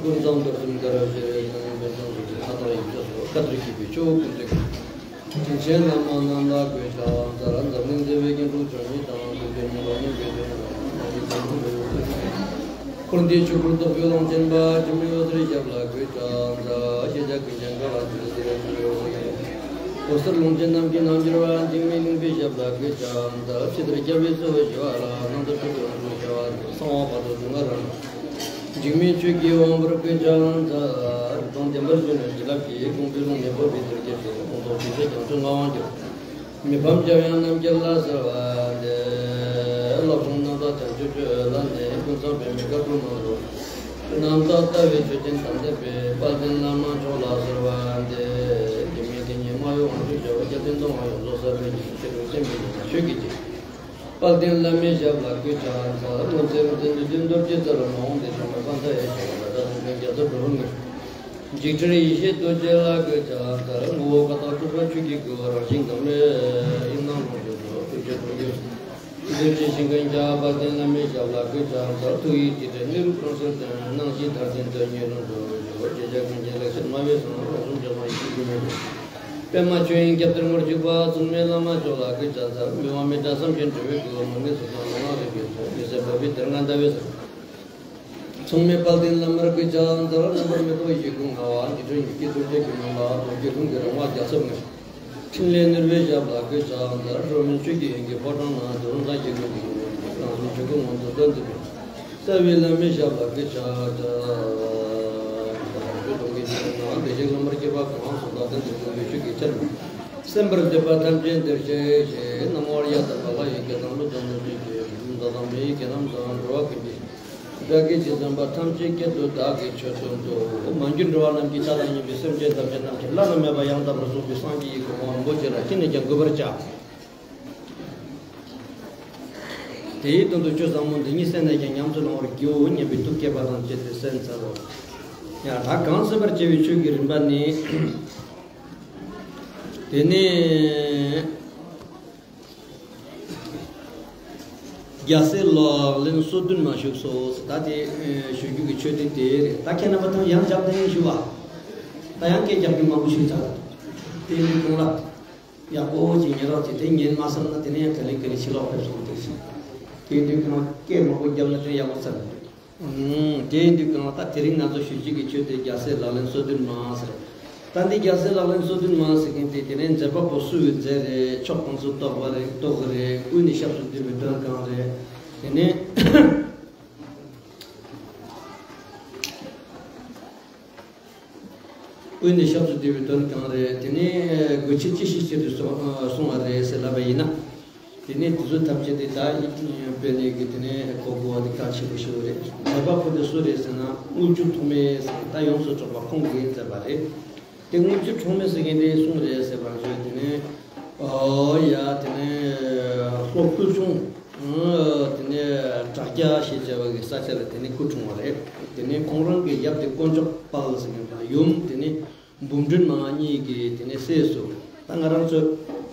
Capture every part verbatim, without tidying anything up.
ཀུན་བཟང་རྡོར་གསུམ་དཀར་ཞལ་ཡོད་ཚང་ཀུན་བཟང་རྡོ་རྗེ་ལྷ་དང་ཡུམ་ཆ་སོགས་བཀའ་དྲིན་ཆེ་བའི་ཆོས་ཀུན་འདུས། དྲིན་ཆེན་བླ་མ་རྣམས་ལ་གུས་ཕྱག་འཚལ། འཛམ་གླིང་བདེ་བའི་རྒྱན་དྲུག་འབྱུང་གནས་དང་། ཀུན་མཁྱེན་ཉན་ཐོས་སྙིང་པོའི་དོན་དང་། འཁོར་འདས་ཆོས་སྐུར་རྟོགས་པའི་ཀློང་ཆེན་པ། འཇིགས་མེད་འོད་ཟེར་ཞབས་ལ་གུས་ཕྱག་འཚལ། ཤེས་བྱ་ཀུན་ཁྱེར་མཁའ་ལ་ཕྱིན་ཏེ། འོད་ཟེར་ཀློང་ཆེན་རྣམ་བསྒྱིངས་རྣལ་འབྱོར་པ། འཇིགས་མེད་གླིང་པའི་ཞབས་ལ་གུས་ཕྱག་འཚལ། ཕྱི་ལྟར་སྐྱབས་པའི་གསོལ་བ་ཞུ་བ་ལ། ནང་ལྟར་སྤྲུལ་པའི་དབང་ཕྱུག་ཞབས་ལ། གསང་བ་བར་དུ་འབྱུང་བ་རང་། འཇིགས་མེད་ཆོས་ཀྱི་དབང་པོར་གུས་ཕྱག་འཚལ། དོན་བདེན་པར་གཞོལ་ནས་བྱིན་རླབས་ཀྱིས། ཀུན་གྱི་རླུང་ནད་ཕོག་པའི་དུར་གྱིས་བསྲེགས། ཀུན་རྟོག་ཞི་བྱེད་བྱང་ཆུབ་ངག་དབང་གྱུར། མི་ཕམ་འཇམ་དབྱངས་རྣམ་རྒྱལ་ལ་གསོལ་བ་འདེབས། བསླབ་གཞུང་རྣམ་དག་བྱང་ཆུབ་སྤྱོད་ལ་གནས། ཀུན་བཟང་པདྨའི་བཀའ་དྲུག་མ་ལུས། རྣམ་དག་ལྟ་བའི་ཆོས་ཅན་དམ་ལྡན་པའི། དཔལ་ལྡན་བླ་མ་མཆོག་ལ་གསོལ་བ་འདེབས། འཇིགས་མེད་དེ་ཉིད་སྨྲ་བའི་དབང་ཕྱུག་ཞབས། རྒྱལ་བསྟན་སྟོང་བ་ཡོངས་རྫོགས་གསལ་བའི་ཉི་ཤུ་རྩ་དྲུག་སེམས་ཀྱི་ཉི་མ་ཆོས་ཀྱི་རྗེ། དཔལ་ལྡན་བླ་མའི་ཞབས་ལ་གུས་ཕྱག་འཚལ། སྔོན་ཚེ་རིང་བཙན་དུས་རྒྱུན་རྡོ་རྗེ་རྩེ་རུ། མ་འོངས་པའི་ཞིང་ཁམས་ཕན་མཐའ་ཡས་ཤིང་། ལ་དྭགས་སེང་ཆེན་རྒྱ་མཚོ་སྒྲོལ་མའི། འཇིགས་བྲལ་ཡེ་ཤེས་རྡོ་རྗེ་ལ་གུས་ཕྱག་འཚལ། ངོ་བོ་ཀ་དག་སྤྲུལ་པ་ཆོས་ཀྱི་སྐུ། རང་བཞིན་གངས་རིའི་དབྱིངས་ནང་ལྷུན་གྱིས་གྲུབ། ཐུགས་རྗེ་དྲུང་འཇུག་རྡོ་རྗེ་ཞིང་ཁམས་ཀྱི་དཔལ་ལྡན་བླ་མའི་ཞབས་ལ་གུས་ཕྱག་འཚལ། ཐུགས་ཡིད་གཅིག་དྲིལ་གནས་ལུགས་རང་སར་སྟོན། སྣང་ཞིང་མཐར་ཐུག་དོན་གཉིས་ལྷུན་གྲུབ་ཤོག། ཤེས་བྱ་ཀུན་མཁྱེན་ལེགས་བཤད་སྨྲ་བའི་གསུང་། རང་གཟུགས་འཇམ་དབྱངས་ཡེ་ཤེས་སྐུ་མྱུར་འགྲུབ། པདྨ་ཆོས་དབྱིངས་སྐྱབས་གཏེར་དངོས་གཅིག་པ། མཚུངས་མེད་བླ་མ་མཆོག་ལ་གུས་ཕྱག་འཚལ། མི་དབང་མི་ཏྲ་བསམ་གྱིས་འགྲོ་བའི་སྐུ། མ་ངེས་སུ་དང་ལོ་མ་རིག་པའི་ཚུལ། མི་ཟད་འཕགས་པའི་གཏེར་མངའ་ཟླ་བའི་ཟེར། མཚུངས་མེད་དཔལ་ལྡན་བླ་མར་གུས་ཕྱག་འཚལ། རྣམ་པར་མི་རྟོག་ཡེ་ཤེས་སྐུ་མངའ་བ། འཇིགས་བྲལ་ཡེ་ཤེས་རྡོ་རྗེ་སྐུ་མངའ་བ། རྡོ་རྗེ་ལྷུན་གྱིས་རིང་བ་རྒྱ་ཚབ་ངོས། ཕྲིན་ལས་ནོར་བུའི་ཞབས་ལ་གུས་ཕྱག་འཚལ། ཁྲོ་མོའི་ཆོས་ཀྱི་དབྱིངས་ཀྱི་ཕོ་བྲང་ན། རྡོ་རོང་ལྷ་ཡི་སྐུ་མངའ་བ། རང་གཟུགས་ཆོས་སྐུ་ངང་དུ་བསྟན་ཏེ། རྩ་བའི་བླ་མའི་ཞབས་ལ་གུས་ཕྱག་འཚལ། ཆོས་སྟོང་གི་ཆོས་ཀྱི་ངང་། བདེ་གཤེགས་སློབ་མར་གྱུར་པ་གང་། གསུང་དང་སྟོན་དང་སྟོན་པའི་ཆོས་ཀྱི་ཆར་སྣང་། སེམས་པར་འདོད་པ་ཐམས་ཅད་འདིར་གཤེགས་ཤིག། སྣང་བར་ཡང་དག་པ་ལྷ་ཡི་སྐད་དང་ཀླུ་དང་གནོད་སྦྱིན་གྱི། འཇིགས་རུང་མདའ་དང་མེ་ཡི་གོས་རྣམས་དང་། འགྲོ་བ་ཀུན་གྱི་དགྲ་བགེགས་ཇི་བཅོམ་པ། ཐམས་ཅད་སྐད་དུ་བདག་གིས་ཆོས་སྟོན་ཏོ། མ་གྱུར་འགྲོ་བ་རྣམས་ཀྱི་མཐའ་དང་མཉམ་པའི་སེམས་ཅན་ཐམས་ཅད་རྣམས་ཀྱི་བླ་ན་མེད་པ་ཡང་དག་པར་རྫོགས་པའི་སངས་རྒྱས་ཀྱི་གོ་འཕང་རིན་པོ་ཆེ་ལ་ཅི་ནས་ཀྱང་འགོད་པར་བྱ། དེའི་དོན་དུ་ཆོས་ཟབ་མོ་འདི་ཉིད་གསན་ནས་ཀྱང་ཉམས་སུ་བླང་བར་བགྱིའོ་སྙམ་པའི་ཐུགས་བསྐྱེད་པ་དང་བཅས་ཏེ་གསན་འཚལ་ལོ། ཡང་ད་གང་གསན་པར་བྱ་བའི་ཆོས་ཀྱི་རིམ་པ་ནི། དེ་ནས། རྒྱལ་སྲས་ལག་ལེན་སོ་བདུན་མ་བཞུགས་སོ། ད་དེ་ཞུ་རྒྱུ་གི་ཆོས་དེ་དེ་རེད། ད་ཁྱེད་རྣམ་པ་ཐང་ཡང་འཇམ་ཐང་ཞུ་བ། ད་ཡང་སྐད་རྒྱབ་རྒྱུ་མང་པོ་ཞིག་ཚར། དེ་ནི་གང་ལ། ཡག་པོ་ཅིག་ཉན་རོགས་ཅིག་དེ་ཉན་མ་བསམ་ན་དེ་ནས་ཡང་ག་ལེ་ག་ལེ་ཕྱི་ལོགས་ཕེབས་སོང་དེ་ཞིག་དེ་དུས་ཀྱང་སྐད་མང་པོ་བརྒྱབ་ན་དེ་ཡག་པོ་ཚར་འདུག་དེ་དུས་ཀྱང་ད་དེ་རིང་ང་ཚོ་ཞུ་རྒྱུ་གི་ཆོས་དེ་རྒྱལ་སྲས་ལག་ལེན་སོ་བདུན་མ་ཟེར། ད་འདི་རྒྱལ་སྲས་ལག་ལེན་སོ་བདུན་མ་ཟེར་མཁན་དེ་དེ་ནས་མཛད་པ་པོ་སུ་ཡི་མཛད་རེད། ཕྱོགས་གང་སུ་གཏོགས་པ་རེད། གཏོགས་རེད། དབུས་ནས་ཞབས་སུ་བསྡུས་པའི་དོན་གང་རེད། དེ་ནས། དབུས་ནས་ཞབས་སུ་བསྡུས་པའི་དོན་གང་རེད། དེ་ནས་དགོས་ཆེད་ཅི་ཞིག་ཆེད་དུ་གསུངས་པ་རེད་ཟེར་ལབ་པ་ཡིན་ན། དེ་ནས་དེ་ཚོ་ཐམས་ཅད་དེ་ད་དཔེ་ནས་ཀྱི་དེ་ནས་གོ་དགོས་པ་དེ་གལ་ཆེན་པོ་ཞིག་རེད། མཛད་པ་པོ་དེ་སུ་རེད་ཟེར་ན། དངུལ་ཆུ་ཐོགས་མེད་ཟེར་ད་ཡོངས་སུ་རྫོགས་པ་ཁོང་གིས་མཛད་པ་རེད། དེ་དངུལ་ཆུ་ཐོགས་མེད་ཟེར་མཁན་དེ་སུ་རེད་ཟེར་བ་ཚོས་དེ་ནས། ཨོ་ཡ། དེ་ནས་ལྷོ་སྐུ་ཆུང་། དེ་ནས་བྲག་རྒྱ་ཞེས་བྱ་བ་གི་ས་ཆ་ལ་དེ་ནས་སྐུ་འཁྲུངས་པ་རེད། དེ་ནས་ཁོང་རང་གི་ཡབ་དེ་དཀོན་མཆོག་དཔལ་ཟེར་མཁན་དང་ཡུམ་དེ་ནས་འབུམ་སྒྲོན་མ་གཉིས་ཀྱི་དེ་ནས་སྲས་སུ། ད་ང་རང་ཚོ་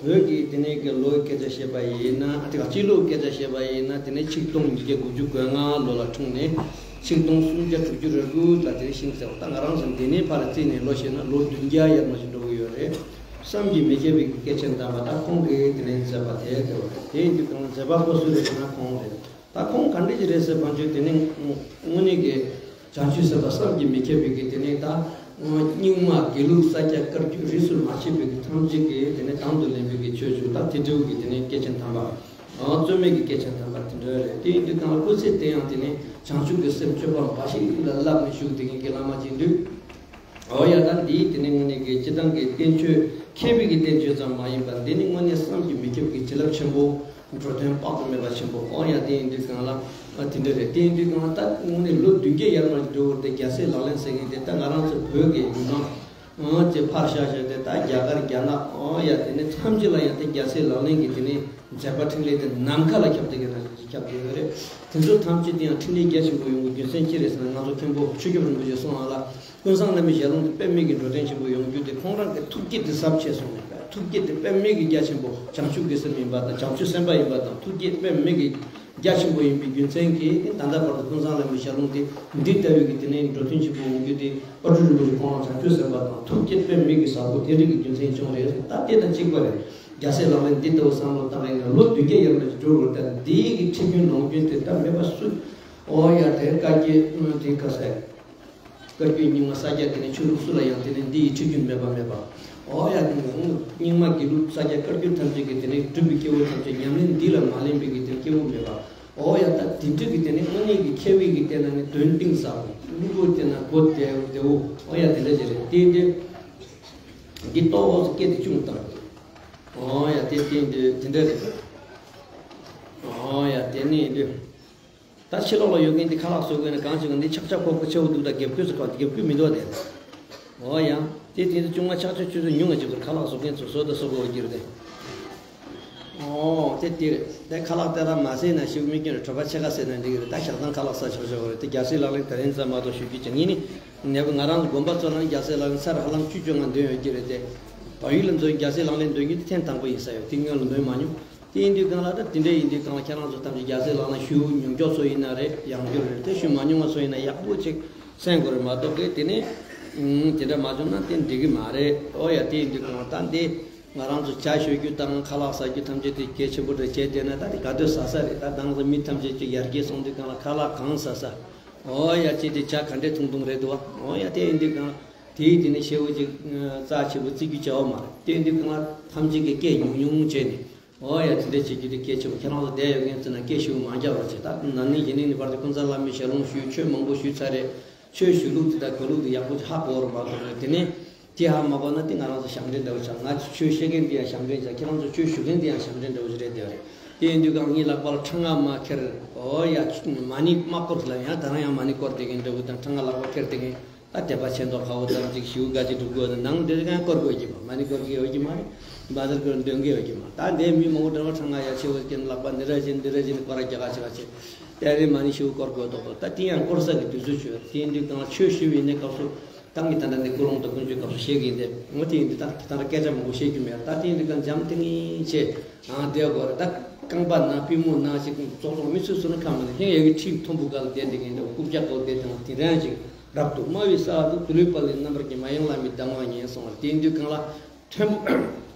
བོད་ཀྱི་དེ་ནས་ཀྱི་ལོའི་སྐད་ཆ་བཤད་པ་ཡིན་ན། ཨ། དེ་ག་སྤྱི་ལོའི་སྐད་ཆ་བཤད་པ་ཡིན་ན། དེ་ནས་ཆིག་སྟོང་ཉིས་བརྒྱ་དགུ་བཅུ་གོ་ལྔ་ལོ་ལ་འཁྲུངས་ནས་ཆིག་སྟོང་སུམ་བརྒྱ་དྲུག་ཅུ་རེ་དགུ་ལ་དེ་ནས་ཤི་ཟེར་བ། ད་ང་རང་ཚོ་འདི་ནས་ཕར་ལ་བརྩིས་ནས་ལོ་བཤད་ན་ལོ་བདུན་བརྒྱ་ཡར་མར་ཞིག་འགྲོ་གི་ཡོད་རེད། བསམ་གྱིས་མི་ཁྱབ་པའི་སྐྱེས་ཆེན་དམ་པ་ད་ཁོང་གིས་དེ་ནས་མཛད་པ་དེ་དེ་བ་རེད། དེ་ཡིན་དུས་ཀྱང་མཛད་པ་པོ་སུ་རེད་ཟེར་ན་ཁོང་རེད། ད་ཁོང་ག་འདྲ་ཞིག་རེད་ཟེར་བ་ཚོས་དེ་ནས་དངོས་གནས་ཀྱི་བྱང་ཆུབ་སེམས་དཔའ་བསམ་གྱིས་མི་ཁྱབ་པའི་གི་དེ་ནས་ད་རྙིང་མ་དགེ་ལུགས་ས་སྐྱ་བཀའ་བརྒྱུད་རིས་སུ་མ་ཆད་པའི་གི་ཐམས་ཅད་ཀྱི་དེ་ནས་དང་དུ་ལེན་པའི་གི་ཆོས་བྱུང་། ད་དེ་འདྲ་བོ་གི་དེ་ནས་སྐྱེས་ཆེན་དམ་པ། ཨ། རྩོད་མེད་ཀྱི་སྐྱེས་ཆེན་དམ་པ་དེ་འདྲ་རེད། དེ་ཡིན་དུས་གང་ལ་སྐུ་ཚེ་དེ་ཡང་དེ་ནས་བྱང་ཆུབ་ཀྱི་སེམས་སྤྱོད་པ་འབའ་ཞིག་ལ་བསླབས་ནས་བཞུགས་བསྡད་མཁན་གྱི་བླ་མ་ཅིག་འདུག་ཨོ་ཡ། ད་འདིའི་དེ་ནས་དངོས་གནས་ཀྱི་སྤྱི་བཏང་གི་བསྟན་བཅོས་མཁས་པའི་གི་བསྟན་བཅོས་ཙམ་མ་ཡིན་པར། འདི་ནི་དངོས་གནས་བསམ་གྱིས་མི་ཁྱབ་ཀྱི་བྱིན་རླབས་ཆེན་པོ། འགྲོ་དོན་དཔག་ཏུ་མེད་པ་ཆེན་པོ། ཨོ་ཡ། དེ་ཡིན་དུས་གང་ལ། ཨ། དེ་འདྲ་རེད། དེ་ཡིན་དུས་གང་ལ་ད་དངོས་གནས་ལོ་བདུན་བརྒྱ་ཡར་མར་འགྲོ་བར་དེ་རྒྱལ་སྲས་ལག་ལེན་ཟེར་མཁན་དེ་ད་ང་རང་ཚོ་བོད་ཀྱི་ཡུལ་ནང་། ཨང་། ཅེས་ཕར་བཞག་བཞག་དེ་ད་རྒྱ་གར་རྒྱ་ནག་ཨོ་ཡ། དེ་ནས་ཐམས་ཅད་ལ་ཡང་དེ་རྒྱལ་སྲས་ལག་ལེན་གྱི་དེ་ནས་མཛད་པ་འཕྲིན་ལས་དེ་ནམ་མཁའ་ལ་ཁྱབ་བསྡད་མཁན་ནང་བཞིན་ཁྱབ་བསྡད་ཡོད་རེད། དེ་ཚོ་ཐམས་ཅད་དེ་ཡང་འཕྲིན་ལས་རྒྱ་ཆེན་པོ་ཡོང་གི་རྒྱུ་མཚན་ཅི་རེད་ཟེར་ན། ང་ཚོ་མཁན་པོ་ཆོས་སྐྱབས་རིན་པོ་ཆེ་གསུངས་པ་ལ། ཀུན་བཟང་བླ་མའི་ཞལ་ལུང་དེ་དཔེ་མེད་ཀྱི་འགྲོ་དོན་ཆེན་པོ་ཡོང་རྒྱུ་དེ་ཁོང་རང་གི་ཐུགས་བསྐྱེད་དེ་ཟབ་ཆེ་སོང་ནས། ཐུགས་བསྐྱེད་དེ་དཔེ་མེད་ཀྱི་རྒྱ་ཆེན་པོ། བྱང་ཆུབ་ཀྱི་སེམས་ཡིན་པ་དང་། བྱང་ཆུབ་སེམས་དཔའ་ཡིན་པ་དང་། ཐུགས་བསྐྱེད་དཔེ་མེད་ཀྱི་རྒྱ་ཆེན་པོ་ཡིན་པའི་རྒྱུ་མཚན་གྱིས་ད་ལྟ་བར་དུ་ཀུན་བཟང་བླ་མའི་ཞལ་ལུང་དེ་འདི་ལྟ་བུའི་གི་དེ་ནས་འགྲོ་དོན་ཆེན་པོ་ཡོང་རྒྱུ་དེ། དཔལ་སྤྲུལ་རིན་པོ་ཆེ་ཁོང་རང་བྱང་ཆུབ་སེམས་དཔའ་དང་ཐུགས་བསྐྱེད་དཔེ་མེད་ཀྱི་ཟབ་པོ་དེ་འདྲ་གི་རྒྱུ་མཚན་བྱུང་རེད། ད་དེ་དང་གཅིག་པ་རེད། རྒྱལ་སྲས་ལག་ལེན་འདི་ལྟ་བུ་བསམ་བློ་བཏང་ཡིན་ན་ལོ་བདུན་བརྒྱ་ཡར་མར་ཞིག་འགྲོ་དགོས། ད་འདི་ཡི་གི་ཁྲིད་རྒྱུན་ལོངས་རྒྱུན་དེ་ད་མེད་པ་སུ། ཨོ་ཡ། དེ་བཀའ་བརྒྱད་དེ་ག་ཟེར། བཀའ་བརྒྱུད་རྙིང་མ་ས་སྐྱ་དེ་ནས་ཆོས་ལུགས་སུ་ལ་ཡང་དེ་ནས་འདི་ཡི་ཁྲིད་རྒྱུན་མེད་པ་མེད་པ། ཨོ་ཡ། དེ་ནས་རྙིང་མ་དགེ་ལུགས་ས་སྐྱ་བཀའ་བརྒྱུད་ཐམས་ཅད་ཀྱི་དེ་ནས་སྒྲུབ་པའི་སྐྱེ་བོ་ཐམས་ཅད་ཉམས་ལེན་འདི་ལ་མ་ལེན་པའི་གི་དེ་སྐྱེ་བོ་མེད་པ། ཨོ་ཡ། ད་དེ་འདྲ་གི་དེ་ནས་དངོས་གནས་ཀྱི་མཁས་པའི་གི་སྟེང་ན་ནི་དོན་གཏིང་ཟབ་པོ། གླུ་བོ་དེ་ན་གོ་བདེ་བདེ་བོ། ཨོ་ཡ། དེ་འདྲ་ཅིག་རེད། དེ་འདི་འདི་ཏོག་ཙམ་སྐད་དེ་ཆུང་བཏང་། ཨོ་ཡ། དེ་དེ་འདི་དེ་འདྲ་རེད། ཨོ་ཡ། དེ་ནས་འདི། ད་ཕྱི་ལོགས་ལ་ཡོད་མཁན་དེ་ཁ་ལག་བཟོ་དགོས་ན་གང་བྱེད་དགོས། འདི་ཆག་ཆག་ཁོག་ཁོག་ཆེ་བོ་འདུག་ད་དགེ་བསྐོས་སུ་ག་དགེ་བསྐོས་མི་འདུག་དེ། ཨོ་ཡ། དེ་དེ་ཚོ་ཆུང་མ་ཆག་ཆག་ཆུ་ཚོད་ཉུང་ང་ཅིག་བར་ཁ་ལག་བཟོ་མཁན་ཚོ་བཟོ་དང་བཟོ་དགོས་ཀྱི་རེད་དེ། ཨོ་དེ་དེ་རེད། དེ་ཁ་ལག་དེ་རང་མ་ཟས་ན་ཞིག་མི་སྐྱོན་རེད། གྲོད་པ་ཕྱེད་ཀ་ཟས་ན་འགྲིག་གི་རེད། ད་ཞག་དང་ཁ་ལག་ཟ་ཆོག་ཆོག་རེད་དེ། རྒྱལ་སྲས་ལག་ལེན་དེ་རིང་ཙམ་མ་གཏོགས་ཞུ་རྒྱུ་ཅིག་ངས་ནི་ནས་བུ་ང་རང་ཚོ་དགོན་པ་ཚོ་ནང་རྒྱལ་སྲས་ལག་ལེན་ཚར་ཧ་ལམ་བཅུ་བཅོ་ལྔ་འདོན་ཡོད་ཀྱི་རེད་དེ། བལ་ཡུལ་ལ་འཛུལ་རྒྱལ་སྲས་ལག་ལེན་འདོན་རྒྱུ་དེ་ཐེངས་དང་པོ་ཡིན་ས་ཡོད། དེ་སྔོན་ལ་འདོན་མ་མྱོང་། དེ་ཡིན་དུས་གང་ལ་ད་དེ་འདྲ་ཡིན་དུས་གང་ལ་ཁྱེད་རང་ཚོ་ཐམས་ཅད་རྒྱལ་སྲས་ལག་ལེན་ཞུ་མྱོང་མཁན་ཚོ་ཡིན་ན་རེད། ཡང་རྒྱུ་རེད་དེ། ཞུ་མ་མྱོང་བ་ཚོ་ཡིན་ན་ཡག་པོ་ཅིག་གསན་དགོས་རེད་མ་གཏོགས་གི་དེ་ནས་དེ་འདྲ་མ་བྱུང་ན་དེ་འགྲིག་གི་མ་རེད། ཨོ་ཡ། དེ་ཡིན་དུས་གང་ལ་ད་འདི་ང་རང་ཚོ་ཇ་མཆོད་རྒྱུ་དང་ཁ་ལག་ཟ་རྒྱུ་ཐམས་ཅད་དེ་གལ་ཆེན་པོ་རེད་བྱས་བསྡད་ན། ད་དེ་ག་དུས་ཟ་ས་རེད། ད་དང་ཚོ་མི་ཐམས་ཅད་ཀྱི་ཡར་རྒྱས་སོང་དུས་གང་ལ་ཁ་ལག་གང་ཟ་ས། ཨོ་ཡ། ཅི་དེ་ཇ་ག་འདྲས་ཐུང་ཐུང་རེད་འདུག་བ། ཨོ་ཡ། དེ་ཡིན་དུས་གང་ལ་དེའི་དེ་ནས་ཤེའུ་ཅིག་རྩ་ཆེ་བོ་བརྩི་རྒྱུ་བྱ་བ་མ་རེད། དེ་ཡིན་དུས་གང་ལ་ཐམས་ཅད་ཀྱི་སྐད་ཉུང་ཉུང་བྱས་ནས། ཨོ་ཡ། དེ་འདྲ་བྱེད་རྒྱུ་དེ་གལ་ཆེ་བ། ཁྱེད་རང་ཚོ་བསྡད་ཡོད་མཁན་ཚོ་ན་སྐད་ཤུགས་མ་རྒྱག་རོགས་བྱེད། ད་ན་ནིང་གཞེས་ནིང་ནས་བར་དུ་ཀུན་བཟང་བླ་མའི་ཞལ་ལུང་ཞུས། ཆོས་མང་པོ་ཞུས་ཚར་རེད། ཆོས་ཞུ་ལུགས་དེ་དང་གོ་ལུགས་དེ་ཡག་པོ་ཧ་གོ་བར་མ་གཏོགས་རེད། དེ་ནས་དེ་ཧ་མ་གོ་ན་དེ་ང་རང་ཚོ་ཞབས་འདྲེན་འདྲ་བོ་ཆགས། ང་ཆོས་བཤད་མཁན་དེ་ཡང་ཞབས་འདྲེན་ཆགས། ཁྱེད་རང་ཚོ་ཆོས་ཞུ་མཁན་དེ་ཡང་ཞབས་འདྲེན་འདྲ་བོ་ཞིག་རེད་དེ་རེད། དེ་ཡིན་དུས་གང་ངའི་ལག་པ་ལ་ཁྲ་ང་མ་ཁྱེར། ཨོ་ཡ། མ་ཎི་མ་བསྐོར་ལ་ཡང་ད་རང་ཡང་མ་ཎི་བསྐོར་བསྡད་མཁན་འདྲ་བོ་དང་ཁྲ་ང་ལག་པ་ཁྱེར་བསྡད་མཁན། ད་དད་པ་ཆེ་མདོག་ཁ་བོ་ཙམ་ཅིག་ཞུ་དགའ་ཅིག་སྒྲུབ་དགོས་ན་ནང་འདིར་ཡང་བསྐོར་དགོས་ཀྱི་མ། མ་ཎི་བསྐོར་གྱི་ཡོད་ཀྱི་མ་རེད། བཛྲ་གུར་འདོན་གྱི་ཡོད་ཀྱི་མ། ད་འདིར་མི་མང་པོ་འདྲ་བ་ཁྲ་ང་ཡ་ཆེ་བོ་ཀྱི་ལག་པ་འདི་ར་བཞིན་འདི་ར་བཞིན་སྐོར་ར་རྒྱག་ག་ཅིག་ག་ཅིག་དེ་རིང་མ་ཎི་ཞུ་བསྐོར་དགོས་ཏོག་ཏོ། ད་དེ་ཡང་བསྐོར་ས་གི་དུས་ཚོད་ཆོད། དེ་ཡིན་དུས་གང་ཆོས་ཞུ་བའི་གནས་སྐབས་སུ་ད་ངས་ད་ལྟ་ནས་ཀུན་སློང་དང་ཀུན་སྤྱོད་སྐབས་སུ་བཤད་གི་ཡིན་ཏེ། འོ་དེ་ཡིན་དུས་ད་ད་ལྟ་སྐད་ཆ་མང་པོ་བཤད་རྒྱུ་མེད། ད་དེ་ཡིན་དུས་གང་འཇམ་ཐིང་ངེ་བྱས། ཨང་། བསྡད་དགོས་རེད། ད་རྐང་པ་ན་པུས་མོ་ན་ཞིག་ཙོག་ཙོག་མི་སུ་སུ་ན་ཁ་མ་ན་ཧེང་ཡ་གི་ཁྲིད་མཐོན་པོ་ག་ལ་བསྡད་འདི་གིན་འདྲ་བོ། རྐུབ་བཀྱག་ག་ལ་བསྡད་དང་དེ་རང་ཞིག་རབ་ཏུ་དམའ་བའི་ས་དུ་དུ་ལུས་པ་ལས་རྣམ་པར་རྒྱལ་མ་ཡེངས་ལ་མི་གདམས་ངག་ཉན་སོང་བ་རེད། དེ་འདུས་གང་ལ་མཐོན་པོ་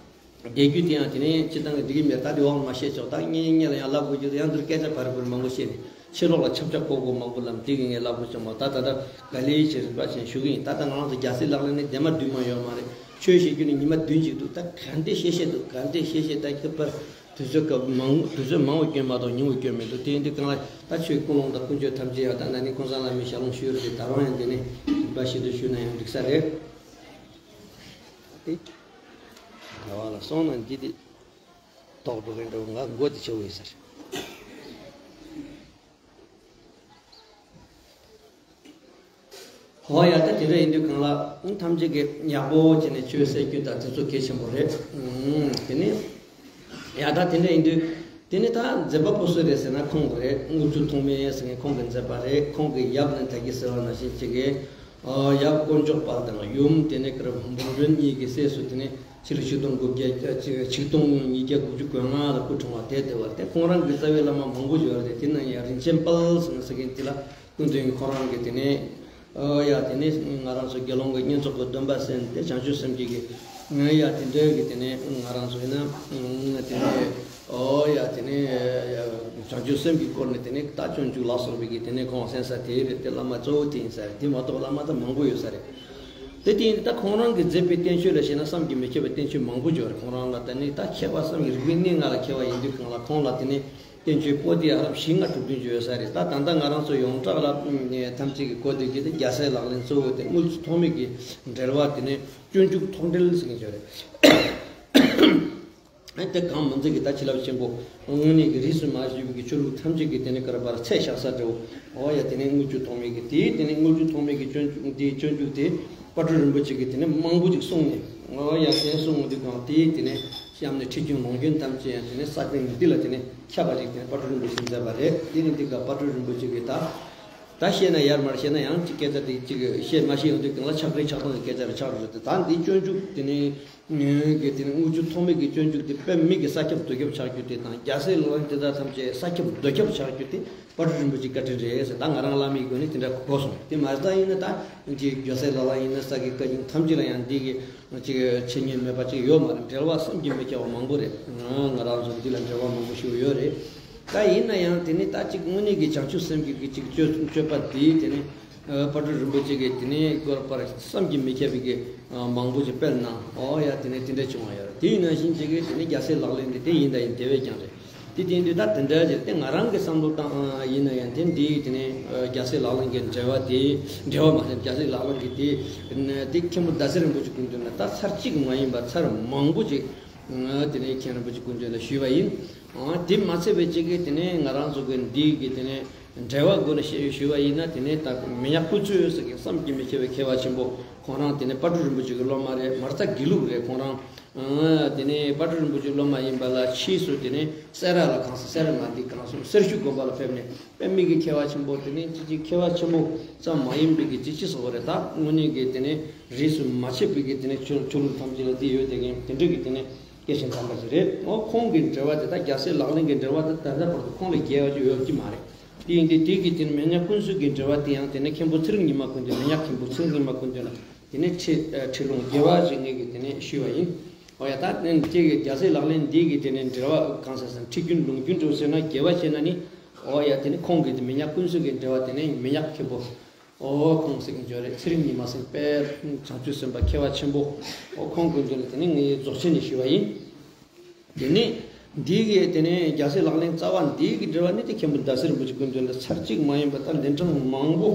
བསྡད་རྒྱུ་དེ་ཡང་དེ་ནས་སྤྱི་བཏང་གི་འདི་གི་མེད། ད་དེ་འོག་མ་བཤད་ཆོག་ད་ངས་ངས་ལ་ཡང་ལབ་དགོས་རྒྱུ་ཡང་འདིར་སྐད་ཆ་བར་བར་མང་པོ་བཤད་ནས། ཕྱི་ལོགས་ལ་ཆབ་ཆ་ཁོག་ཁོག་མང་པོ་ལམ་འདི་གི་ངས་ལབ་དགོས་བྱུང་བ། ད་ད་ལྟ་ག་ལེ་ཞིག་རིམ་པ་བཞིན་ཞུ་གི་ཡིན། ད་ལྟ་ང་རང་ཚོ་རྒྱལ་སྲས་ལག་ལེན་ནི་དེ་མ་བདུན་མ་ཡོད་མ་རེད། ཆོས་བཤད་རྒྱུ་ནི་ཉི་མ་བདུན་ཅིག་འདུག་ད་ག་འདྲས་བཤད་བཤད་འདུག་ག་འདྲས་བཤད་བཤད། ད་ཁྱོད་པར་དུས་ཚོད་སྐབས་མང་དུས་ཚོད་མང་བོ་སྐྱོན་མ་གཏོགས་ཉུང་བོ་སྐྱོན་མི་འདུག་དེ་ཡིན་དུས་གང་ལ་ད་ཆོས་ཀུན་སློང་དང་ཀུན་སྤྱོད་ཐམས་ཅད་ཡང་ད་ན་ནིང་ཀུན་བཟང་བླ་མའི་ཞལ་ལུང་ཞུས་རེད། ད་རུང་ཡང་འདི་ནས་རིམ་པ་བཞིན་དུ་ཞུས་ན་ཡང་འགྲིག་ས་རེད། དེ་ག་བ་ལ་སོང་ན་འདི་དེ། ཐོག་འགྲོ་གིན་འགྲོ། ང་མགོ་དེ་ཆེ་བོ་ཡིན་ཟེར། ཧོ་ཡ། ད་དེ་འདྲ་ཡིན་དུས་གང་ལ་ཐམས་ཅད་ཀྱིས་ཡག་པོ་བྱས་ནས་ཆོས་སེལ་རྒྱུ་དང་དེ་ཚོ་གལ་ཆེན་པོ་རེད། དེ་ནི་ཡ། ད་དེ་འདྲ་ཡིན་དུས་དེ་ནི་ད་མཛད་པ་པོ་སུ་རེད་ཟེར་ན་ཁོང་གི་རེད། དངུལ་ཆུ་ཐོགས་མེད་ཟེར་མཁན་ཁོང་གི་མཛད་པ་རེད། ཁོང་གི་ཡབ་ནི་ད་གིན་ཟེར་བ་ནང་བཞིན་ཅིག་གི་ཡབ་དཀོན་མཆོག་དཔལ་དང་ཡུམ་དེ་ནི་ཀར་འབུམ་སྒྲོན་གཉིས་ཀྱི་སྲས་སུ་དེ་ནི་ཕྱི་ལོ་ཆིག་སྟོང་དགུ་བརྒྱ་ཆིག་སྟོང་ཉིས་བརྒྱ་དགུ་བཅུ་གོ་ལྔ་ལ་སྐུ་འཁྲུངས་པ་དེ་དེ་བར་དེ་ཁོང་རང་གི་རྩ་བའི་བླ་མ་མང་པོ་ཡོད་རེད། དེ་ནང་ཡང་རིན་ཆེན་དཔལ་ཟེར་ན་ཟེར་མཁན་དེ་ལ་སྐུ་མདུན་ཁོ་རང་གིས་དེ་ནས་ཨོ་ཡ་དེ་ནས་ང་རང་ཚོ་དགེ་སློང་གི་བསྙེན་རྫོགས་ཀྱི་སྡོམ་པ་གསན་ཏེ་བྱང་ཆུབ་སེམས་བསྐྱེད་ཀྱི་ཨོ་ཡ་དེ་འདྲ་གི་དེ་ནས་ང་རང་ཚོ་ཡིན་ན་དེ་ནས་ཨོ་ཡ་དེ་ནས་བྱང་ཆུབ་སེམས་ཀྱི་སྐོར་ནས་དེ་ནས་ད་སྤྱོད་འཇུག་ལ་སོགས་པའི་གི་དེ་ནས་ཁོང་གསན་ས་དེ་རེད། དེ་བླ་མ་གཙོ་བོ་དེ་ཡིན་ས་རེད། དེ་མ་གཏོགས་བླ་མ་ད་མང་པོ་ཡོད་ས་རེད། དེ་དེ་ཡིན་ད་ཁོང་རང་གི་མཛད་པའི་བསྟན་བཅོས་ལ་བཤད་ན་བསམ་གྱིས་མི་ཁྱབ་པའི་བསྟན་བཅོས་མང་པོ་ཡོད་རེད། ཁོང་རང་ལ་ད་ནི་ད་མཁས་པ་བསམ་གྱིས་རིག་པའི་གནས་ལྔ་ལ་མཁས་པ་ཡིན་དུས་གང་ལ་ཁོང་ལ་དེ་ནི་བསྟན་བཅོས་པོ་ཏི་ཨ་ལམ་བཞི་ལྔ་དྲུག་བདུན་ཅུ་ཡོད་ས་རེད། ད་ད་ལྟ་ང་རང་ཚོ་ཡོངས་གྲགས་ལ་ཐམས་ཅད་ཀྱིས་གོ་བདེ་གི་དེ་རྒྱལ་སྲས་ལག་ལེན་གཙོ་བོ་དེ་དངུལ་ཆུ་ཐོགས་མེད་ཀྱི་འགྲེལ་བ་དེ་ནི་སྤྱོད་འཇུག་ཐོགས་འགྲེལ་ཟེར་མཁན་ཅིག་ཡོད་རེད། ཨ་དེ་གང་མ་འཛིན་གྱི་ད་བྱིན་རླབས་ཆེན་པོ་དངོས་གནས་ཀྱི་རིས་སུ་མ་ཞུས་པའི་གི་ཆོས་ལུགས་ཐམས་ཅད་ཀྱི་དེ་ནི་ཀར་པར་ཚད་བཞག་ས་འདྲ་བོ། ཨོ་ཡ་དེ་ནི་དངུལ་ཆུ་ཐོགས་མེད་ཀྱི་དེའི་དེ་ནི་དངུལ་ཆུ་ཐོགས་མེད་ཀྱི་སྤྱོད་འཇུག་དེའི་སྤྱོད་འཇུག་དེ་དཔལ་སྤྲུལ་རིན་པོ་ཆེ་གིས་དེ་ནི་མང་པོ་ཅིག་གསུངས་ནས། ཨོ་ཡ་དེ་གསུངས་འོང་དུས་གང་དེའི་དེ་ནི་གཤམ་ནས་ཁྲིད་རྒྱུན་ལུང་རྒྱུན་ཐམས་ཅད་ཡང་དེ་ནི་ས་སྟེང་འདི་ལ་དེ་ནི་ཁྱབ་པ་ཅིག་དེ་ནི་དཔལ་སྤྲུལ་རིན་པོ་ཆེས་མཛད་པ་རེད། དེ་ནི་འདི་ག་དཔལ་སྤྲུལ་རིན་པོ་ཆེ་གིས་ད་ད་བཤད་ན་ཡར་མར་བཤད་ན་ཡང་ཅིག་སྐད་ཆ་དེ་ཅིག་བཤད་མ་ཤེས་ཡོང་དུས་གང་ལ་ཆགས་རེད་ཆགས་སྟངས་ཀྱི་སྐད་ཆ་རེད་ཆགས་རེད་དེ། ད་འདི་སྤྱོད་འཇུག་དེ་ནི། ངེད་ཀྱི་དེ་ནི་དངུལ་ཆུ་ཐོགས་མེད་ཀྱི་སྤྱོད་འཇུག་དེ་དཔེ་མི་གི་ས་ཁྱབ་རྡོ་ཁྱབ་ཆགས་རྒྱུ་དེ་དང་རྒྱལ་སྲས་ལག་ལེན་དེ་དག་ཐམས་ཅད་ས་ཁྱབ་རྡོ་ཁྱབ་ཆགས་རྒྱུ་དེ་དཔལ་སྤྲུལ་རིན་པོ་ཆེའི་བཀའ་དྲིན་རེད་ཟེར། ད་ང་རང་བླ་མའི་སྒོ་ནས་དེ་འདྲ་གོ་སོང་། དེ་མ་ཟད་ཡིན་ན་ད་ཅིག་རྒྱལ་སྲས་ལག་ལེན་ཡིན་ན་ས་གི་བཀའ་རྒྱུན་ཐམས་ཅད་ལ་ཡང་འདི་གི་ཅིག་འཆད་ཉན་མེད་པ་ཅིག་ཡོད་མ་རེད། འགྲེལ་བ་བསམ་གྱིས་མི་ཁྱབ་པ་མང་པོ་རེད། ང་རང་ཚོ་འདི་ལ་འགྲེལ་བ་མང་པོ་ཞིག་ཡོད་རེད། ད་ཡིན་ན་ཡང་དེ་ནི་ད་ཅིག་དངོས་གནས་ཀྱི་བྱང་ཆུབ་སེམས་ཀྱི་གི་ཅིག་སྤྱོད་སྤྱོད་པ་དེ་དེ་ནི། ཨ་དཔལ་སྤྲུལ་རིན་པོ་ཆེ་གིས་དེ་ནས་སྐོར་པར་བསམ་གྱིས་མི་ཁྱབ་པའི་གི་ཨ་མང་པོ་ཞིག་སྤེལ་གནང་། ཨོ་ཡ་དེ་ནས་དེ་འདྲ་བྱུང་བ་ཡོད་རེད། དེ་ཡིན་ན་བཞིན་ཅིག་གིས་དེ་ནས་རྒྱལ་སྲས་ལག་ལེན་དེ་དེ་ཡིན་ད་ཡིན་དེ་བས་ཀྱང་རེད། དེ་དེ་འདི་ད་དེ་འདྲ་ཅིག་དེ་ང་རང་གི་བསམ་བློ་བཏང་ཨ་ཡིན་ན་ཡང་དེ་འདི་དེ་ནས་ཨ་རྒྱལ་སྲས་ལག་ལེན་གྱི་འགྲེལ་བ་དེ་འགྲེལ་བ་མ་ཟད་རྒྱལ་སྲས་ལག་ལེན་གྱི་དེ་དེ་མཁན་པོ་ཟླ་ཟེར་རིན་པོ་ཆེ་སྐུ་མདུན་ལ་ད་ཚར་གཅིག་མ་ཡིན་པ་ཚར་མང་པོ་ཅིག་ཨ་དེ་ནས་མཁན་རིན་པོ་ཆེ་སྐུ་མདུན་ལ་ཞུས་པ་ཡིན། ཨ་དེ་མ་ཚད་པའི་ཅིག་གིས་དེ་ནས་ང་རང་ཚོ་གི་འདི་གི་དེ་ནས། འགྲེལ་བ་སྒོ་ནས་བཤད་ཞུས་པ་ཡིན་ན་དེ་ནས་ད་མི་ཉག་ཀུན་གསོས་ཟེར་མཁན་བསམ་གྱིས་མི་ཁྱབ་པའི་མཁས་པ་ཆེན་པོ་ཁོང་རང་དེ་ནས་དཔལ་སྤྲུལ་རིན་པོ་ཆེ་གི་སློབ་མ་རེད། མ་རྩ་དགེ་ལུགས་རེད་ཁོང་རང་། ཨ་དེ་ནས་དཔལ་སྤྲུལ་རིན་པོ་ཆེའི་སློབ་མ་ཡིན་པ་ལ་ཕྱིས་སུ་དེ་ནས་སེ་ར་ལ་གང་ས་སེ་ར་མ་འདི་གང་སོང་སེར་ཤུལ་དགོན་པ་ལ་ཕེབས་ནས་དཔེ་མི་གི་མཁས་པ་ཆེན་པོ་དེ་ནས་ཅི་ཅི་མཁས་པ་ཆེན་པོ་ཙམ་མ་ཡིན་པའི་གི་ཅི་ཅི་སོགས་རེད། ད་དངོས་གནས་གི་དེ་ནས་རིས་སུ་མ་ཆད་པའི་གི་དེ་ནས་ཆོས་ཆོས་ལུགས་ཐམས་ཅད་ལ་འདི་ཡོད་དེ་གི་དེ་འདྲ་གི་དེ་ནས། སྐད་ཆ་དམ་པ་ཞིག་རེད། འོ་ཁོང་གི་འགྲེལ་བ་དེ་དག་རྒྱལ་སྲས་ལག་ལེན་གྱི་འགྲེལ་བ་དེ་ད་ལྟ་བར་དུ་ཁོང་ལས་རྒྱལ་བ་ཅིག་ཡོད་ཀྱི་མ་རེད། དེ་ཡིན་དུས་དེ་གི་དེ་ནི་མི་ཉག་ཀུན་གསོས་ཀྱི་འགྲེལ་བ་དེ་ཡང་དེ་ནི་མཁན་པོ་ཚེ་རིང་ཉི་མ་སྐུ་མདུན་མི་ཉག་མཁན་པོ་ཚེ་རིང་ཉི་མ་སྐུ་མདུན་ལ་དེ་ནི་ཁྲིད་ཁྲིད་ལུང་རྒྱས་པ་ཞིག་ངེད་ཀྱིས་དེ་ནི་ཞུས་པ་ཡིན། འོ་ཡ་ད་དེ་གི་རྒྱལ་སྲས་ལག་ལེན་འདི་གི་དེ་ནི་འགྲེལ་བ་གང་ཟེར་ཟེར་ཁྲིད་རྒྱུན་ལུང་རྒྱུན་འགྲོ་ཟེར་ན་རྒྱས་པ་བཤད་ན་ནི། འོ་ཡ་དེ་ནི་ཁོང་གི་དེ་མི་ཉག་ཀུན་གསོས་ཀྱི་འགྲེལ་བ་དེ་ནི་མི་ཉག་མཁན་པོ། ཨོ་ཁོང་ཟེར་གྱི་འཇོ་རེད། ཚེ་རིང་ཉི་མ་ཟེར་དཔལ་བྱང་ཆུབ་སེམས་དཔའ་མཁས་པ་ཆེན་པོ། ཨོ་ཁོང་སྐུ་མདུན་ལ་དེ་ནས་ངས་རྫོགས་ཆེན་ནས་ཞུས་པ་ཡིན། དེ་ནས་འདི་གི་དེ་ནས་རྒྱལ་སྲས་ལག་ལེན་རྩ་བ་འདི་གི་འགྲེལ་བ་ནི་དེ་མཁན་པོ་ཟླ་ཟེར་རིན་པོ་ཆེ་སྐུ་མདུན་ལ་ཚར་གཅིག་མ་ཡིན་པ་ད་ལན་གྲངས་མང་པོ།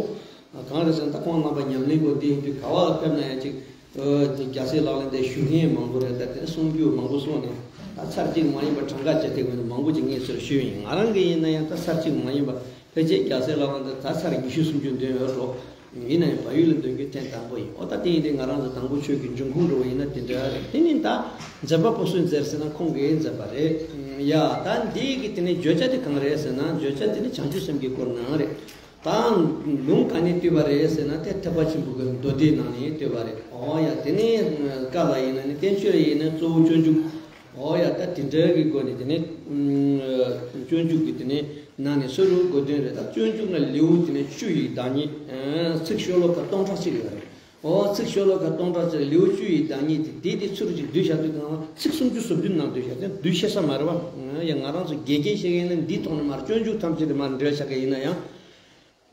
གང་རེད་ཟེར་ན་ད་ཁོང་རྣམ་པ་ཉམས་ལེན་སྐོར་འདི་ཡིན་དུས་ག་བ་ལ་ཕེབས་ན་ཡང་ཅིག་ཨོ་དེ་རྒྱལ་སྲས་ལག་ལེན་དེ་ཞུ་མཁན་མང་པོ་རེད། ད་དེ་གསུང་རྒྱུ་མང་པོ་གསུངས་ནས་ད་ཚར་གཅིག་མ་ཡིན་པ་གྲངས་ཀ་བྱས་ཏེ་མང་པོ་ཅིག་ངས་ཚུར་ཞུས་ཡིན། ང་རང་གི་ཡིན་ན་ཡང་ད་ཚར་གཅིག་མ་ཡིན་པ། ཕལ་ཆེར་རྒྱལ་སྲས་ལག་ལེན་དེ་ད་ཚར་ཉི་ཤུ་སུམ་ཅུ་འདོན་ཡོད་འགྲོ། ཡིན་ན་ཡང་བལ་ཡུལ་ལ་འདོན་རྒྱུ་ཐེངས་དང་པོ་ཡིན། ཨོ་ད་དེ་ཡིན་དུས་ང་རང་ཚོ་དང་པོ་ཆོས་ཀྱི་འབྱུང་ཁུངས་འགྲོ་བ་ཡིན་ན་དེ་འདྲ་རེད། དེ་ནི་ད་མཛད་པ་པོ་སུས་མཛད་ཟེར་ན་ཁོང་གིས་མཛད་པ་རེད། ཡ་ད་འདི་གི་དེ་ནི་བརྗོད་བྱ་དེ་གང་རེད་ཟེར་ན་བརྗོད་བྱ་དེ་ནི་བྱང་ཆུབ་སེམས་ཀྱི་སྐོར་ནང་རེད། ད་ལུང་ག་ནས་བཏུས་པ་རེད་ཟེར་ན་དེ་ཐེག་པ་ཆེན་པོ་གི་མདོ་སྡེའི་ནང་ནས་བཏུས་པ་རེད། ཨོ་ཡ་དེ་ནི་བཀའ་ལ་ཡིན་ན་ནི་བསྟན་བཅོས་ལ་ཡིན་ན་གཙོ་བོ་སྤྱོད་འཇུག་ཨོ་ཡ་ད་དེ་འདྲ་གི་སྒོ་ནས་དེ་ནས་སྤྱོད་འཇུག་གི་དེ་ནས་ནང་ནས་སུ་རུ་དགོས་དོན་རེད། ད་སྤྱོད་འཇུག་ན་ལེའུ་དེ་ནས་བཅུ་ཡི་བདག་ཉིད། ཚིག་ཤོ་ལོ་ཀ་སྟོང་ཕྲག་གཅིག་ཡོད་རེད། ཨོ་ཚིག་ཤོ་ལོ་ཀ་སྟོང་ཕྲག་གཅིག་ལེའུ་བཅུ་ཡི་བདག་ཉིད་དེ་དེ་དེ་ཚུར་ཅིག་བསྡུས་བཞག་དུས་གང་ལ་ཚིག་སུམ་ཅུ་སོ་བདུན་ནང་བསྡུས་བཞག་དེ་བསྡུས་ཤེས་ས་མ་རེད་བ། ཡ་ང་རང་ཚོ་དགེ་རྒན་བཤད་མཁན་ལ་འདིའི་ཐོག་ནས་མར་སྤྱོད་འཇུག་ཐམས་ཅད་དེ་མར་འགྲེལ་བྱ་ག་ཡིན་ན་ཡང་།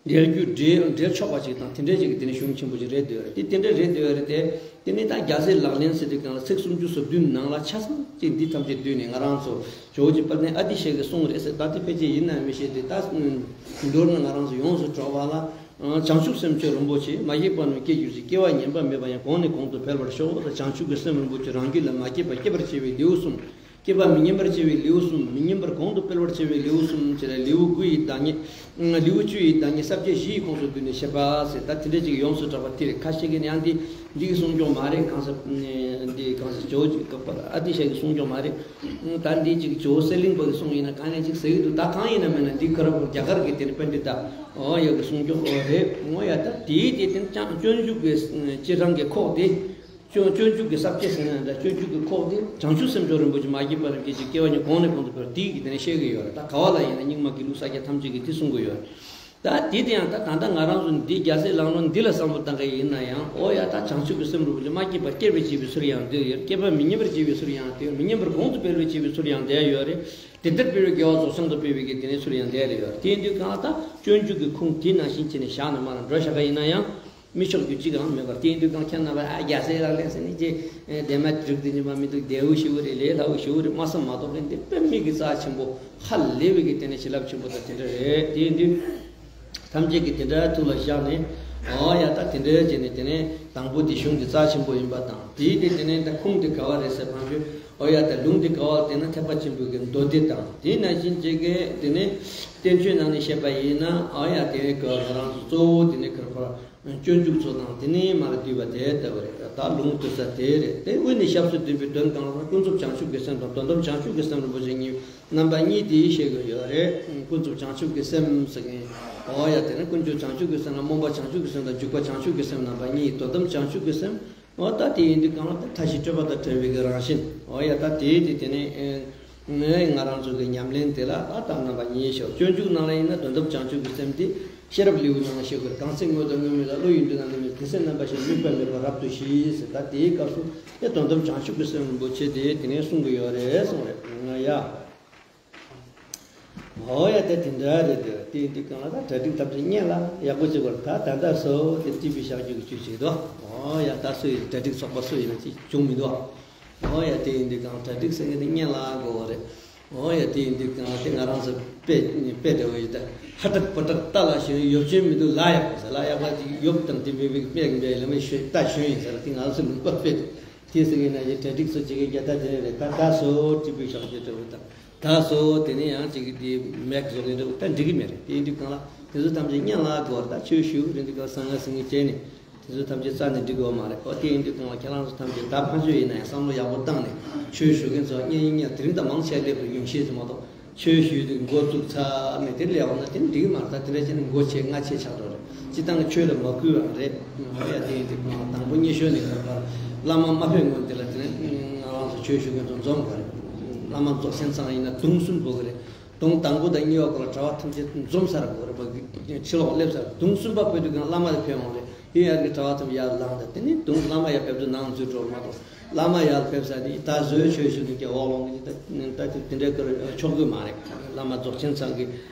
འགྲེལ་རྒྱུ་འགྲེལ་འགྲེལ་ཆོག་པ་ཞིག་དང་དེ་འདྲའི་ཞིག་གི་དེ་ནི་གཞུང་ཆེན་པོ་ཞིག་རེད་འདོད་རེད། དེ་དེ་འདྲ་རེད་འདོད་རེད་དེ། དེ་ནི་ད་རྒྱལ་སྲས་ལག་ལེན་ཟེར་དུས་གང་ལ་ཚིག་སུམ་ཅུ་སོ་བདུན་ནང་ལ་ཆ་ཚང་ཅིག་འདི་ཐམས་ཅད་བསྡུས་ནས་ང་རང་ཚོ་ཇོ་བོ་རྗེ་དཔལ་ལྡན་ཨ་ཏི་ཤ་གི་གསུང་རེད་ཟེར། ད་དེ་ཕལ་ཆེར་ཡིན་ན་མི་ཤེས་དེ་ད་མདོར་ན་ང་རང་ཚོ་ཡོངས་སུ་གྲགས་པ་ལ་བྱང་ཆུབ་སེམས་མཆོག་རིན་པོ་ཆེ་མ་སྐྱེས་པ་རྣམས་སྐྱེ་གྱུར་ཅིག་སྐྱེ་བ་ངན་པ་མེད་པ་ཡང་གོང་ནས་གོང་དུ་འཕེལ་བར་ཤོག་བྱང་ཆུབ་ཀྱི་སེམས་རིན་པོ་ཆེ་རང་རྒྱུད་ལ་མ་སྐྱེས་པ་སྐྱེ་བར་བྱེད་པའི་ལེའུ་གསུམ། སྐྱེས་པ་མི་ཉམས་པར་བྱ་བའི་ལེའུ་གསུམ། མི་ཉམས་པར་གོང་དུ་སྤེལ་བར་བྱ་བའི་ལེའུ་གསུམ་བཅས་ལ་ལེའུ་དགུ་ཡི་བདག་ཉིད། ལེའུ་བཅུ་ཡི་བདག་ཉིད་ས་བཅད་བཞི་ཡི་ཁོངས་སུ་བསྡུས་ནས་བཤད་པ་ཟེར། ད་དེ་འདྲ་ཅིག་ཡོངས་སུ་གྲགས་པ་དེ་རེད། ཁ་ཤས་ཀྱིས་ནི་ཡང་འདི་འདི་གི་གསུང་སྐྱོང་མ་རེད། གང་ཟེར་འདི་གང་ཟེར་ཇོ་ཨ་ཏི་ཤ་གི་གསུང་སྐྱོང་མ་རེད། ད་འདི་ཅིག་ཇོ་སེ་ལིང་པ་གི་གསུང་ཡིན་ན་གང་ནས་ཅིག་ཟེར་གི་འདུག་ད་གང་ཡིན་ན་མིན་ན་འདི་ཁོ་ར་རྒྱ་གར་གི་དེ་ནི་པཎྜི་ཏ་ཨོ་ཡ་གི་གསུང་སྐྱོང་ཨོ་རེད། ཨོ་ཡ་ད་དེའི་དེ་དེ་ནི་ཅང་སྤྱོད་འཇུག་གི་སྤྱིར་བཏང་གི་ཁོག་དེ། སྤྱོད་སྤྱོད་འཇུག་གི་ས་བཅད་ཟེར་ན་འདྲ། སྤྱོད་འཇུག་གི་ཁོག་དེ་བྱང་ཆུབ་སེམས་མཆོག་རིན་པོ་ཆེ་མ་སྐྱེས་པ་རིན་པོ་ཆེ་སྐྱེ་བ་ཉིད་གོང་ནས་གོང་དུ་འཕེལ་བ་དེའི་གི་དེ་ནས་བཤད་གི་ཡོད་རེད། ད་ག་བ་ལ་ཡིན་ན་སྙིགས་མ་དགེ་ལུགས་ས་སྐྱ་ཐམས་ཅད་ཀྱིས་དེ་གསུང་གི་ཡོད་རེད། ད་དེ་དེ་ཡང་ད་ད་ལྟ་ང་རང་ཚོ་འདི་རྒྱལ་སྲས་ལག་ལེན་འདི་ལ་བསམ་བློ་བཏང་གི་ཡིན་ན་ཡང་ཨོ་ཡ་ད་བྱང་ཆུབ་ཀྱི་སེམས་རིན་པོ་ཆེ་མ་སྐྱེས་པ་སྐྱེ་བར་བྱེད་པའི་ཚུལ་ཡང་འདི་ཡོད། སྐྱེས་པ་མི་ཉམས་པར་བྱེད་པའི་ཚུལ་ཡང་འདི་ཡོད། མི་ཉམས་པར་གོང་དུ་འཕེལ་བར་བྱེད་པའི་ཚུལ་ཡང་འདི་ཡོད་རེད། དེ་ལྟར་འཕེལ་བའི་དགེ་བ་རྫོགས་བྱང་དུ་འཕེལ་བའི་གི་དེ་ནས་ཚུལ་ཡང་འདི་ཡོད་རེད། དེ་འདུག་གང་ལ་ད་སྤྱོད་འཇུག་གི་ཁུངས་དེ་ནང་བཞིན་བྱས་ནས་བཞག་ནས་མར་འགྲོ་བཞག་ག་ཡིན་ན་ཡང་། མི་ཆོག་རྒྱུ་གཅིག་ཀྱང་མེད་པར། དེ་ཡིན་དུས་གང་ཁྱེད་རྣམ་པ་ཨ་རྒྱལ་སྲས་ལག་ལེན་ཟེར་ནས་ཀྱི་ལྡན་མ་དྲུག་དེ་ཉི་མ་མི་འདུག་བདེ་བོ་ཞེ་བོ་རེད། ལས་སླ་བོ་ཞེ་བོ་རེད་སྨྲ་བསམ་མ་གཏོགས་ཀྱི་འདི་དཔེ་མི་གི་རྩ་ཆེན་པོ་ཧ་ལས་པའི་གི་དེ་ནས་བྱིན་རླབས་ཆེན་པོ་དང་དེ་འདྲ་རེད། དེ་ཡིན་དུས་ཐམས་ཅད་ཀྱི་དེ་འདྲ་ཐུགས་ལ་བཞག་ནས་ཨོ་ཡ་ད་དེ་འདྲ་བྱས་ནས་དེ་ནས་དང་པོ་དེ་གཞུང་གི་རྩ་ཆེན་པོ་ཡིན་པ་དང་དེའི་དེ་དེ་ནས་ད་ཁུངས་དེ་ག་བ་རེད་ཟེར་བ་ཞུ། ཨོ་ཡ་ད་ལུང་དེ་ག་བ་དེ་ན་ཐེག་པ་ཆེན་པོའི་གི་མདོ་སྡེ་དང་དེ་ནང་བཞིན་བྱས་གི་དེ་ནས་བསྟན་བཅོས་ནང་ནས་བཤད་པ་ཡིན་ན་ཨོ་ཡ་དེ་ག་ང་རང་ཚོ་གཙོ་བོ་དེ་ནས་ག་རེ་སྤྱོད་འཇུག་ཚོ་དང་དེ་ནས་མར་བསྡུས་པ་དེ་ལྟ་བུ་རེད། ད་ལུང་དེ་ས་དེ་རེད། དེ་དབུས་ནས་ཞབས་སུ་བསྟན་པའི་དོན་གང་ལ་ཀུན་རྫོབ་བྱང་ཆུབ་ཀྱི་སེམས་དང་དོན་དམ་བྱང་ཆུབ་ཀྱི་སེམས་རིན་པོ་ཆེ་གཉིས་རྣམ་པ་གཉིས་དེ་བཤད་དགོས་ཡོད་རེད། ཀུན་རྫོབ་བྱང་ཆུབ་ཀྱི་སེམས་ཟེར་མཁན་ཨོ་ཡ་དེ་ནི་ཀུན་རྫོབ་བྱང་ཆུབ་ཀྱི་སེམས་ལ་སྨོན་པ་བྱང་ཆུབ་ཀྱི་སེམས་དང་འཇུག་པ་བྱང་ཆུབ་ཀྱི་སེམས་རྣམ་པ་གཉིས། དོན་དམ་བྱང་ཆུབ་ཀྱི་སེམས། འོ་ད་དེ་ཡིན་དུས་གང་ལ་ད་མཐའ་བཞི་སྤྲོས་པ་དང་བྲལ་བའི་གི་རང་བཞིན། འོ་ཡ་ད་དེའི་དེ་དེ་ནས་ཨེ་ང་རང་ཚོ་གི་ཉམས་ལེན་དེ་ལ་ད་ད་རྣམ་པ་གཉིས་ཤོག་སྤྱོད་འཇུག་ནང་ལ་ཡིན་ན་དོན་དམ་བྱང་ཆུབ་ཀྱི་སེམས་དེ་ཤེས་རབ་ལེའུ་ནང་ལ་བཤད་དགོས། གང་ཚེ་དངོས་དང་དངོས་མེད་ལ། བློ་ཡི་མདུན་ན་གནས་མེད་དེ་སེམས་རྣམ་པ་བཞིན། དམིགས་པ་མེད་པར་རབ་ཏུ་ཞི་ཟེར། ད་དེའི་སྐབས་སུ་དེ་དོན་དམ་བྱང་ཆུབ་ཀྱི་སེམས་རིན་པོ་ཆེ་དེ་དེ་ནས་གསུང་གི་ཡོད་རེད་གསུངས་རེད། ཡ། འོ་ཡ་དེ་དེ་འདྲ་རེད་དེ། དེ་དེ་གང་ལ་ད་གྲ་སྒྲིག་ཐམས་ཅད་སྙན་ལ་ཡག་པོ་བྱེད་དགོས། ད་ད་ལྟ་སོ་དེ་ཏི་བི་བཞག་རྒྱུ་གི་ཆུ་ཞིག་དོ། འོ་ཡ་ད་སུ་ཡི་གྲ་སྒྲིག་ཚོགས་པ་སུ་ཡིན་ན་ཅིག་བྱུང་མི་འདུག་འོ་ཡ་དེ་ཡིན་དུས་གང་གྲ་སྒྲིག་ཟེར་མཁན་དེ་སྙན་ལ་དགོས་པ་རེད། འོ་ཡ་དེ་ཡིན་དུས་གང་དེ་ང་རང་ཚོ་དཔེ་དཔེ་འདྲ་བོ་ཡོད་ད། ཧ་ཏག་པ་ཏག་ལྟ་ལ་ཞོན་ཡོབ་ཆེན་མི་འདུག་ལ་ཡག་པོ་ཟེར། ལ་ཡག་པ་ཅིག་ཡོབ་དང་དེ་མི་བིག་དཔེ་འདྲ་ལ་མི་ཞོན་ལྟ་ཞོན་ཡིན་ཟེར། དེ་ང་ཚོ་མི་པ་དཔེ་དེ་ཟེར་མཁན་ན་ཡི་གྲ་སྒྲིག་ཚོ་བྱེད་མཁན་རྒྱ་ད་དེ་རེད། ད་ད་སོ་ཏི་བི་བཞག་རྒྱུ་འདྲ་བོ་དང་། ད་སོ་དེ་ནས་ཡང་གཅིག་གིས་དེ་མེག་བཟོ་གི་འདུག་ད་འགྲིག་གི་མེད་རེད། དེ་ཡིན་དུས་གང་ལ་དེ་ཚོ་ཐམས་ཅད་སྙན་ལ་དགོས་རེད། ད་ཆོས་ཞུ་རེད་འདུག་ག་གསང་སྔགས་ཟིན་གྱི་བྱས་ནས་དེ་ཚོ་ཐམས་ཅད་རྩ་ནས་འགྲིག་གི་ཡོད་མ་རེད། ཨོ་དེ་ཡིན་དུས་གང་ལ་ཁྱེད་རང་ཚོ་ཐམས་ཅད་ད་ཕན་ཚུན་ཡིན་ན་ཡང་བསམ་བློ་ཡག་པོ་བཏང་ནས་ཆོས་ཞུ་མཁན་ཚོ་སྙན་སྙན་དེ་རིང་ད་མང་ཆེ་སླེབས་པའི་ཡོང་ཤེས་ཀྱི་མ་གཏོགས་ཆོས་ཞུས་དུས་འགོ་བཙུགས་ཚར་ནས་དེ་སླེབས་འོང་ན་དེ་འགྲིག་གི་མ་རེད། ད་དེ་འདྲ་བྱས་ནས་འགོ་ཆེ་ང་ཆེ་ཆགས་འགྲོ་རེད། སྤྱིར་བཏང་གི་ཆོས་ལ་མ་བསྐུལ་བ་རེད། ཨོ་ཡ་དེ་ཡིན་དུས་གང་ལ་དང་པོ་སྙན་ཞུ་ནས་ག་རེ་བར་བླ་མ་མ་ཕེབས་སྔོན་དེ་ལ་དེ་ནས་ང་རང་ཚོ་ཆོས་ཞུ་མཁན་ཚོ་འཛོམས་ག་རེད། བླ་མ་རྫོགས་ཆེན་ཚང་ཡིན་ན་གདུང་གསུམ་དགོས་གི་རེད། གདུང་དང་པོ་དང་གཉིས་པ་སྐོར་ལ་གྲྭ་པ་ཐམས་ཅད་འཛོམས་ས་ར་དགོས་རེད་པ། ཕྱི་ལོགས་སླེབས་ས་ར། གདུང་གསུམ་པ་ཕེབས་དུས་གང་བླ་མ་དེ་ཕེབས་འོང་རེད། ཡིན་ཡང་གི་གྲྭ་པ་ཐམས་ཅད་ཡར་ལངས་ཏེ་དེ་ནི་གདུང་བླ་མ་ཡར་ཕེབས་དུས་ནང་འཛུལ་འགྲོ་མ་གཏོགས་བླ་མ་ཡར་ཕེབས་ས་དེ་ད་བཟོས་ཆོས་ཞུ་ནས་ཀྱང་འོག་ལོང་གི་ད་ད་དེ་དེ་འདྲའི་སྐོར་ཆོག་གི་མ་རེད། བླ་མ་རྫོགས་ཆེན་ཚང་གི་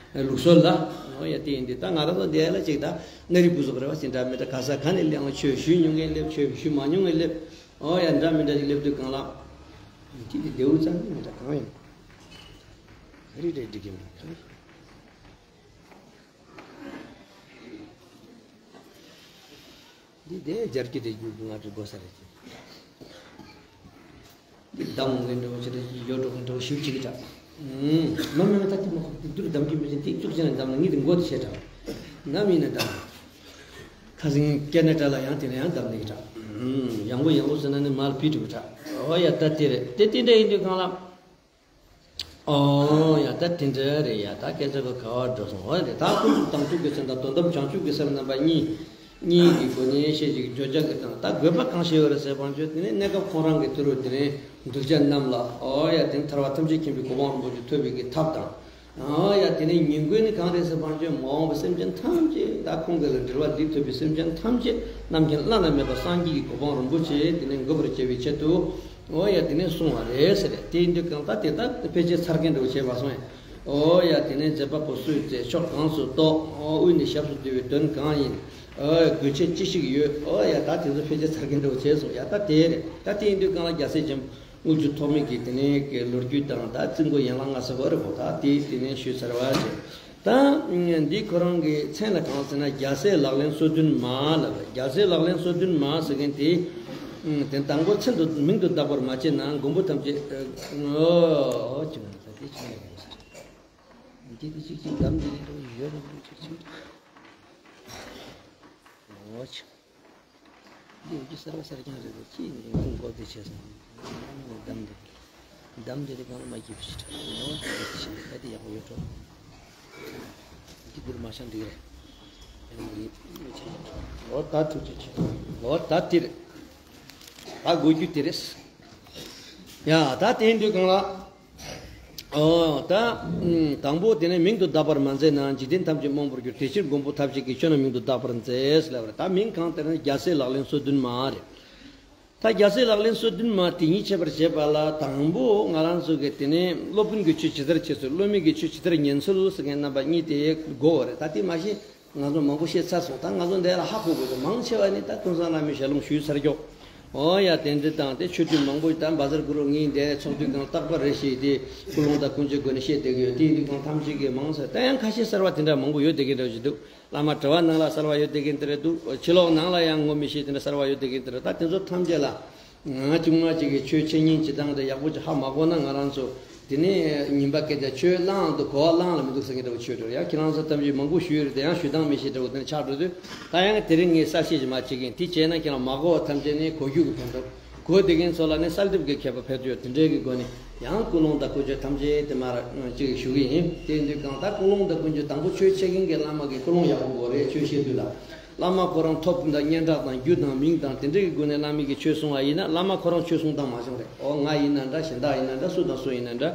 ལུགས་སྲོལ་ལ། ཨོ་ཡ་དེ་ཡིན་དུས་ད་ང་རང་ཚོ་འདི་ལ་ཅིག་ད་གནའ་རི་བུ་ཟོག་རེ་བ་ཞིག་འདྲ་མི་འདྲ་ག་ས་ག་ནས་སླེབས་ཡང་ཆོས་ཞུ་མྱོང་མཁན་སླེབས། ཆོས་ཞུ་མ་མྱོང་མཁན་སླེབས། ཨོ་ཡ་འདྲ་མི་འདྲ་ཞིག་སླེབས་དུས་གང་ལ་ཅི་དེ་ལེའུ་རྩ་གཉིས་མི་འདྲ་གང་ཡིན། ག་རེ་རེད་འགྲིག་གི་མི་འདུག་འདི་དེ་སྦྱར་གྱི་དེ་རྒྱུ་ང་ཚོ་དགོས་ས་རེད་ཅེས། འདི་གདམ་འོང་གི་འདྲ་བོ་ཞིག་རེད། ཡོད་འགྲོ་གི་འདྲ་བོ་ཞིག་ཅིག་གི་འདྲ། ཨུམ། མ་མེད་མེད་ད་དེ་མ་ཁོག་དེ་དུར་གདམ་གྱི་མི་ཤེས། དེ་བཅུག་ཅན་གདམ་ན་ངས་དེ་མགོ་དེ་བྱས་འདྲ། ནམ་ཡིན་ན་གདམ། ཁ་སང་ཀེ་ན་ཌ་ལ་ཡང་དེ་ལ་ཡང་གདམ་ནི་གི་འདྲ། ཨུམ། ཡང་པོ་ཡང་པོ་ཟེར་ན་ནི་མལ་ཕི་འགྲོ་གི་འདྲ། ཨོ་ཡ་ད་དེ་རེད། དེ་དེ་འདྲ་ཡིན་དུས་གང་ལ། ཨོ་ཡ་ད་དེ་འདྲ་རེད་ཡ། ད་སྐད་ཆ་ག་ག་བར་འགྲོ་སོང་བ་རེད། ད་ཀུན་རྫོབ་བྱང་ཆུབ་ཀྱི་སེམས་དང་དོན་དམ་བྱང་ཆུབ་ཀྱི་སེམས་རྣམ་པ་གཉིས། གཉིས་ཀྱི་སྒོ་ནས་བཤད་ཅིག་བརྗོད་བྱ་གི་སྟངས། ད་དགོས་པ་གང་ཞིག་ཡོད་རེད་ཟེར་བ་བརྗོད། དེ་ནས་གནས་སྐབས་ཁོང་རང་གི་དུས་རབས་དེ་ནས་གདུལ་བྱ་རྣམས་ལ་ཨོ་ཡ་དེ་ནས་ཐར་པ་ཐམས་ཅད་མཁྱེན་པའི་གོ་འཕང་རིན་པོ་ཆེ་ཐོབ་པའི་གི་ཐབས་དང་། ཨོ་ཡ་དེ་ནས་ཉིང་དགོས་ནི་གང་རེད་ཟེར་བ་བརྗོད། མ་འོངས་པའི་སེམས་ཅན་ཐམས་ཅད་ད་ཁོང་གི་ལ་འབྲེལ་བ་འདི་ཐོབ་པའི་སེམས་ཅན་ཐམས་ཅད་རྣམ་མཁྱེན་བླ་ན་མེད་པ་སངས་རྒྱས་ཀྱི་གོ་འཕང་རིན་པོ་ཆེ་དེ་ནས་འགོད་པར་བྱ་བའི་ཆེད་དུ། འོ་ཡ་དེ་ནས་གསུངས་པ་རེད་ཟེར། དེ་ཡིན་དུས་གང་ལྟར་དེ་ལྟར་ཕལ་ཆེར་ཚར་མཁན་འདྲ་བོ་བྱས་པ་སོང་ཡ། འོ་ཡ་དེ་ནས་མཛད་པ་པོ་སུས་མཛད། ཕྱོགས་གང་སུ་གཏོགས། འོ་དབུས་ནས་ཞབས་སུ་བསྡུས་པའི་དོན་གང་ཡིན། འོ་དགོས་ཆེད་ཅི་ཞིག་ཡོད། འོ་ཡ་ད་དེ་ཚོ་ཕལ་ཆེར་ཚར་མཁན་འདྲ་བོ་བྱས་སོང་ཡ། ད་དེ་རེད། ད་དེ་ཡིན་དུས་གང་ལ་རྒྱལ་སྲས་ཆེན་པོ་དངུལ་ཆུ་ཐོགས་མེད་ཀྱི་དེ་ནས་ཀྱི་ལོ་རྒྱུས་དང་ད་རྩིས་འགོ་ཡན་ལག་ལྔ་ཟེར་བ་རེད་གོ། ད་དེ་དེ་ནས་ཞུས་ཚར་བ་རེད། ད་འདི་ཁོ་རང་གི་མཚན་ལ་གང་ཟེར་ན་རྒྱལ་སྲས་ལག་ལེན་སོ་བདུན་མ་ལབ་རེད། རྒྱལ་སྲས་ལག་ལེན་སོ་བདུན་མ་ཟེར་མཁན་དེ། ཨུམ། དེ་དང་པོ་མཚན་དུ་མིང་དུ་བཏགས་པར་མ་བྱས་ན་མགོན་པོ་ཐམས་ཅད། ཨོ་ཅིག་ད་དེ་ཅི་ཡོད་ཟེར། འདི་དེ་ཅིག་ཅིག་གདམ་འདི་རེད་འགྲོ་ཡོད་རེད་འགྲོ་ཅིག་ཅིག་ཨོ་ཅིག་འདི་འོ་ཅི་གསར་པ་གསར་རྐྱང་རེད་འགྲོ་ཅི་ཡིན་འགྲོ་ཁུངས་འགོག་དེ་བྱས་སོང་། གདམ་འདི་གདམ་འདི་རེད་གང་ལ་མ་སྐྱིད་པ་ཞིག་ད་དེ་ཡག་པོ་ཡོད་འགྲོ། འདི་འདིར་མ་ཤང་འདི་རེད། འོ་ད་ཐུགས་རྗེ་ཆེ། འོ་ད་དེ་རེད། ད་དགོས་རྒྱུ་དེ་རེད། ཡ་ད་དེ་འདི་གང་ལ། ཨོ་ད། དང་པོ་དེ་ནས་མིང་དུ་གདགས་པར་མ་མཛད་ན་འཇིག་རྟེན་ཐམས་ཅད་རྨོངས་པར་འགྱུར། དེ་ཕྱིར་མགོན་པོ་ཐམས་ཅད་ཀྱིས་ཁྱོད་རྣམས་མིང་དུ་གདགས་པར་མཛད་ལབ་རེད། ད་མིང་གང་དེ་ནི་རྒྱལ་སྲས་ལག་ལེན་སོ་བདུན་མ་རེད། ད་རྒྱལ་སྲས་ལག་ལེན་སོ་བདུན་མ་དེ་ཉིད་འཆད་པར་བྱེད་པ་ལ་དང་པོ་ང་རང་ཚོ་གི་དེ་ནས་སློབ་དཔོན་གྱི་ཆོས་ཇི་ལྟར་བྱེད་ཚུལ་སློབ་མའི་གི་ཆོས་ཇི་ལྟར་ཉན་ཚུལ་ཟེར་མཁན་རྣམ་པ་གཉིས་དེ་དགོས་པ་རེད། ད་དེ་མ་གཞི་ང་ཚོ་མང་པོ་བཤད་ཚར་སོང་། ད་ང་ཚོ་འདི་ལ་ཧ་གོ་དགོས་འདུག་མང་ཆེ་བ་ནི་ད་ཀུན་བཟང་བླ་མའི་ཞལ་ལུང་ཞུས་ཚར་ཀྱོག་ཨོ་ཡ་དེ་འདི་དང་དེ་ཆོས་ཐུན་མང་པོ་ད་བཛྲ་གུ་རུ་ངས་འདི་ཚོགས་དུས་གང་རྟག་པར་རེ་ཞིག་དེ་ཀུན་སློང་དང་ཀུན་སྤྱོད་སྒོ་ནས་བཤད་བསྡད་ཀྱི་ཡོད། དེ་ཡིན་དུས་གང་ཐམས་ཅད་ཀྱི་མང་ཚོད་ད་ཡང་ཁ་ཤས་གསར་བ་དེ་འདྲ་མང་པོ་ཡོད་བསྡད་ཀྱི་འདྲ་ཞིག་འདུག་བླ་མ་དྲི་བ་ནང་ལ་གསར་བ་ཡོད་བསྡད་མཁན་དེ་རེད་འདུག་ཕྱི་ལོགས་ནང་ལ་ཡང་ངོ་མི་ཤེས་དེ་འདྲ་གསར་བ་ཡོད་བསྡད་མཁན་དེ་རེད། ད་དེ་ཚོ་ཐམས་ཅད་ལ་ང་ཅུང་མ་ཅིག་གིས་ཆོས་འཆད་ཉན་བྱེད་སྟངས་དེ་ཡག་པོ་ཅིག་ཧ་མ་གོ་ན་ང་རང་ཚོ་དེ་ནས་ཉིན་པ་སྐད་ཆ་ཆོས་བླང་དུ་གོ་བ་བླང་ལ་མི་འདུག་ཟེར་མཁན་འདྲ་བོ་ཆོས་འགྲོ་ཡང་ཁྱེད་རང་ཚོ་ཐམས་ཅད་མང་པོ་ཞུས་ཡོད་རེད་དེ་ཡང་ཞུ་སྟངས་མི་ཤེས་འདྲ་བོ་དེ་འདྲ་ཆགས་འགྲོ་དུས་ད་ཡང་དེ་རིང་ངས་གསལ་བཤད་ཅིག་མ་བྱེད་ཀྱིན་དེ་བྱས་ན་ཁྱེད་རང་མ་གོ་བ་ཐམས་ཅད་ནས་གོ་རྒྱུ་གི་དོན་དུ། གོ་བསྡད་མཁན་ཚོ་ལ་ནི་གསལ་འདེབས་ཀྱི་མཁས་པ་ཕེབས་ཡོད། དེ་འདྲའི་གི་སྒོ་ནས་ཡང་ཀུན་སློང་དང་ཀུན་སྤྱོད་ཐམས་ཅད་དེ་མར་ཅིག་ཞུ་གི་ཡིན། དེ་འདི་གང་ལྟར་ཀུན་སློང་དང་ཀུན་སྤྱོད་དང་པོ་ཆོས་འཆད་མཁན་གྱི་བླ་མ་གི་ཀུན་སློང་ཡག་པོ་དགོས་རེད། ཆོས་བཤད་དུས་ལ་བླ་མ་ཁོ་རང་ཐོབ་དང་སྙན་གྲགས་དང་རྒྱུ་དང་མིང་དང་དེ་འདྲའི་གི་སྒོ་ནས་བླ་མའི་གི་ཆོས་གསུང་བ་ཡིན་ན་བླ་མ་ཁོ་རང་ཆོས་གསུང་སྟངས་མ་བྱུང་རེད། འོ་ང་ཡིན་ན་འདྲ་གཞན་དག་ཡིན་ན་འདྲ་སུ་དང་སུ་ཡིན་ན་འདྲ་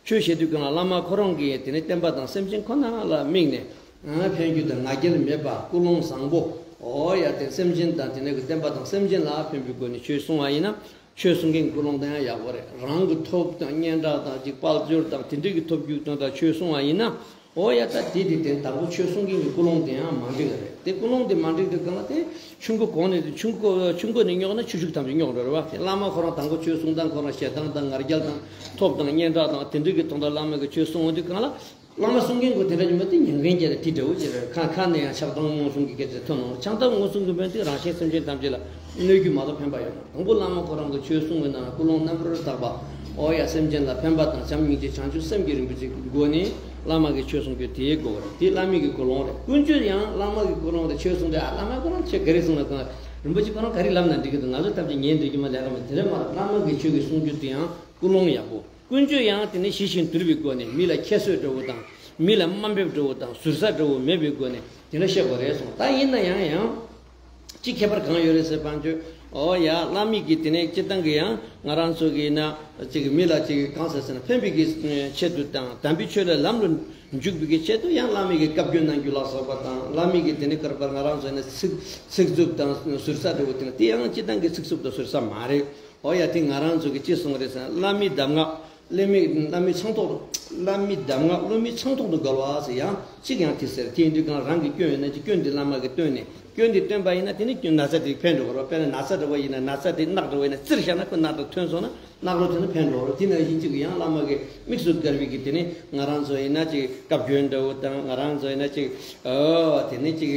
ཆོས་བཤད་དུས་གང་ལ་བླ་མ་ཁོ་རང་གིས་དེ་ནས་བསྟན་པ་དང་སེམས་ཅན་ཁོ་ན་ལ་དམིགས་ནས། ཕན་རྒྱུ་དང་ང་རྒྱལ་མེད་པ་ཀུན་སློང་བཟང་པོ། འོ་ཡ་དེ་སེམས་ཅན་དང་དེ་ནས་ཀྱི་བསྟན་པ་དང་སེམས་ཅན་ལ་ཕན་པའི་སྒོ་ནས་ཆོས་གསུང་བ་ཡིན་ན་ཆོས་གསུང་མཁན་ཀུན་སློང་དེ་ཡང་ཡག་པོ་རེད། རང་གི་ཐོབ་དང་སྙན་གྲགས་དང་ཅིག་དཔལ་འབྱོར་དང་དེ་འདྲའི་གི་ཐོབ་རྒྱུ་དོན་དག་ཆོས་གསུང་བ་ཡིན་ན་འོ་ཡ་ད་དེ་དེ་དེ་དང་པོ་ཆོས་གསུང་མཁན་གྱི་ཀུན་སློང་དེ་ཡང་མ་འགྲིག་གི་རེད། དེ་ཀུན་སློང་དེ་མ་འགྲིག་དུས་གང་ལ་དེ་ཆུ་མགོ་གོང་ནས་ཆུ་མགོ་ཆུ་མགོ་ནས་རྙོག་ན་ཆུ་ཤུགས་ཐམས་ཅད་རྙོག་འགྲོ་རེད་བ། དེ་བླ་མ་ཁོ་རང་དང་པོ་ཆོས་གསུང་སྟངས་ཁོ་རང་ཞེ་སྡང་དང་ང་རྒྱལ་དང་ཐོབ་དང་སྙན་གྲགས་དང་དེ་འདྲའི་གི་དོན་དག་བླ་མ་གི་ཆོས་གསུང་འོང་དུས་གང་ལ། བླ་མ་གསུང་མཁན་ཀུན་དེ་འདྲ་ཉི་མ་དེ་ཉན་མཁན་གྱི་རེད། དེ་འདྲ་བོ་ཅིག་རེད། ཁ་ཁ་ནས་ཡང་ཆགས་སྡང་མངོན་སུམ་གྱི་སྐད་ཆ་ཐོན་འོང་། ཆགས་སྡང་མངོན་སུམ་གྱི་དཔོན་དེ་རང་གཞན་སེམས་ཅན་ཐམས་ཅད་ལ་གནོད་རྒྱུ་མ་གཏོགས་ཕན་པ་ཡོད་མ་རེད། དང་པོ་བླ་མ་ཁོ་རང་གི་ཆོས་གསུང་བའི་ནང་ལ་ཀུན་སློང་རྣམ་པར་དག་པ། འོ་ཡ་སེམས་ཅན་ལ་ཕན་པ་དང་བྱམས་སྙིང་རྗེ་བྱང་ཆུབ་སེམས་ཀྱི་རིན་པོ་ཆེ་གི་སྒོ་ནས་བླ་མ་གི་ཆོས་གསུང་རྒྱུ་དེའི་སྒོ་རེད། དེ་བླ་མའི་གི་ཀུན་སློང་རེད། ཀུན་སྤྱོད་ཡང་བླ་མ་གི་ཀུན་སློང་རེད། ཆོས་གསུང་དུས་ཨ་བླ་མ་ཁོ་རང་ཆོས་ག་རེ་གསུང་ན་གང་རིན་པོ་ཆེ་ཁོ་རང་ག་རེ་ལབ་ན་འགྲིག་གི་འདུག་ང་ཚོ་ཐམས་ཅད་ཉན་འགྲིག་གི་མ་ལས་ཀ་མ་དེ་འདྲ་མ་རེད། བླ་མ་གི་ཆོས་ཀྱི་གསུང་རྒྱུ་དེ་ཡང་ཀུན་སློང་ཡག་པོ། ཀུན་སྤྱོད་ཡང་དེ་ནི་ཞི་ཞིང་དུལ་བའི་སྒོ་ནས་མི་ལ་ཁྱད་གསོད་འདྲ་བོ་དང་མི་ལ་དམའ་འབེབས་འདྲ་བོ་དང་ཟུར་ཟ་འདྲ་བོ་མེད་པའི་སྒོ་ནས་དེ་འདྲ་བཤད་དགོས་རེད་གསུངས། ད་ཡིན་ན་ཡང་ཡང་ཅི་ཁྱད་པར་གང་ཡོད་རེད་ཟེར་བ་ཅོ། འོ་ཡ་བླ་མའི་གི་དེ་ནས་སྤྱིར་བཏང་གི་ཡང་ང་རང་ཚོ་གི་ཡིན་ན་ཅིག་མི་ལ་ཅིག་གང་ཟེར་ཟེར་ན་ཕན་པའི་གི་ཆེད་དུ་དང་དམ་པའི་ཆོས་ལ་ལམ་ལ་འཇུག་པའི་གི་ཆེད་དུ་ཡང་བླ་མའི་གི་བཀའ་བཀྱོན་གནང་རྒྱུ་ལ་སོགས་པ་དང་བླ་མའི་གི་དེ་ནས་ཀར་པར་ང་རང་ཚོ་ཡིན་ན་ཚིག་ཚིག་རྩུབ་དང་ཟུར་ཟ་འདྲ་བོ་དེ་ནི་དེ་ཡང་སྤྱིར་བཏང་གི་ཚིག་རྩུབ་དང་ཟུར་ཟ་མ་རེད། འོ་ཡ་དེ་ང་རང་ཚོ་གི་ཅི་གསུང་རེད་ཟེར་ན་བླ་མའི་གདམས་ངག་བླ་མའི་བླ་མའི་ཚང་ཐོག་ཏུ་བླ་མའི་གདམས་ངག་བླ་མའི་ཚང་ཐོག་ཏུ་འགལ་བ་ཟེར་ཡང་གཅིག་ཡང་དེ་ཟེར། དེ་ཡིན་དུས་གང་རང་གི་སྐྱོན་ཡོད་ན་ཅི་སྐྱོན་དེ་བླ་མ་གིས་བཏོན་ནས་སྐྱོན་དེ་བཏོན་པ་ཡིན་ན་དེ་ནི་སྐྱོན་ན་ཚ་དེ་ཕན་འགྲོ་གི་རེད། དཔེར་ན་ན་ཚ་འདྲ་བོ་ཡིན་ན་ན་ཚ་དེ་རྣག་འདྲ་བོ་ཡིན་ན་བཙིར་བཞག་ན་ཁོ་རྣག་དང་ཐོན་སོང་ན་རྣག་རོ་ཐོན་ན་ཕན་འགྲོ་གི་རེད། དེ་ནང་བཞིན་གཅིག་ཡང་བླ་མ་གིས་དམིགས་སུ་བཀར་བའི་གི་དེ་ནི་ང་རང་ཚོ་ཡིན་ན་ཅིག་བཀའ་བཀྱོན་འདྲ་བོ་དང་ང་རང་ཚོ་ཡིན་ན་ཅིག་ཨོ་དེ་ནི་ཅིག་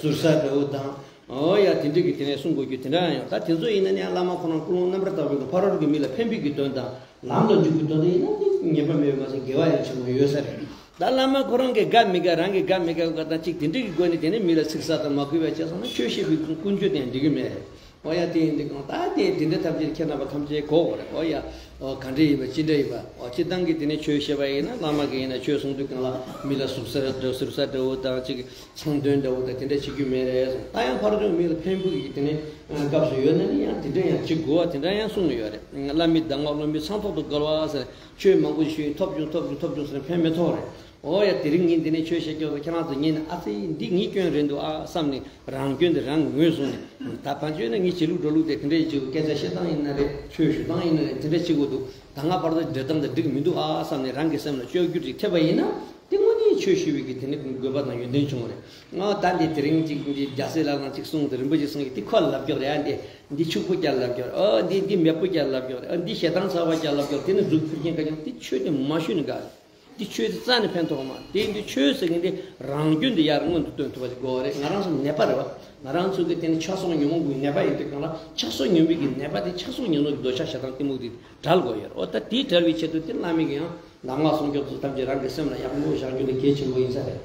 ཟུར་ཟ་འདྲ་བོ་དང་། ཨོ་ཡ་དེ་འདྲ་གི་དེ་ནས་གསུང་དགོས་རྒྱུ་དེ་འདྲ་ཡང་ཡོད། ད་དེ་ཚོ་ཡིན་ན་ནི་བླ་མ་ཁོ་རང་ཀུན་སློང་རྣམ་པར་དག་པའི་ཕ་རོལ་གྱི་མི་ལ་ཕན་པའི་གི་དོན་དང་ལམ་ལ་འཇུག་པའི་དོན་དུ་ཡིན་ན་ནི་ངེས་པ་མེད་པ་མ་ཟད་དགེ་བ་ཡང་ཆེན་པོ་ཡོད་ས་རེད། ད་བླ་མ་ཁོ་རང་གི་དགའ་མི་དགའ་རང་གི་དགའ་མི་དགའ་ག་དང་གཅིག་དེ་འདྲ་གི་སྒོ་ནས་དེ་ནས་མི་ལ་ཚིག་གསར་དང་མ་གུས་པ་བྱས་སོང་ན་ཆོས་བཤད་པའི་ཀུན་སྤྱོད་དེ་ཡང་འགྲིག་གི་མེད་རེད། ཨོ་ཡ་དེ་ཡིན་དུས་གང་ད་དེ་དེ་འདྲ་ཐམས་ཅད་ཁྱེད་རྣམ་པ་ཐམས་ཅད་གོ་དགོས་རེད། ཨོ་ཡ་ཨོ་ག་འདྲ་ཡིན་པ་ཅི་འདྲ་ཡིན་པ་ཨོ་སྤྱིར་བཏང་གི་དེ་ནས་ཆོས་བཤད་པ་ཡིན་ན་བླ་མ་གི་ཡིན་ན་ཆོས་གསུང་དུས་གང་ལ་མི་ལ་ཟུར་ཟ་ཟུར་ཟ་འདྲ་བོ་དང་གཅིག་མཚང་འདོན་འདྲ་བོ་དང་དེ་འདྲ་བྱེད་རྒྱུ་མེད་རེད་གསུངས། ད་ཡང་ཕར་ཕྱོགས་མི་ལ་ཕན་པོ་ཡི་དེ་ནས་སྐབས་སུ་ཡོད་ན་ནི་ཡང་དེ་འདྲ་ཡང་བྱེད་དགོས་པ་དེ་འདྲ་ཡང་གསུངས་ཡོད་རེད། བླ་མའི་གདམས་ངག་བློ་མའི་ཚང་ཐོག་ཏུ་བཀལ་བ་ཟེར་ཆོས་མང་པོ་ཞུས་ཐོབ་བྱུང་ཐོབ་བྱུང་ཐོབ་བྱུང་ཟེར་ན་ཕན་མི་ཐོགས་རེད། འོ་ཡ་དེ་རིང་ངས་འདི་ནས་ཆོས་བཤད་ཀྱོག་ཟེར་ཁྱེད་རང་ཚོ་ཉན་ནས་ཨ་ཙི་འདི་ངའི་སྐྱོན་རེད་འདུག་ཨ་བསམ་ནས་རང་སྐྱོན་དེ་རང་ངོས་བཟུང་ནས་ད་ཕན་ཆོད་ན་ངའི་བྱེད་ལུགས་འགྲོ་ལུགས་དེ་དེ་འདྲ་ཅིག་སྐད་ཆ་བཤད་སྟངས་ཡིན་ན་རེད་ཆོས་ཞུ་སྟངས་ཡིན་ན་རེད་དེ་འདྲ་བྱེད་དགོས་འདུག་ད་སྔ་བར་དུ་འབྲེལ་སྟངས་དེ་འགྲིག་མི་འདུག་ཨ་བསམ་ནས་རང་གི་སེམས་ལ་བཅོས་བསྒྱུར་ཅིག་ཐེབས་པ་ཡིན་ན་དེ་དངོས་གནས་ཆོས་ཞུ་བའི་གི་དེ་ནི་དགོས་པ་དང་ཡོན་ཏན་བྱུང་བ་རེད། ང་ད་འདི་དེ་རིང་ཅིག་འདི་རྒྱལ་སྲས་ལག་ལེན་ཅིག་གསུངས་ཏེ་རིན་པོ་ཆེ་གསུངས་ཀྱི་འདི་ཁོ་ལབ་ཀྱོག་རེད། ཨ་འདི་འདི་ཕྱུག་པོ་ཀྱང་ལབ་ཀྱོག་རེད། ཨ་འདི་འདི་མེད་པོ་ཀྱང་ལབ་ཀྱོག་རེད། ཨ་འདི་ཞེ་སྡང་ཚ་བ་ཀྱང་ལབ་ཀྱོག་རེད། ཨ་འདི་གཟུགས་ཕུལ་མཁན་ཀ་ཀྱང་འདི་ཆོས་དེ་མ་ཞུས་ནི་དགའ་རེད། འདི་ཆོས་དེ་རྩ་ནས་ཕན་ཐོགས་མ། དེ་ཡིན་དུས་ཆོས་ཟེར་མཁན་དེ་རང་རྒྱུན་དེ་ཡར་སྔོན་དུ་སྟོན་ཐུབ་པ་ཞིག་དགོས་པ་རེད། ང་རང་ཚོ་ནད་པ་རེད་བ། ང་རང་ཚོ་གི་དེ་ནི་ཆགས་སོགས་ཉོན་མོངས་ཀྱི་ནད་པ་ཡིན་དུས་གང་ལ་ཆགས་སོགས་ཉོན་མོངས་ཀྱི་ནད་པ་དེ་ཆགས་སོགས་ཉོན་མོངས་ཀྱི་འདོད་ཆགས་ཞེ་སྡང་གཏི་མུག་དེ་བྲལ་དགོས་ཡོད་རེད། འོ་ད་དེ་བྲལ་བའི་ཆེད་དུ་དེ་བླ་མའི་གི་ཡང་གདམས་ངག་སྲུང་སྐྱོབ་ཚོ་ཐམས་ཅད་རང་གི་སེམས་ལ་ཡག་པོ་བཞག་རྒྱུ་ནི་གལ་ཆེན་པོ་ཡིན་ས་རེད།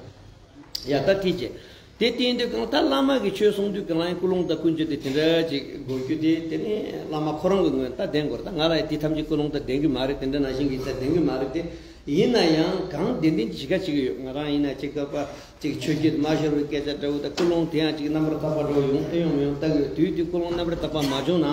ཡ་ད་དེ་བྱས། དེ་བསྟན་དུས་གང་ལྟར་བླ་མ་གི་ཆོས་གསུང་དུས་གང་ལ་ཡང་ཀུན་སློང་དང་ཀུན་སྤྱོད་དེ་དེ་འདྲ་ཅིག་དགོས་རྒྱུ་དེ་དེ་ནི་བླ་མ་ཁོ་རང་གི་ངོས་ད་བདེན་དགོས་རེད། ད་ང་ལ་ཡང་དེ་ཐམས་ཅད་ཀུན་སློང་དང་ལྡན་གི་མ་རེད། དེ་འདྲ་ནང་བཞིན་གྱི་ད་ལྡན་གི་མ་རེད། དེ་ཡིན་ན་ཡང་གང་བདེན་བདེན་ཅིག་ག་ཅིག་ཡོད། ང་རང་ཡིན་ན་ཅིག་ག་པ་ཅིག་ཆོས་བརྒྱུད་མ་ཤོར་བའི་སྐད་ཆ་འདྲ་བོ་ད་ཀུན་སློང་དེ་ཡང་ཅིག་རྣམ་པར་དག་པ་འདྲ་བོ་ཡོང་ཨེ་ཡོང་མི་ཡོང་ལྟ་གི་ཡོད། དུས་དུས་ཀུན་སློང་རྣམ་པར་དག་པ་མ་བྱུང་ན།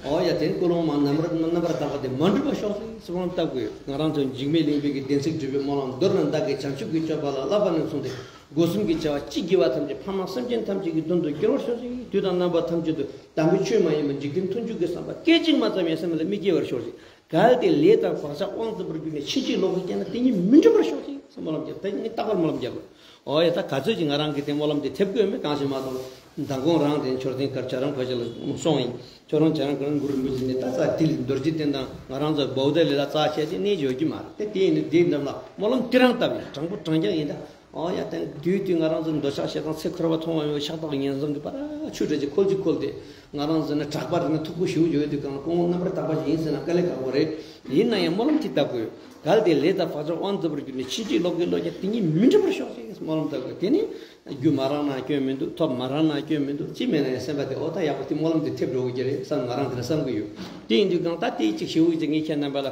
ཨོ་ཡ་དེ་ཀུན་སློང་མ་རྣམ་པར་རྣམ་པར་དག་པ་དེ་མ་འགྲུབ་པར་ཤོག་ཟེར་སྨོན་ལམ་བཏབ་དགོས། ང་རང་ཚོ་འཇིགས་མེད་གླིང་པའི་གི་བདེན་ཚིག་སྒྲུབ་པའི་སྨོན་ལམ། མདོར་ན་བདག་གིས་བྱང་ཆུབ་ཀྱི་སྤྱོད་པ་ལ་བསླབ་པ་ནས་བཟུང་སྟེ་སྒོ་གསུམ་གྱི་བྱ་བ་ཅི་བགྱི་བ་ཐམས་ཅད་ཕ་མ་སེམས་ཅན་ཐམས་ཅད་ཀྱི་དོན་དུ་སྐྱེ་བར་ཤོག་ཅིག་དུས་དང་རྣམ་པ་ཐམས་ཅད་དུ་དམ་པའི་ཆོས་མ་ཡིན་པ་འཇིག་རྟེན་མཐུན་འཇུག་གི་བསམ་པ་སྐད་ཅིག་མ་ཙམ་ཡང་སེམས་ལ་མི་སྐྱེ་བར་ཤོག་ཅིག་གལ་ཏེ་ལས་དང་བག་ཆགས་དབང་བཙོག་པར་གྱུར་ནས་ཕྱིན་ཅི་ལོག་གི་སྐྱེས་ན་དེ་ཉིད་མི་འགྲུབ་པར་ཤོག་ཅིག་སྨོན་ལམ་རྒྱབ། དེ་ཉིད་རྟག་པར་སྨོན་ལམ་རྒྱབ་དགོས། ཨོ་ཡ་ད་ག་ཚོད་ཅིག་ང་རང་གིས་དེ་སྨོན་ལམ་དེ་ཐེབས་དགོས་མེད། གང་ཞིག་མ་གཏོགས་མདང་དགོང་རང་དེ་མཆོད་རྟེན་གར་བྱ་རང་ཁ་ཤས་ལ་སོང་ཡིན། ཁྱོད་རང་བྱ་རང་ག་རང་གུ་རུ་རིན་པོ་ཆེ་ནས་ད་རྩ་དེ་ལ་རྡོ་རྗེ་གདན་དང་ང་རང་ཚོ་བོའུ་ཌ་ལས་ལ་རྩ་བྱས་ཏེ་གནས་ཡོད་ཀྱི་མ་རེད། དེ་དེ་ཡིན་ན་དེའི་འགྲམ་ལ་སྨོན་ལམ་དེ་རང་བཏབ་ཡིན། དྲང་པོ་དྲང་རྐྱང་ཡིན་ད། ཨོ་ཡ་དེ་དུས་དུས་ང་རང་ཚོ་འདོད་ཆགས་ཞེ་སྡང་ཚེ་འཁོར་བ་མཐོང་བ་ཡོད་ཤ་སྟག་ངན་སོང་གི་བར་ཆུ་འདྲ་ཅིག་ཁོལ་གཅིག་ཁོལ་ཏེ། ང་རང་ཚོ་ནི་དྲག་པ་རེད་ན་མཐུག་པོ་ཞེ་པོ་ཡོད་དུས་གང་ལ་ཀུན་སློང་རྣམ་པར་དག་པ་ཞིག་ཡིན་ཟེར་ན་དཀའ་ལས་ཁག་པོ་རེད། ཡིན་ན་ཡང་སྨོན་ལམ་དེ་བཏབ་དགོས། གལ་ཏེ་ལས་དང་བག་ཆགས་དབང་བཙོག་པར་གྱུར་ནས་ཕྱིན་ཅི་ལོག་གི་བློ་རྒྱ་དེ་ཉིད་མི་འགྲུབ་པར་ཤོག་ཅིག་སྨོན་ལམ་བཏབ་དགོས། དེ་ནི་རྒྱུ་མ་རག་ན་སྐྱོན་མི་འདུག་ཐོབ་མ་རག་ན་སྐྱོན་མི་འདུག་ཅི་མེད་ན་ཡང་སེམས་པ་དེ་ཨོ་ད་ཡག་པོ་དེ་སྨོན་ལམ་དེ་ཐེབས་འགྲོ་གི་རེད་བསམ་ང་རང་དེ་འདྲ་བསམ་གི་ཡོད། དེ་ཡིན་དུས་གང་ལྟར་དེ་གཅིག་ཞེ་པོ་ཅིག་ངས་ཁྱེད་རྣམ་པ་ལ་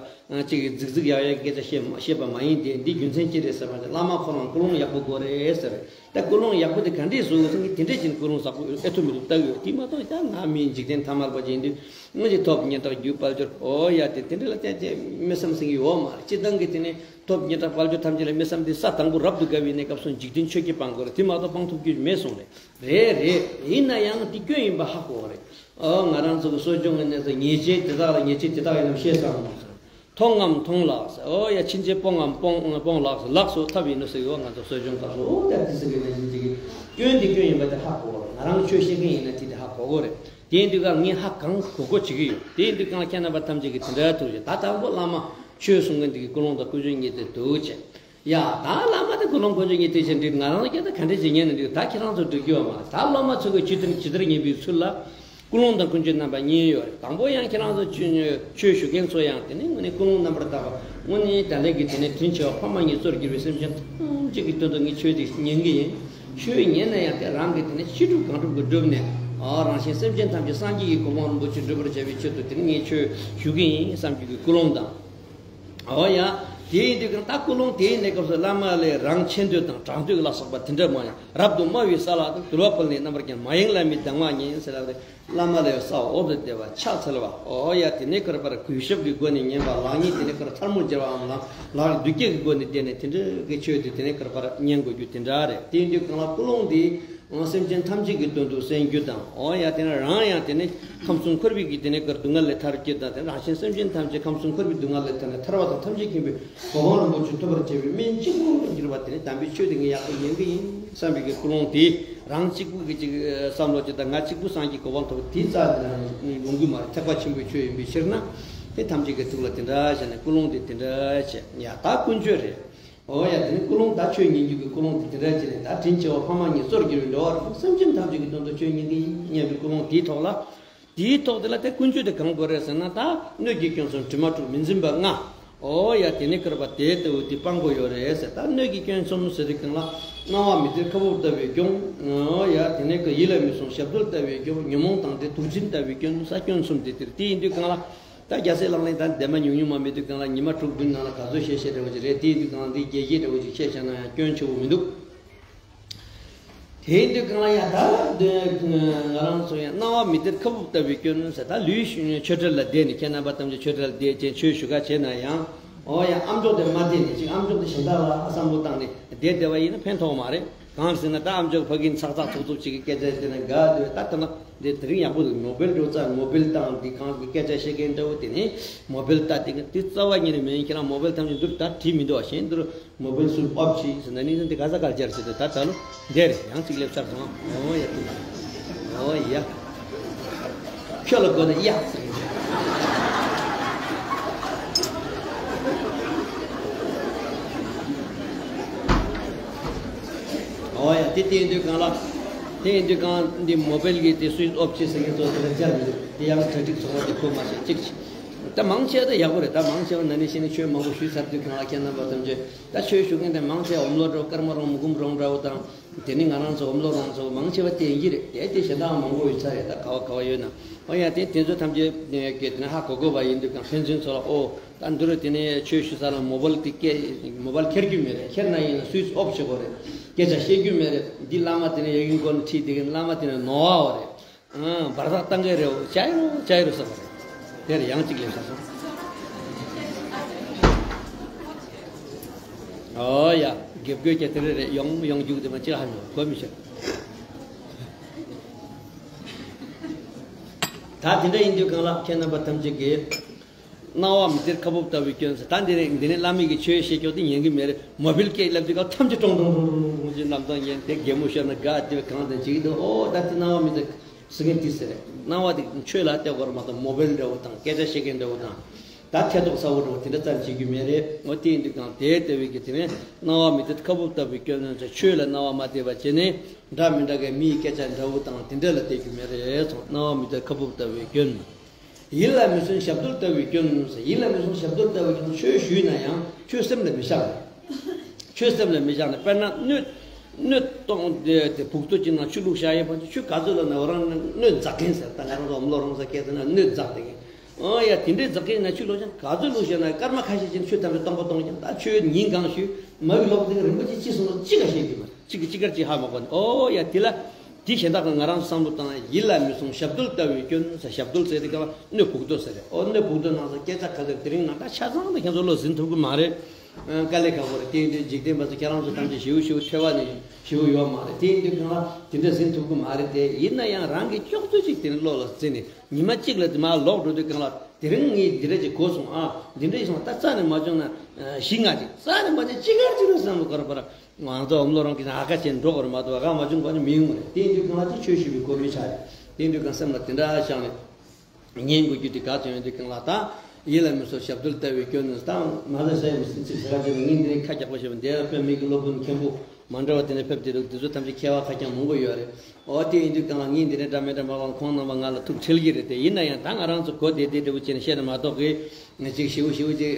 གཅིག་གིས་རྫིག་རྫིག་ཡག་ཡག་གི་སྐད་ཆ་བཤད་མ་བཤད་པ་མ་ཡིན་ཏེ། འདི་རྒྱུ་མཚན་ཅི་རེད་ཟེར་བ་ནི་བླ་མ་ཁོ་རང་ཀུན་སློང་ཡག་པོ་དགོས་རེད་ཟེར། ད་ཀུན་སློང་ཡག་པོ་དེ་ག་འདྲས་བཟོ་དགོས་ཟེར་ངས་དེ་འདྲས་ཅིག་ཀུན་སློང་བཟང་པོ་ཨེ་ཐུབ་མི་ཐུབ་ལྟ་གི་ཡོད། དེ་མ་གཏོགས་ད་ང་མི་འཇིག་རྟེན་ཐ་མལ་པ་ཅིག་ཡིན་དུས་སྔོན་གྱི་ཐོབ་བརྙེས་དང་རྒྱུ་དཔལ་འབྱོར་ཨོ་ཡ་དེ་དེ་འདྲས་ལ་བལྟས་བལྟས་མི་བསམ་སེང་གི་ཡོད་མ་རེད། སྤྱིར་བཏང་གི་དེ་ནས་ཐོབ་བརྙེས་དང་དཔལ་འབྱོར་ཐམས་ཅད་ལ་མི་བསམ་དེ་ས་དང་པོ་རབ་ཏུ་དགའ་བའི་གནས་སྐབས་སུ་འཇིག་རྟེན་ཆོས་ཀྱིས་སྤང་དགོས་རེད། དེ་མ་གཏོགས་སྤང་ཐུབ་རྒྱུ་མེད་གསུངས་རེད། རེད་རེད། ཡིན་ན་ཡང་འདི་སྐྱོན་ཡིན་པ་ཧ་གོ་བ་རེད། ཨོ་ང་རང་ཚོ་གི་གསོ་སྦྱོང་གི་གནས་ཚུལ་ཉེས་ཅན་དེ་དག་ལ་ཉེས་ཅན་དེ་དག་ཡིན་ནམ་ཤེས་ཙམ་མ་ཟེར། མཐོང་ངམ་མཐོང་ལགས་ཟེར། ཨོ་ཡ་ཕྱིན་ཆད་སྤོང་ངམ་སྤོང་སྤོང་ལགས་ཟེར། ལགས་སོ་ཐབས་ཡིན་ནོ་ཟེར་གི་ཨོ་ང་ཚོ་གསོ་སྦྱོང་དག་ལོ་ཨོ་ད་དེ་ཟེར་གི་ནས་ཡིན་ཅིག་གི་སྐྱོན་འདི་སྐྱོན་ཡིན་པ་དེ་ཧ་གོ་བ་རེད། ང་རང་ཆོས་བཤད་མཁན་ཡིན་ན་དེ་དེ་ཧ་གོ་གོ་རེད། དེ་ཡིན་དུས་ཀ་ངས་ཧ་གང་གོ་གོ་བྱེད་གི་ཡོད། དེ་ཡིན་དུས་གང་ཁྱེད་རྣམ་པ་ཐམས་ཅད་ཀྱི་དེ་འདྲ་ཐུགས་རྗེ་ད་དང་པོ་བླ་མ་ཆོས་གསུང་མཁན་འདི་གི་ཀུན་སློང་དང་ཀུན་སྤྱོད་གཉིས་དེ་འདུག་ཅེས། ཡ། ད་བླ་མ་དང་ཀུན་སློང་ཀུན་སྤྱོད་གཉིས་དེ་བཞིན་འགྲིག་ང་རང་ལ་སྐད་ཆ་ག་འདྲས་ཅིག་ཉན་ནས་འགྲིག་ད་ཁྱེད་རང་ཚོ་འགྲིག་རྒྱུ་ཡོད་མ་རེད། ད་སློབ་མ་ཚོ་གི་ཇི་ལྟར་ཇི་ལྟར་ཉན་པའི་ཚུལ་ལ་ཀུན་སློང་དང་ཀུན་སྤྱོད་རྣམ་པ་གཉིས་ཡོད་རེད། དང་པོ་ཡང་ཁྱེད་རང་ཚོ་ཆོས་ཆོས་ཞུ་མཁན་ཚོ་ཡང་དེ་ནི་དངོས་གནས་ཀུན་སློང་རྣམ་པར་དག་པ་དངོས་གནས་ད་ལན་གྱི་དེ་ནི་དྲིན་ཆེ་བ་ཕ་མ་གཉིས་གཙོར་གྱུར་པའི་སེམས་ཅན་ཐམས་ཅད་ཀྱི་དོན་དུ་ངས་ཆོས་དེ་ཉན་གི་ཡིན། ཆོས་ཉན་ན་ཡང་དེ་རང་གི་དེ་ནི་ཤེས་སྒྲུབ་གང་སྒྲུབ་ཀྱིས་བསྒྲུབས་ནས་ཨ་རང་གཞན་སེམས་ཅན་ཐམས་ཅད་སངས་རྒྱས་ཀྱི་གོ་འཕང་རིན་པོ་ཆེ་འགྲུབ་པར་བྱ་བའི་ཆེད་དུ་དེ་ནི་ངས་ཆོས་ཞུ་གི་ཡིན་བསམ་རྒྱུ་གི་ཀུན་སློང་དང་། ཨོ་ཡ། དེ་ཡིན་དུས་ཀྱང་ད་ཀུན་སློང་དེའི་གནས་སྐབས་སུ་བླ་མ་ལས་རང་ཆེ་འདོད་དང་དྲག་འདོད་ལ་སོགས་པ་དེ་འདྲ་མ་ཡིན། རབ་ཏུ་དམའ་བའི་ས་ལག་ཏུ་དུལ་བ་ཕུལ་ནས་རྣམ་པར་བརྒྱན། མ་ཡེངས་བླ་མའི་གདམས་ངག་ཉན་ཟེར་ལབ་སྟེ་བླ་མ་ལས་ས་འོག་ཏུ་བདེ་བ་ཕྱག་འཚལ་བ། ཨོ་ཡ། དེ་ནས་ཁར་པར་གུས་ཞབས་ཀྱི་སྒོ་ནས་ཉན་པ། ལག་གཉིས་དེ་ནས་ཁར་ཐལ་མོ་སྦྱར་བའམ་ལག་ལག་གི་མདུད་རྒྱག་གི་སྒོ་ནས་བསྡད་ནས་དེ་འདྲ་གི་ཆོས་དེ་དེ་ནས་ཁར་པར་ཉན་དགོས་རྒྱུ་དེ་འདྲ་རེད། དེ་ཡིན་དུས་གང་ལ་ཀུན་སློང་འདི། སེམས་ཅན་ཐམས་ཅད་ཀྱི་དོན་དུ་གསོན་རྒྱུ་དང་། འོ་ཡ་དེ་ནས་རང་ཡང་དེ་ནས་ཁམས་གསུམ་འཁོར་བའི་གི་དེ་ནས་ཀར་སྡུག་བསྔལ་ལས་ཐར་རྒྱུ་དང་། དེ་ནས་རང་གཞན་སེམས་ཅན་ཐམས་ཅད་ཁམས་གསུམ་འཁོར་བའི་སྡུག་བསྔལ་ལས་ཐར་ནས་ཐར་པ་དང་ཐམས་ཅད་མཁྱེན་པའི་གོ་འཕང་རིན་པོ་ཆེ་ཐོབ་པར་བྱེད་པའི་སྨན་གཅིག་པུ་འགྱུར་བ་དེ་ནས་དམ་པའི་ཆོས་དེ་ངས་ཡག་པོ་ཉན་གི་ཡིན་བསམ་པའི་གི་ཀུན་སློང་དེ་རང་གཅིག་པུ་གི་ཅིག་བསམ་བློ་ཅིག་དང་། ང་གཅིག་པུ་སངས་རྒྱས་གོ་འཕང་ཐོབ་དེའི་རྩ་དེ་ལ་ཡོང་གི་མ་རེད། ཐེག་པ་ཆེན་པོའི་ཆོས་ཡིན་པའི་ཕྱིར་ན། དེ་ཐམས་ཅད་ཀྱི་ཐུགས་ལ་དེ་འདྲ་བྱས་ནས་ཀུན་སློང་དེ་དེ་འདྲ་བྱས། ཡ་ད་ཀུན་སྤྱོད་རེད། འོ་ཡ། དེ་ནི་ཀུན་སློང་ད་ཆོས་ཉན་རྒྱུ་གི་ཀུན་སློང་དེ་དེ་འདྲ་བྱས་ནས་ད་དྲིན་ཆེ་བ་ཕ་མ་གཉིས་གཙོར་གྱུར་པའི་འགྲོ་བ་རིགས་དྲུག་སེམས་ཅན་ཐམས་ཅད་ཀྱི་དོན་དུ་ཆོས་ཉན་གྱི་ཡིན་སྙམ་པའི་ཀུན་སློང་དེའི་ཐོག་ལ། དེའི་ཐོག་དེ་ལ་དེ་ཀུན་སྤྱོད་དེ་གང་དགོས་རེད་ཟེར་ན། ད་སྣོད་ཀྱི་སྐྱོན་གསུམ་དྲི་མ་དྲུག་མི་འཛིན་པ་ལྔ། འོ་ཡ། དེ་ནི་ཁར་པ་དེ་ལྟ་བུ་དེ་སྤང་དགོས་ཡོད་རེད་ཟེར། ད་སྣོད་ཀྱི་སྐྱོན་གསུམ་ཟེར་དུས་གང་ལ་སྣང་བ་མི་བདེར་ཁ་སྦུབ་ལྟ་བུའི་སྐྱོན། འོ་ཡ། དེ་ནི་ཀ་ཡིད་ལ་མི་སྲུང་ཞབས་རྡོལ་ལྟ་བུའི་སྐྱོན། ཉོན་མོངས་དང་འདྲེས་དུག་ཅན་ལྟ་བུའི་སྐྱོན། ས་སྐྱོན་གསུམ་དེ་དེར་དེ་ཡིན་དུས་གང་ལ། ད་རྒྱལ་སྲས་ལག་ལེན་ད་འདས་མ་ཉུང་ཉུང་མ་མེད་དུས་གང་ལ་ཉི་མ་དྲུག་བདུན་ནང་ལ་ག་ཚོད་བཤད་བཤད་འདྲ་བོ་ཅིག་རེད། དེ་ཡིན་དུས་གང་ལ་འདི་རྒྱས་བཤད་འདྲ་བོ་ཅིག་བཤད་བྱས་ན་ཡང་སྐྱོན་ཆེ་བོ་མི་འདུག་དེ་ཡིན་དུས་གང་ལ་ཡང་ད་ང་རང་ཚོ་ཡང་སྣང་བ་མི་བདེར་ཁ་སྦུབ་ལྟ་བུའི་སྐྱོན་ཟེར། ད་ལུས་ཆོས་གྲལ་ལ་བསྡད་ནས་ཁྱེད་རྣམ་པ་ཐམས་ཅད་ཆོས་གྲལ་ལ་བསྡད་ཅན་ཆོས་ཞུ་ག་བྱས་ན་ཡང་། འོ་ཡང་ཨ་མཆོག་དེ་མ་བསྡད་ནས་ཅིག་ཨ་མཆོག་དེ་གཞན་དག་ལ་བསམ་བློ་བཏང་ནས་བསྡད་བསྡད་པ་ཡིན་ན་ཕན་ཐོགས་མ་རེད། གང་ཟེར་ན་ད་ཨ་མཆོག་ཕ་གིའི་ཚག་ཚག་ཚུགས་ཚུགས་ཅིག་གི་སྐད་ཆ་བཤད་ན་དགའ་འདོད། ད་ལྟ་ན་འདི་དེ་རིང་ཡག་པོ་འདུག་ནོ་བེལ་འགྲོ་ཚར། ནོ་བེལ་བཏང་འདི་གང་གི་སྐད་ཆ་བཤད་མཁན་འདྲ་བོ་དེ་ནི་མོ་བེལ་ལྟ་དེ་གི་དེ་རྩ་བ་ཉིད་ནས་མིན། ཁྱེད་རང་མོ་བེལ་ཐམས་ཅད་འདིར་ད་བྲིས་མི་འདུག་བ། གཞན་འདིར་མོ་བེལ་སུར་ཨོབ་ཅིག་ཟེར་ན་ནི་འདི་ག་ས་གར་སྦྱར་ཟེར་ཏེ་ད་ད་ལོ་འདི་རེད། ཡང་ཅིག་སླེབས་ཚར་སོང་། འོ་ཡ་དེ་འོ་ཡ། ཁྱོད་ལ་དགོས་ན་ཡ་ཟེར་གི་འདུག་ཨོ་ཡ། དེ་དེ་ཡིན་དུས་གང་ལ། དེ་ཡིན་དུས་གང་འདི་མོ་བེལ་གྱི་དེ་སུའིཆ་ཨོཕ་བྱེད་ཟེར་མཁན་ཚོ་དེ་ལ་སྦྱར་མི་འདུག་དེ་ཡང་གྲ་སྒྲིག་ཚོགས་པ་དེ་གོ་མ་ཤེས་གཅིག་བྱས། ད་མང་ཆེ་བ་ད་ཡག་པོ་རེད། ད་མང་ཆེ་བ་ན་ནིང་ཕྱི་ནས་ཆོས་མང་པོ་ཞུས་ཚར་དུས་གང་ལ་ཁྱེད་རྣམ་པ་ཐམས་ཅད་ད་ཆོས་ཞུ་མཁན་དེ་མང་ཆེ་བ་འོམ་ལོ་འདྲ་བོ་ཀརྨ་རོང་མུ་གུམ་རོང་འདྲ་བོ་དང་། དེ་ནི་ང་རང་ཚོ་འོམ་ལོ་རོང་ཚོ་མང་ཆེ་བ་དེ་ཡིན་གྱི་རེད། དེ་དེ་གཞན་དག་མང་པོ་ཡོད་ས་རེད། ད་ག་བ་ག་བ་ཡོད་ན། ཨོ་ཡ། དེ་དེ་ཚོ་ཐམས་ཅད་གི་དེ་ནས་ཧ་གོ་དགོས་པ་ཡིན་དུས་གང་ཕན་ཚུན་ཚོ་ལ་ཨོ། ད་འདི་རུ་དེ་ནས་ཆོས་ཞུ་ས་ལ་མོ་བལ་དེ་སྐད་མོ་བལ་འཁྱེར་རྒྱུ་མེད་རེད། འཁྱེར་ན་ཡིན་ན་སུའིཆ་ཨོཕ་བྱེད་དགོས་རེད། སྐད་ཆ་བཤད་རྒྱུ་མེད་རེད། འདི་བླ་མ་དེ་ནས་ཡ་གིན་གོན་ཁྲིད་དེ་གིན་བླ་མ་དེ་ནས་ནོར་བ་རེད། ཨང་། འབར་ཐག་བཏང་གི་རེད། ཅའི་རོ་ཅའི་རོ་ཟེར་བ་རེད། དེར་ཡང་གཅིག་ལས་ས་སོང་། ཨོ་ཡ། དགེ་བསྐོས་ཀྱི་དེ་རེད་རེད། ཡོང་ཡོང་རྒྱུག་དེ་མ་ཅི་ཧ་མི་གོ་མི་ཤེས། ད་དེ་འདྲ་ཡིན་དུས་གང་ལ་ཁྱེད་རྣམ་པ་ཐམས་ཅད་ཀྱིས། སྣང་བ་མི་བདེར་ཁ་སྦུབ་ལྟ་བུའི་སྐྱོན་ཟེར། ད་འདི་ནས་འདི་ནས་བླ་མའི་གི་ཆོས་བཤད་ཀྱོག་དེ་ཉན་གི་མེད་རེད། མོ་བིལ་སྐད་ལབ་དུས་སྐབས་ཐམས་ཅད་ཀྲོང་ཀྲོང་ཀྲོང་ཀྲོང་ཀྲོང་ཅེས་གནམ་ཐང་ཉན་དེ་གད་མོ་ཤོར་ན་དགའ་དེ་གང་དང་བྱེད་ཀྱི་འདུག་ཨོ་ད་དེ་སྣང་བ་མི་བདེ་ཟེར་མཁན་དེ་ཟེར་རེད། སྣང་བ་དེ་ཆོས་ལ་བལྟས་དགོས་རེད་མ་གཏོགས་མོ་བིལ་འདྲ་བོ་དང་སྐད་ཆ་བཤད་མཁན་འདྲ་བོ་དང་། ད་ཐེ་གཏོགས་ཚ་བོ་འདྲ་བོ་དེ་འདྲ་རྩ་ནས་བྱེད་རྒྱུ་མེད་རེད། འོ་དེ་ཡིན་དུས་གང་དེ་ལྟ་བུའི་གི་དེ་ནས་སྣང་བ་མི་བདེ་ཁ་སྦུབ་ལྟ་བུའི་སྐྱོན་ནོན་ཚེ་ཆོས་ལ་སྣང་བ་མ་བདེ་བ་བྱས་ནས་འདྲ་མི་འདྲ་གི་མིའི་སྐད་ཆ་འདྲ་བོ་དང་དེ་འདྲ་ལ་བལྟ་རྒྱུ་མེད་རེད་སོང་། སྣང་བ་མི་བདེ་ཁ་སྦུབ་ལྟ་བུའི་སྐྱོན། ཡིད་ལ་མི་སྲུང་ཞབས་རྡོལ་ལྟ་བུའི་སྐྱོན་ཟེར། ཡིད་ལ་མི་སྲུང་ཞབས་རྡོལ་ལྟ་བུའི་སྐྱོན། ཆོས་ཞུས་ན་ཡང་ཆོས་སེམས་ལ་མི་བཞག་ནས། ཆོས་སེམས་ལ་མི་བཞག་ནས་དཔེར་ན་སྣོད། སྣོད་སྟོང་དེ་དེ་བུག་ཏོ་གཅིག་ནང་ཆུ་བླུགས་བཞག་ཡོད་པ་ཆུ་ག་ཚོད་ལ་ན་འོ་རང་སྣོད་འཛག་མཁན་ཟེར། ད་ང་རང་ཚོ་འོམ་ལོ་རོང་ས་སྐད་དེ་ན་སྣོད་འཛག་དེ་མཁན། ཨོ་ཡ་དེ་འདྲའི་འཛག་མཁན་ན་ཆུ་བླུགས་ཀྱང་ག་ཚོད་བླུགས་བཞག་ན་སྐར་མ་ཁ་ཤས་ཅན་ཆུ་ཐམ་པའི་སྟོང་པ་སྟོང་ཀྱང་ད་ཆོས་ཉིན་གང་ཞུས་མ་བི་ལོག་དེ་རིན་པོ་ཆེ་ཅི་གསུངས་ལ་ཅི་ག་ཤེས་ཀྱི་མ་རེད། གཅིག་གིས་གཅིག་གར་གཅིག་ཧ་མ་གོ་ནས། ཨོ་ཡ་དེ་ལ། དེ་གཞན་དག་གི་ང་རང་བསམ་བློ་བཏང་ན་ཡིད་ལ་མི་སྲུང་ཞབས་རྡོལ་ལྟ་བུའི་སྐྱོན་ཟེར། ཞབས་རྡོལ་ཟེར་དེ་ག་ལ་སྣོད་བུག་ཏོ་ཟེར་རེད། ཨོ་སྣོད་བུག་ཏོ་ནང་ས་སྐད་ཆ་ག་ཚོད་དེ་རིང་ནང་ད་ཆ་ཚང་དུ་ཁྱེད་ཚོ་བློ་ཟིན་ཐུབ་ཀྱི་མ་རེད། ཨ། དཀའ་ལས་ཁག་པོ་རེད། དེ་ཡིན་དུས་འཇིག་རྟེན་པ་ཚོ་ཁྱེད་རང་ཚོ་ཐམས་ཅད་ཞེ་པོ་ཞེ་པོ་ཐོས་པ་ནི་ཞེ་པོ་ཡོད་མ་རེད། དེ་ཡིན་དུས་གང་ལ་དེ་འདྲ་ཟིན་ཐུབ་ཀྱི་མ་རེད་དེ། ཡིན་ན་ཡང་རང་གི་ཅོག་ཙེ་ཅིག་དེ་ནི་བློ་ལ་བརྩིས་ནས་ཉི་མ་གཅིག་ལ་དེ་མར་ལོག་འགྲོ་དུས་གང་ལ་དེ་རིང་ངས་འདི་འདྲ་ཅིག་གོ་སོང་། ཨ། འདི་འདྲ་ཡིན་སོང་། ད་རྩ་ནས་མ་བྱུང་ན་བཞི་ལྔ་ཅིག་རྩ་ནས་མ་བྱུང་ཅི་གར་ཅི་རུང་བསམ་བློ་འཁོར་བར། ང་ཚོ་འོམ་ལོ་རང་གི་ཨ་ཁ་ཆེན་འགྲོ་དགོས་རེད་མ་གཏོགས་ཨ་ཁ་མ་བྱུང་གོ་ནི་མི་ཡོང་རེད། དེ་ཡིན་དུས་གང་ལ་ཅི་ཆོས་ཞུ་བའི་གོ་མི་ཆ་རེད། དེ་ཡིན་དུས་གང་སེམས་ལ་དེ་འདྲ་བཞག་ནས་ཉན་དགོས་རྒྱུ་དེ་ག་ཚོད་ཡོང་དུས་གང་ལ་ད་ཡིད་ལ་མི་སྲུང་ཞབས་རྡོལ་ལྟ་བུའི་སྐྱོན་ནི་ད་མ་ལ་ཟ་ཡི་མི་སྲིད་ཚིག་ཟ་ག་ཅེ་ནི་ངས་འདི་རིང་ཁ་རྒྱག་པ་བྱས་པ་འདས་ལ་དཔེ་མི་གི་སློབ་དཔོན་མཁན་པོ་མ་འདྲ་བ་དེ་ནས་ཕེབས་དེ་འདུག་དེ་ཚོ་ཐམས་ཅད་མཁས་པ་ཁ་རྐྱང་མང་པོ་ཡོད་རེད། ཨོ་དེ་ཡིན་དུས་གང་ལ་ངས་འདི་འདྲ་འདྲ་མི་འདྲ་མ་གང་ཁོང་རྣམ་པ་ང་ལ་ཐུགས་ཁྲེལ་གྱི་རེད་དེ། ཡིན་ན་ཡང་ད་ང་རང་ཚོ་གོ་བདེ་བདེ་འདྲ་བོ་བྱས་ནས་བཤད་ན་མ་གཏོགས་གི་ང་ཅིག་ཞེ་པོ་ཞེ་པོ་ཅིག་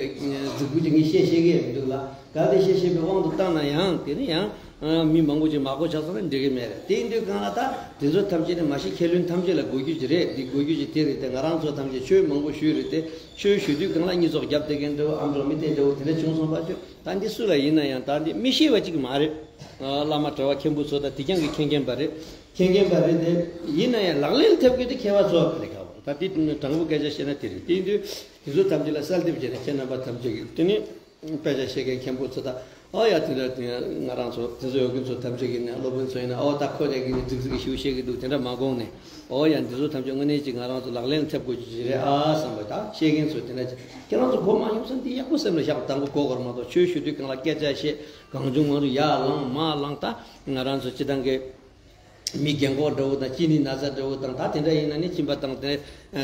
རྫིག་པོ་ཅིག་ངས་བཤད་ཤེས་ཀྱི་མི་འདུག་ལ། ག་དེ་བཤད་ཤེས་པའི་དབང་དུ་བཏང་ན་ཡང་དེ་ནི་ཡང་མི་མང་པོ་ཅིག་མ་གོ་ཆགས་སོང་ན་འགྲིག་གི་མེད་རེད། དེ་ཡིན་དུས་གང་ལ་ད་དེ་ཚོ་ཐམས་ཅད་ནི་མ་གཞི་མཁས་བླུན་ཐམས་ཅད་ལ་དགོས་རྒྱུ་ཅིག་རེད། འདི་དགོས་རྒྱུ་ཅིག་དེ་རེད་དེ། ང་རང་ཚོ་ཐམས་ཅད་ཆོས་མང་པོ་ཞུས་རེད་དེ། ཆོས་ཞུ་དུས་གང་ལ་གཉིས་ཚོགས་རྒྱབ་བསྡད་མཁན་འདྲ་བོ་ཨམ་ལོ་མི་བསྟན་འདྲ་བོ་དེ་འདྲ་བྱུང་སོང་པ་ཆོས། ད་འདི་སུ་ལ་ཡིན་ན་ཡང་ད་འདི་མི་ཤེས་པ་ཅིག་མ་རེད། བླ་མ་གྲྭ་བ་མཁན་པོ་ཚོ་ད་དེ་རྐྱང་གི་མཁྱེན་མཁན་པ་རེད། མཁྱེན་མཁན་པ་རེད་དེ། ཡིན་ན་ཡང་ལག་ལེན་ཐེབས་མཁན་དེ་མཁས་པ་ཚོ་རེད་ཁ་བ། ད་འདི་དྲང་པོ་སྐད་ཆ་བཤད་ན་དེ་རེད། དེ་ཡིན་དུས་དེ་ཚོ་ཐམས་ཅད་ལ་གསལ་འདེབས་བྱས་ནས་ཁྱེད་རྣམ་པ་ཐམས་ཅད་ཀྱིས་དེ་ནི་དཔེ་ཆ་བཤད་མཁན་མཁན་པོ་ཚོ་ད་ཨོ་ཡ་དེ་འདྲ་དེ་ང་རང་ཚོ་དེ་ཚོ་ཡོད་མཁན་ཚོ་ཐམས་ཅད་ཀྱིས་ནི་སློབ་དཔོན་ཚོ་ཡིན་ན་ཨོ་ད་ཁོ་རེ་གིས་ནི་རྫིག་རྫིག་གི་ཞིག་བཤད་ཀྱི་འདུག་དེ་འདྲ་མ་དགོངས་ནས། ཨོ་ཡ་འདི་ཚོ་ཐམས་ཅད་དངོས་གནས་ཅིག་ང་རང་ཚོ་ལག་ལེན་ཐེབས་དགོས་ཀྱི་ཅིག་རེད་ཨ་བསམ་པ། ད་བཤད་མཁན་ཚོ་དེ་འདྲ་ཅིག་ཁྱེད་རང་ཚོ་གོ་མ་མྱོང་ཙང་འདི་ཡག་པོ་སེམས་ལ་བཞག་དང་པོ་གོ་དགོས་རེད་མ་གཏོགས། ཆོས་ཞུ་དུས་གང་ལ་སྐད་ཆ་བཤད་གང་བྱུང་མང་བྱུང་ཡར་ལངས་མར་ལངས་ད་ང་རང་ཚོ་སྤྱི་བཏང་གི་མི་རྒན་གོག་འདྲ་བོ་དང་གཅིན་སྙི་ན་ཚ་འདྲ་བོ་དང་ད་དེ་འདྲ་ཡིན་ན་ནི་གཅིན་པ་དང་དེ་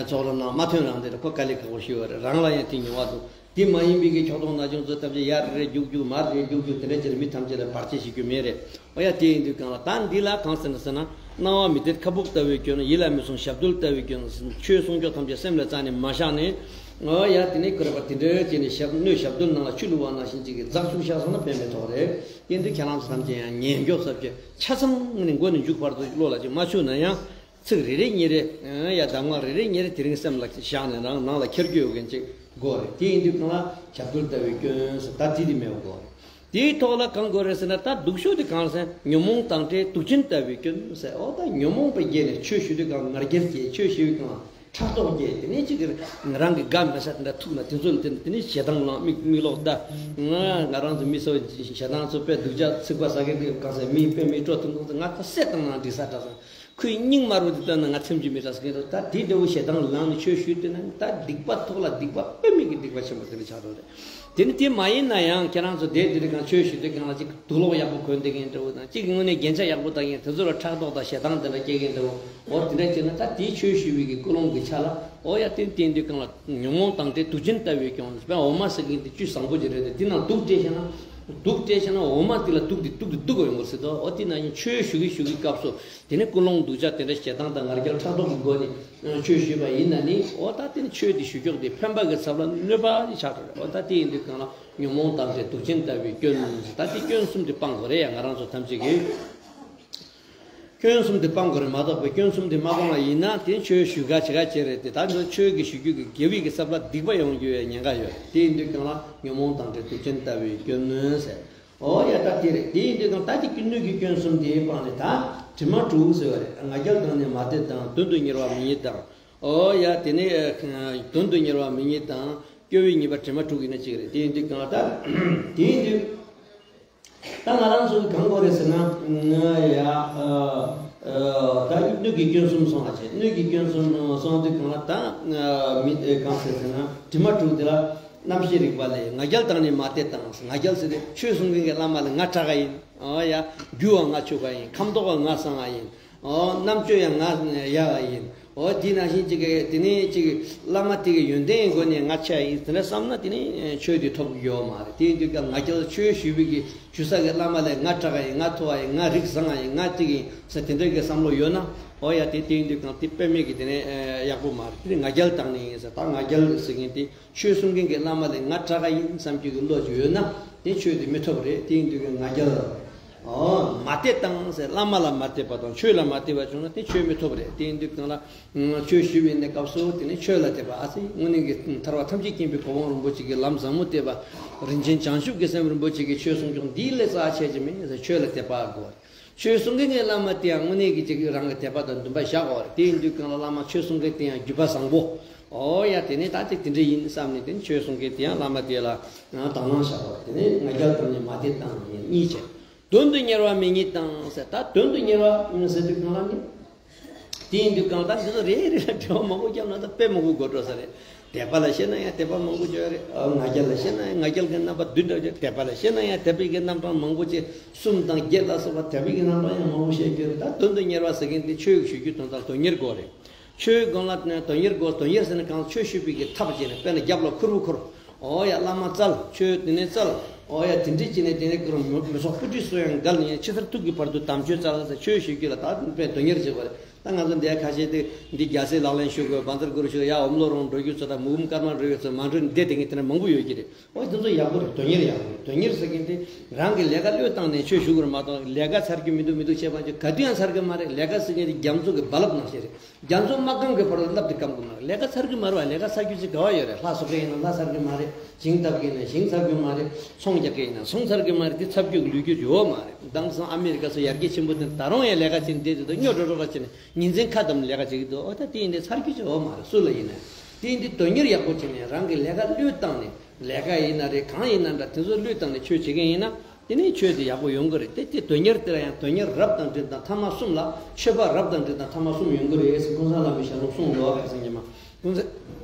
ཚོགས་ར་ནང་མ་ཐོན་རང་དེ་རེད། ཁོ་དཀའ་ལས་ཁག་པོ་ཞིག་ཡོད་རེད། རང་ལ་ཡང་དེ་མྱོང་བ་འདུག་དེ་མ་ཡིན་པའི་གི་ཁྱོག་ཐོག་ན་ཆུང་ཚོ་ཐམས་ཅད་ཡར་རེ་རྒྱུག་རྒྱུག་མར་རེ་རྒྱུག་རྒྱུག་དེ་འདྲ་བྱས་ནས་མི་ཐམས་ཅད་ལ་བར་ཆད་བྱེད་རྒྱུ་མེད་རེད། ཨོ་ཡ་དེ་ཡིན་དུས་གང་ལ་ད་འདི་ལ་གང་ཟེར་ན་ཟེར་ན་སྣང་བ་མི་བདེ་ཁ་སྦུབ་ལྟ་བུའི་སྐྱོན། ཡིད་ལ་མི་སྲུང་ཞབས་རྡོལ་ལྟ་བུའི་སྐྱོན། ཆོས་གསུང་ཆོས་ཐམས་ཅད་སེམས་ལ་རྩ་ནས་མ་བཞག་ནས། ཨོ་ཡ་དེ་ནས་ཁོ་ར་པ་དེ་འདྲ་བྱས་ནས་ཞབས་སྣོད་ཞབས་རྡོལ་ནང་ལ་ཆུ་བླུགས་པ་ནང་བཞིན་ཅིག་གི་འཛག་བཅུག་བཞག་སོང་ན་ཕན་མི་ཐོགས་རེད། དེ་ཡིན་དུས་ཁྱེད་རང་ཚོ་ཐམས་ཅད་ཡང་ཉན་སྐྱོབ་ཟབ་ཀྱི་ཆ་ཚང་ནས་མགོ་ནས་མཇུག་བར་དུ་བློ་ལ་ཅིག་མ་ཆུད་ན་ཡང་། ཚིག་རེ་རེ་གཉིས་རེ། ཡ་གདམས་ངག་རེ་རེ་གཉིས་རེ་དེ་རིང་སེམས་ལ་བཞག་ནས་རང་ནང་ལ་འཁྱེར་རྒྱུ་ཡོད་མཁན་ཅིག་དགོས་རེད། དེ་ཡིན་དུས་གང་ལ་ཞབས་རྡོལ་ལྟ་བུའི་སྐྱོན་ཟེར་ད་དེ་དེ་མེད་པ་དགོས་རེད། དེའི་ཐོག་ལ་གང་དགོས་རེད་ཟེར་ན་ད་སྡུག་ཤོས་དེ་གང་ཟེར་ཉོན་མོངས་དང་བྲལ་དུག་ཅན་ལྟ་བུའི་སྐྱོན་ཟེར། ཨོ་ད་ཉོན་མོངས་པའི་རྒྱན་ནས་ཆོས་ཞུ་དུས་གང་ང་རྒྱལ་སྐྱེ། ཆོས་ཞུ་བའི་གང་ཕྲག་དོག་སྐྱེ། དེ་ནས་ཅིག་གི་ང་རང་གི་དགའ་མི་ས་དེ་འདྲ་ཐུག་ན་དེ་ཚོ་ལ་བརྟེན་ནས་དེ་ནས་ཞེ་སྡང་ལངས། མིག་མིག་ལོག་ལྟ། ང་ང་རང་ཚོ་མི་ཚོ་ཞེ་སྡང་ཚོ་དཔེ་སྡུག་ཅག་ཚིག་པ་ཟ་མཁན་དེ་གང་ཟེར་མིའི་དཔེ་མིའི་སྤྲོ་ཐུང་ཐུང་ཚོ་ང་ད་བསད་བཏང་ན་འགྲིག་ས་འདྲ་སོང་། ཁོའི་སྙིང་དམར་པོ་དེ་བཏོན་ན་ང་ཚིམ་གྱི་མི་འདྲ་ཟེར་མཁན་རེད། ད་དེ་འདྲ་བོ་ཞེ་སྡང་ལངས་ནས་ཆོས་ཞུས་བསྡད་ན་ད་སྡིག་པ་ཐོག་ལ་སྡིག་པ་དཔེ་མེད་ཀྱི་སྡིག་པ་ཆེན་པོ་དེ་འདྲ་ཆགས་འགྲོ་རེད། དེ་ནི་དེ་མ་ཡིན་ན་ཡང་ཁྱེད་རང་ཚོ་དེ་དེ་རིང་གང་ཆོས་ཞུས་དུས་གང་ལ་ཅིག་དུག་ལོག་ཡག་པོ་གོན་བསྡད་མཁན་འདྲ་བོ་དང་ཅིག་དངོས་གནས་རྒྱན་ཆ་ཡག་པོ་བཏགས་མཁན་དེ་ཚོ་ལ་ཕྲག་དོག་དང་ཞེ་སྡང་དེ་འདྲ་སྐྱེ་མཁན་འདྲ་བོ། འོ་དེ་འདྲ་བྱས་ན་ད་དེའི་ཆོས་ཞུ་བའི་གི་ཀུན་སློང་གི་ཆ་ལ་འོ་ཡ་དེ་བསྟན་དུས་གང་ལ་ཉོན་མོངས་དང་བྲལ་དུག་ཅན་ལྟ་བུའི་སྐྱོན་ཟེར་བའི་འོ་མ་ཟེར་མཁན་དེ་བཅུད་བཟང་པོ་ཅིག་རེད་དེ། དེ་ནང་དུག་སྤྲད་བྱས་ན། གདུགས་སྤྲད་བྱས་ན་འོ་མ་དེ་ལ་གདུགས་དེ་གདུགས་དེ་གདུགས་པ་ཡོང་གི་རེད་ཟེར་དོ། འོ་དེ་ནང་བཞིན་ཆོས་ཞུ་གི་ཞུ་གི་སྐབས་སུ་དེ་ནི་ཀུན་སློང་སྡུག་ཅག་དེ་འདྲ་ཞེ་སྡང་དང་ང་རྒྱལ་ཕྲག་དོག་གི་སྒོ་ནས་ཆོས་ཞུས་པ་ཡིན་ན་ནི། འོ་ད་དེ་ནི་ཆོས་དེ་ཞུ་ཕྱོགས་དེ་ཕན་པ་གི་ཚབ་ལ་གནོད་པ་ཞིག་ཆགས་འགྲོ་རེད། འོ་ད་དེ་ཡིན་དུས་གང་ལ་ཉོན་མོངས་དང་བྲལ་གདུག་ཅན་ལྟ་བུའི་སྐྱོན་ཟེར། ད་དེ་སྐྱོན་གསུམ་དེ་སྤང་དགོས་རེད་ཡ། ང་རང་ཚོ་ཐམས་ཅད་ཀྱིས། སྐྱོན་གསུམ་དེ་སྤང་དགོས་རེད་མ་གཏོགས་པའི་སྐྱོན་གསུམ་དེ་མ་སྤངས་པ་ཡིན་ན་དེ་ཆོས་ཞུ་ག་བྱེད་ག་བྱེད་རེད་དེ། ད་འདི་ཆོས་ཀྱི་ཞུ་རྒྱུ་གི་དགེ་བའི་གི་བསམ་པ་སྡིག་པ་ཡོང་རྒྱུ་ཡི་ཉེན་ཁ་ཡོད། དེ་ཡིན་དུས་གང་ལ་ཉོན་མོངས་དང་བྲལ་གདུག་ཅན་ལྟ་བུའི་སྐྱོན་ཟེར། ཨོ་ཡ་ད་དེ་རེད། དེ་ཡིན་དུས་གང་ད་དེ་ཀུན་སྣོད་ཀྱི་སྐྱོན་གསུམ་དེ་སྤངས་ནས་ད་དྲི་མ་དྲུག་ཟེར་བ་རེད། ང་རྒྱལ་དང་ནི་མ་དད་དང་། དོན་དུ་གཉེར་བ་མི་ཉིད་དང་། ཨོ་ཡ་དེ་ནས་དོན་དུ་གཉེར་བ་མི་ཉིད་དང་། སྐྱོ་བའི་ཉེས་པ་དྲི་མ་དྲུག་ཡིན་ན་གཅིག་རེད། དེ་ཡིན་དུས་གང་ད་དེ་ཡིན་དུས། ད་ང་རང་ཚོ་གི་གང་དགོས་རེད་ཟེར་ན། ང་ཡ། ཨ། ཨ། ད་སྣོད་ཀྱི་སྐྱོན་གསུམ་སོང་བ་བྱས། སྣོད་ཀྱི་སྐྱོན་གསུམ་སོང་དུས་གང་ལ་ད། ཨ། མི་ཨེ་གང་ཟེར་ཟེར་ན་དྲི་མ་དྲུག་དེ་ལ་རྣམ་ཤེས་རིག་པ་ལས་ང་རྒྱལ་དང་ནི་མ་དད་དང་། ང་རྒྱལ་ཟེར་ཏེ་ཆོས་གསུང་མཁན་གྱི་བླ་མ་ལ་ང་སྐྲག་ག་ཡིན། ཨོ་ཡ། རྒྱུ་བ་ང་ཆུག་ག་ཡིན། ཁམས་ཐོག་བ་ང་སངས་ག་ཡིན། ཨོ། རྣམ་དཔྱོད་ཡང་ང་ཡག་ག་ཡིན། ཨོ། དེ་ནང་བཞིན་ཅིག་གི་དེ་ནས་ཅིག་བླ་མ་དེ་གི་ཡོན་ཏན་གྱི་སྒོ་ནས་ང་ཆེ་ཡིན་ཟེར་ནས་བསམ་ན་དེ་ནས་ཆོས་དེ་ཐོབ་ཀྱི་ཡོད་མ་རེད། དེ་ཡིན་དུས་ཀྱང་ང་རྒྱལ། ཆོས་ཞུས་པའི་གི་ཞུ་ས་གི་བླ་མ་ལས་ང་སྐྲག་ག་ཡིན། ང་མཐོ་བ་ཡིན། ང་རིགས་བཟང་བ་ཡིན། ང་ཅིག་ཡིན་ཟེར་དེ་འདྲའི་གི་བསམ་བློ་ཡོད་ན། ཨོ་ཡ། དེ་དེ་ཡིན་དུས་ཀྱང་དེ་དཔེ་མེད་ཀྱི་དེ་ནས་ཡག་པོ་མ་རེད། དེ་ནས་ང་རྒྱལ་བཏང་ནས་ཡིན་ཟེར། ད་ང་རྒྱལ་ཟེར་མཁན་དེ། ཆོས་གསུང་མཁན་གྱི་བླ་མ་ལས་ང་སྐྲག་ག་ཡིན་བསམ་རྒྱུ་གི་བློ་ཅིག་ཡོད་ན་དེ་ཆོས་དེ་མི་ཐོབ་རེད། དེ་ཡིན་དུས་ཀྱི་ང་རྒྱལ། ཨོ། མ་དད་དང་ཟེར། བླ་མ་ལ་མ་དད་པ་དང་ཆོས་ལ་མ་དད་པ་བྱུང་ན་དེ་ཆོས་མི་ཐོབ་རེད། དེ་ཡིན་དུས་གང་ལ་ཆོས་ཞུ་བའི་གནས་སྐབས་སུ་དེ་ནི་ཆོས་ལ་དད་པ། ཨ་ཙི། དངོས་གནས་ཀྱི་ཐར་པ་ཐམས་ཅད་མཁྱེན་པའི་གོ་འཕང་རིན་པོ་ཆེ་གི་ལམ་ཟབ་མོ་བསྟན་པ། རིན་ཆེན་བྱང་ཆུབ་ཀྱི་སེམས་རིན་པོ་ཆེ་གི་ཆོས་གསུང་ཕྱོགས་འདི་ལས་རྩ་ཆེ་ཅིག་མེད་ཟེར། ཆོས་ལ་དད་པ་དགོས། ཆོས་གསུང་མཁན་གྱི་བླ་མ་དེ་ཡང་དངོས་གནས་ཀྱི་ཅིག་རང་གི་དད་པ་དང་འདུན་པ་བཞག་དགོས་རེད། དེ་ཡིན་དུས་གང་ལ་བླ་མ་ཆོས་གསུང་མཁན་དེ་ཡང་རྒྱུད་པ་བཟང་པོ། ཨོ་ཡ། དེ་ནས་ད་དེ་དེ་འདྲ་ཡིན་བསམ་ནས་དེ་ནས་ཆོས་གསུང་མཁན་དེ་ཡང་བླ་མ་དེ་ལ་དང་བླངས་བཞག་དགོས་རེད། དེ་ནས་ང་རྒྱལ་དང་ནི་མ་དད་དང་གཉིས་བྱས། དོན་དུ་གཉེར་བ་མི་ཉིད་དང་ཟེར། ད་དོན་དུ་གཉེར་བ་ཟེར་དུས་གང་ལ་ནི། དེ་ཡིན་དུས་གང་ལྟར་འདི་ཚོ་རེ་རེ་ལ་འབྲེལ་བ་མང་པོ་བརྒྱབ་ན་ད་དཔེ་མང་པོ་འགོར་འགྲོ་ས་རེད། དད་པ་ལ་བཤད་ན་ཡང་དད་པ་མང་པོ་བརྗོད་རེད། ང་རྒྱལ་ལ་བཤད་ན་ཡང་ང་རྒྱལ་གྱི་རྣམ་པ་བདུན་འདྲ་བརྗོད། དད་པ་ལ་བཤད་ན་ཡང་དད་པའི་གི་རྣམ་གྲངས་མང་པོ་ཅིག་གསུམ་དང་བརྒྱད་ལ་སོགས་པ་དད་པའི་གི་རྣམ་གྲངས་ཡང་མང་པོ་བཤད་རྒྱུ་རེད། ད་དོན་དུ་གཉེར་བ་ཟེར་མཁན་དེ་ཆོས་ཞུ་རྒྱུ་དོན་དག་དོན་གཉེར་དགོས་རེད། ཆོས་སྒང་ལ་དོན་གཉེར་དགོས། དོན་གཉེར་ཟེར་ན་གང་ཆོས་ཞུ་བའི་གི་ཐབས་བྱས་ནས། དཔེར་ན་རྒྱབ་ལ་ཁུར་བུ་ཁུར། ཨོ་ཡ། བླ་མ་བཙལ། ཆོས་དེ་ནས་བཙལ། ཨོ་ཡ། དེ་འདྲས་བྱས་ནས་དེ་ནས་ཁུར་མི་མི་ཚོགས་སྤུ་གྲིས་གསོ་ཡང་འགལ་ནས་ཕྱི་སར་ཐུག་གི་བར་དུ་དམ་ཆོས་བཙལ་ཟེར། ཆོས་ཞུ་རྒྱུ་ལ་ད་དཔེ་དོན་གཉེར་བྱེད་དགོས་རེད། ད་ང་ཚོ་འདིའི་ཁ་ཤས་དེ་འདི་རྒྱལ་སྲས་ལག་ལེན་ཞུ་དགོས། བཛྲ་གུ་རུ་ཞུ་དགོས། ཡ་འོམ་ལོ་རོང་འགྲོ་རྒྱུ་ཚོ་དང་མུ་གུམ་དཀར་དམར་འགྲོ་རྒྱུ་ཚོ་མ་འགྲོ་ནས་བསྡད་དེ་མཁན་དེ་འདྲ་མང་པོ་ཡོད་ཀྱི་རེད། ཨོ། དེ་ཚོ་ཡག་པོ་རེད། དོན་གཉེར་ཡག་པོ་རེད། དོན་གཉེར་ཟེར་མཁན་དེ་རང་གི་ལས་ཀ་བློས་བཏང་ནས་ཆོས་ཞུ་དགོས་རེད་མ་གཏོགས། ལས་ཀ་ཚར་གི་མི་འདུག་མི་འདུག་བྱས་པ་ཅིག་ག་དུས་ཡང་ཚར་གི་མ་རེད། ལས་ཀ་ཟེར་མཁན་དེ་རྒྱ་མཚོ་གི་རྦ་རླབས་ནང་བཞིན་རེད། རྒྱ་མཚོ་མ་སྐམ་གི་བར་དུ་རླབས་དེ་སྐམ་གི་མ་རེད། ལས་ཀ་ཚར་གི་མ་རེད་བ། ལས་ཀ་ཚར་རྒྱུ་ཅིག་ག་བ་ཡོད་རེད། ལྷ་གསོ་མཁན་ཡིན་ན་ལྷ་ཚར་གི་མ་རེད། ཞིང་བཏབ་མཁན་ཡིན་ན་ཞིང་ཚར་གི་མ་རེད། ཚོང་རྒྱག་མཁན་ཡིན་ན་ཚོང་ཚར་གི་མ་རེད། དེ་ཚར་རྒྱུ་གི་ལུས་རྒྱུ་ཅིག་ཡོད་མ་རེད། དེང་སང་ཨ་མི་རི་ཀ་སོགས་ཡར་རྒྱས་ཆེན་པོ་དེ་ད་རུང་ཡང་ལས་ཀ་བྱེད་བསྡད་དེ་འདུག་སྨྱོ་སྒྲོ་སྒྲོ་ར་བྱས་ནས་ཉིན་མཚན་ཁ་བསྡམས་ལས་ཀ་བྱེད་ཀྱི་འདུག་ཨོ་ད་དེ་ཡིན་དེ་ཚར་རྒྱུ་ཅིག་ཡོད་མ་རེད། སུ་ལ་ཡིན་ན། དེ་ཡིན་དེ་དོན་གཉེར་ཡག་པོ་བྱས་ནས་རང་གི་ལས་ཀ་བློས་བཏང་ནས། ལས་ཀ་ཡིན་ན་རེད། གང་ཡིན་ན་འདྲ། དེ་ཚོ་བློས་བཏང་ནས་ཆོས་བྱེད་མཁན་ཡིན་ན། དེ་ནས་ཆོས་དེ་ཡག་པོ་ཡོང་གི་རེད། དེ་དེ་དོན་གཉེར་དེ་ལ་ཡང་དོན་གཉེར་རབ་དང་འབྲིང་དང་ཐ་མ་གསུམ་ལ། མཆོད་པ་རབ་དང་འབྲིང་དང་ཐ་མ་གསུམ་ཡོང་གི་རེད་ཟེར་ཀུན་བཟང་བླ་མའི་ཞལ་ལུང་གསུངས་འདུག་བ། ཁ་སང་ཉི་མ་ཀུན་བཟང་།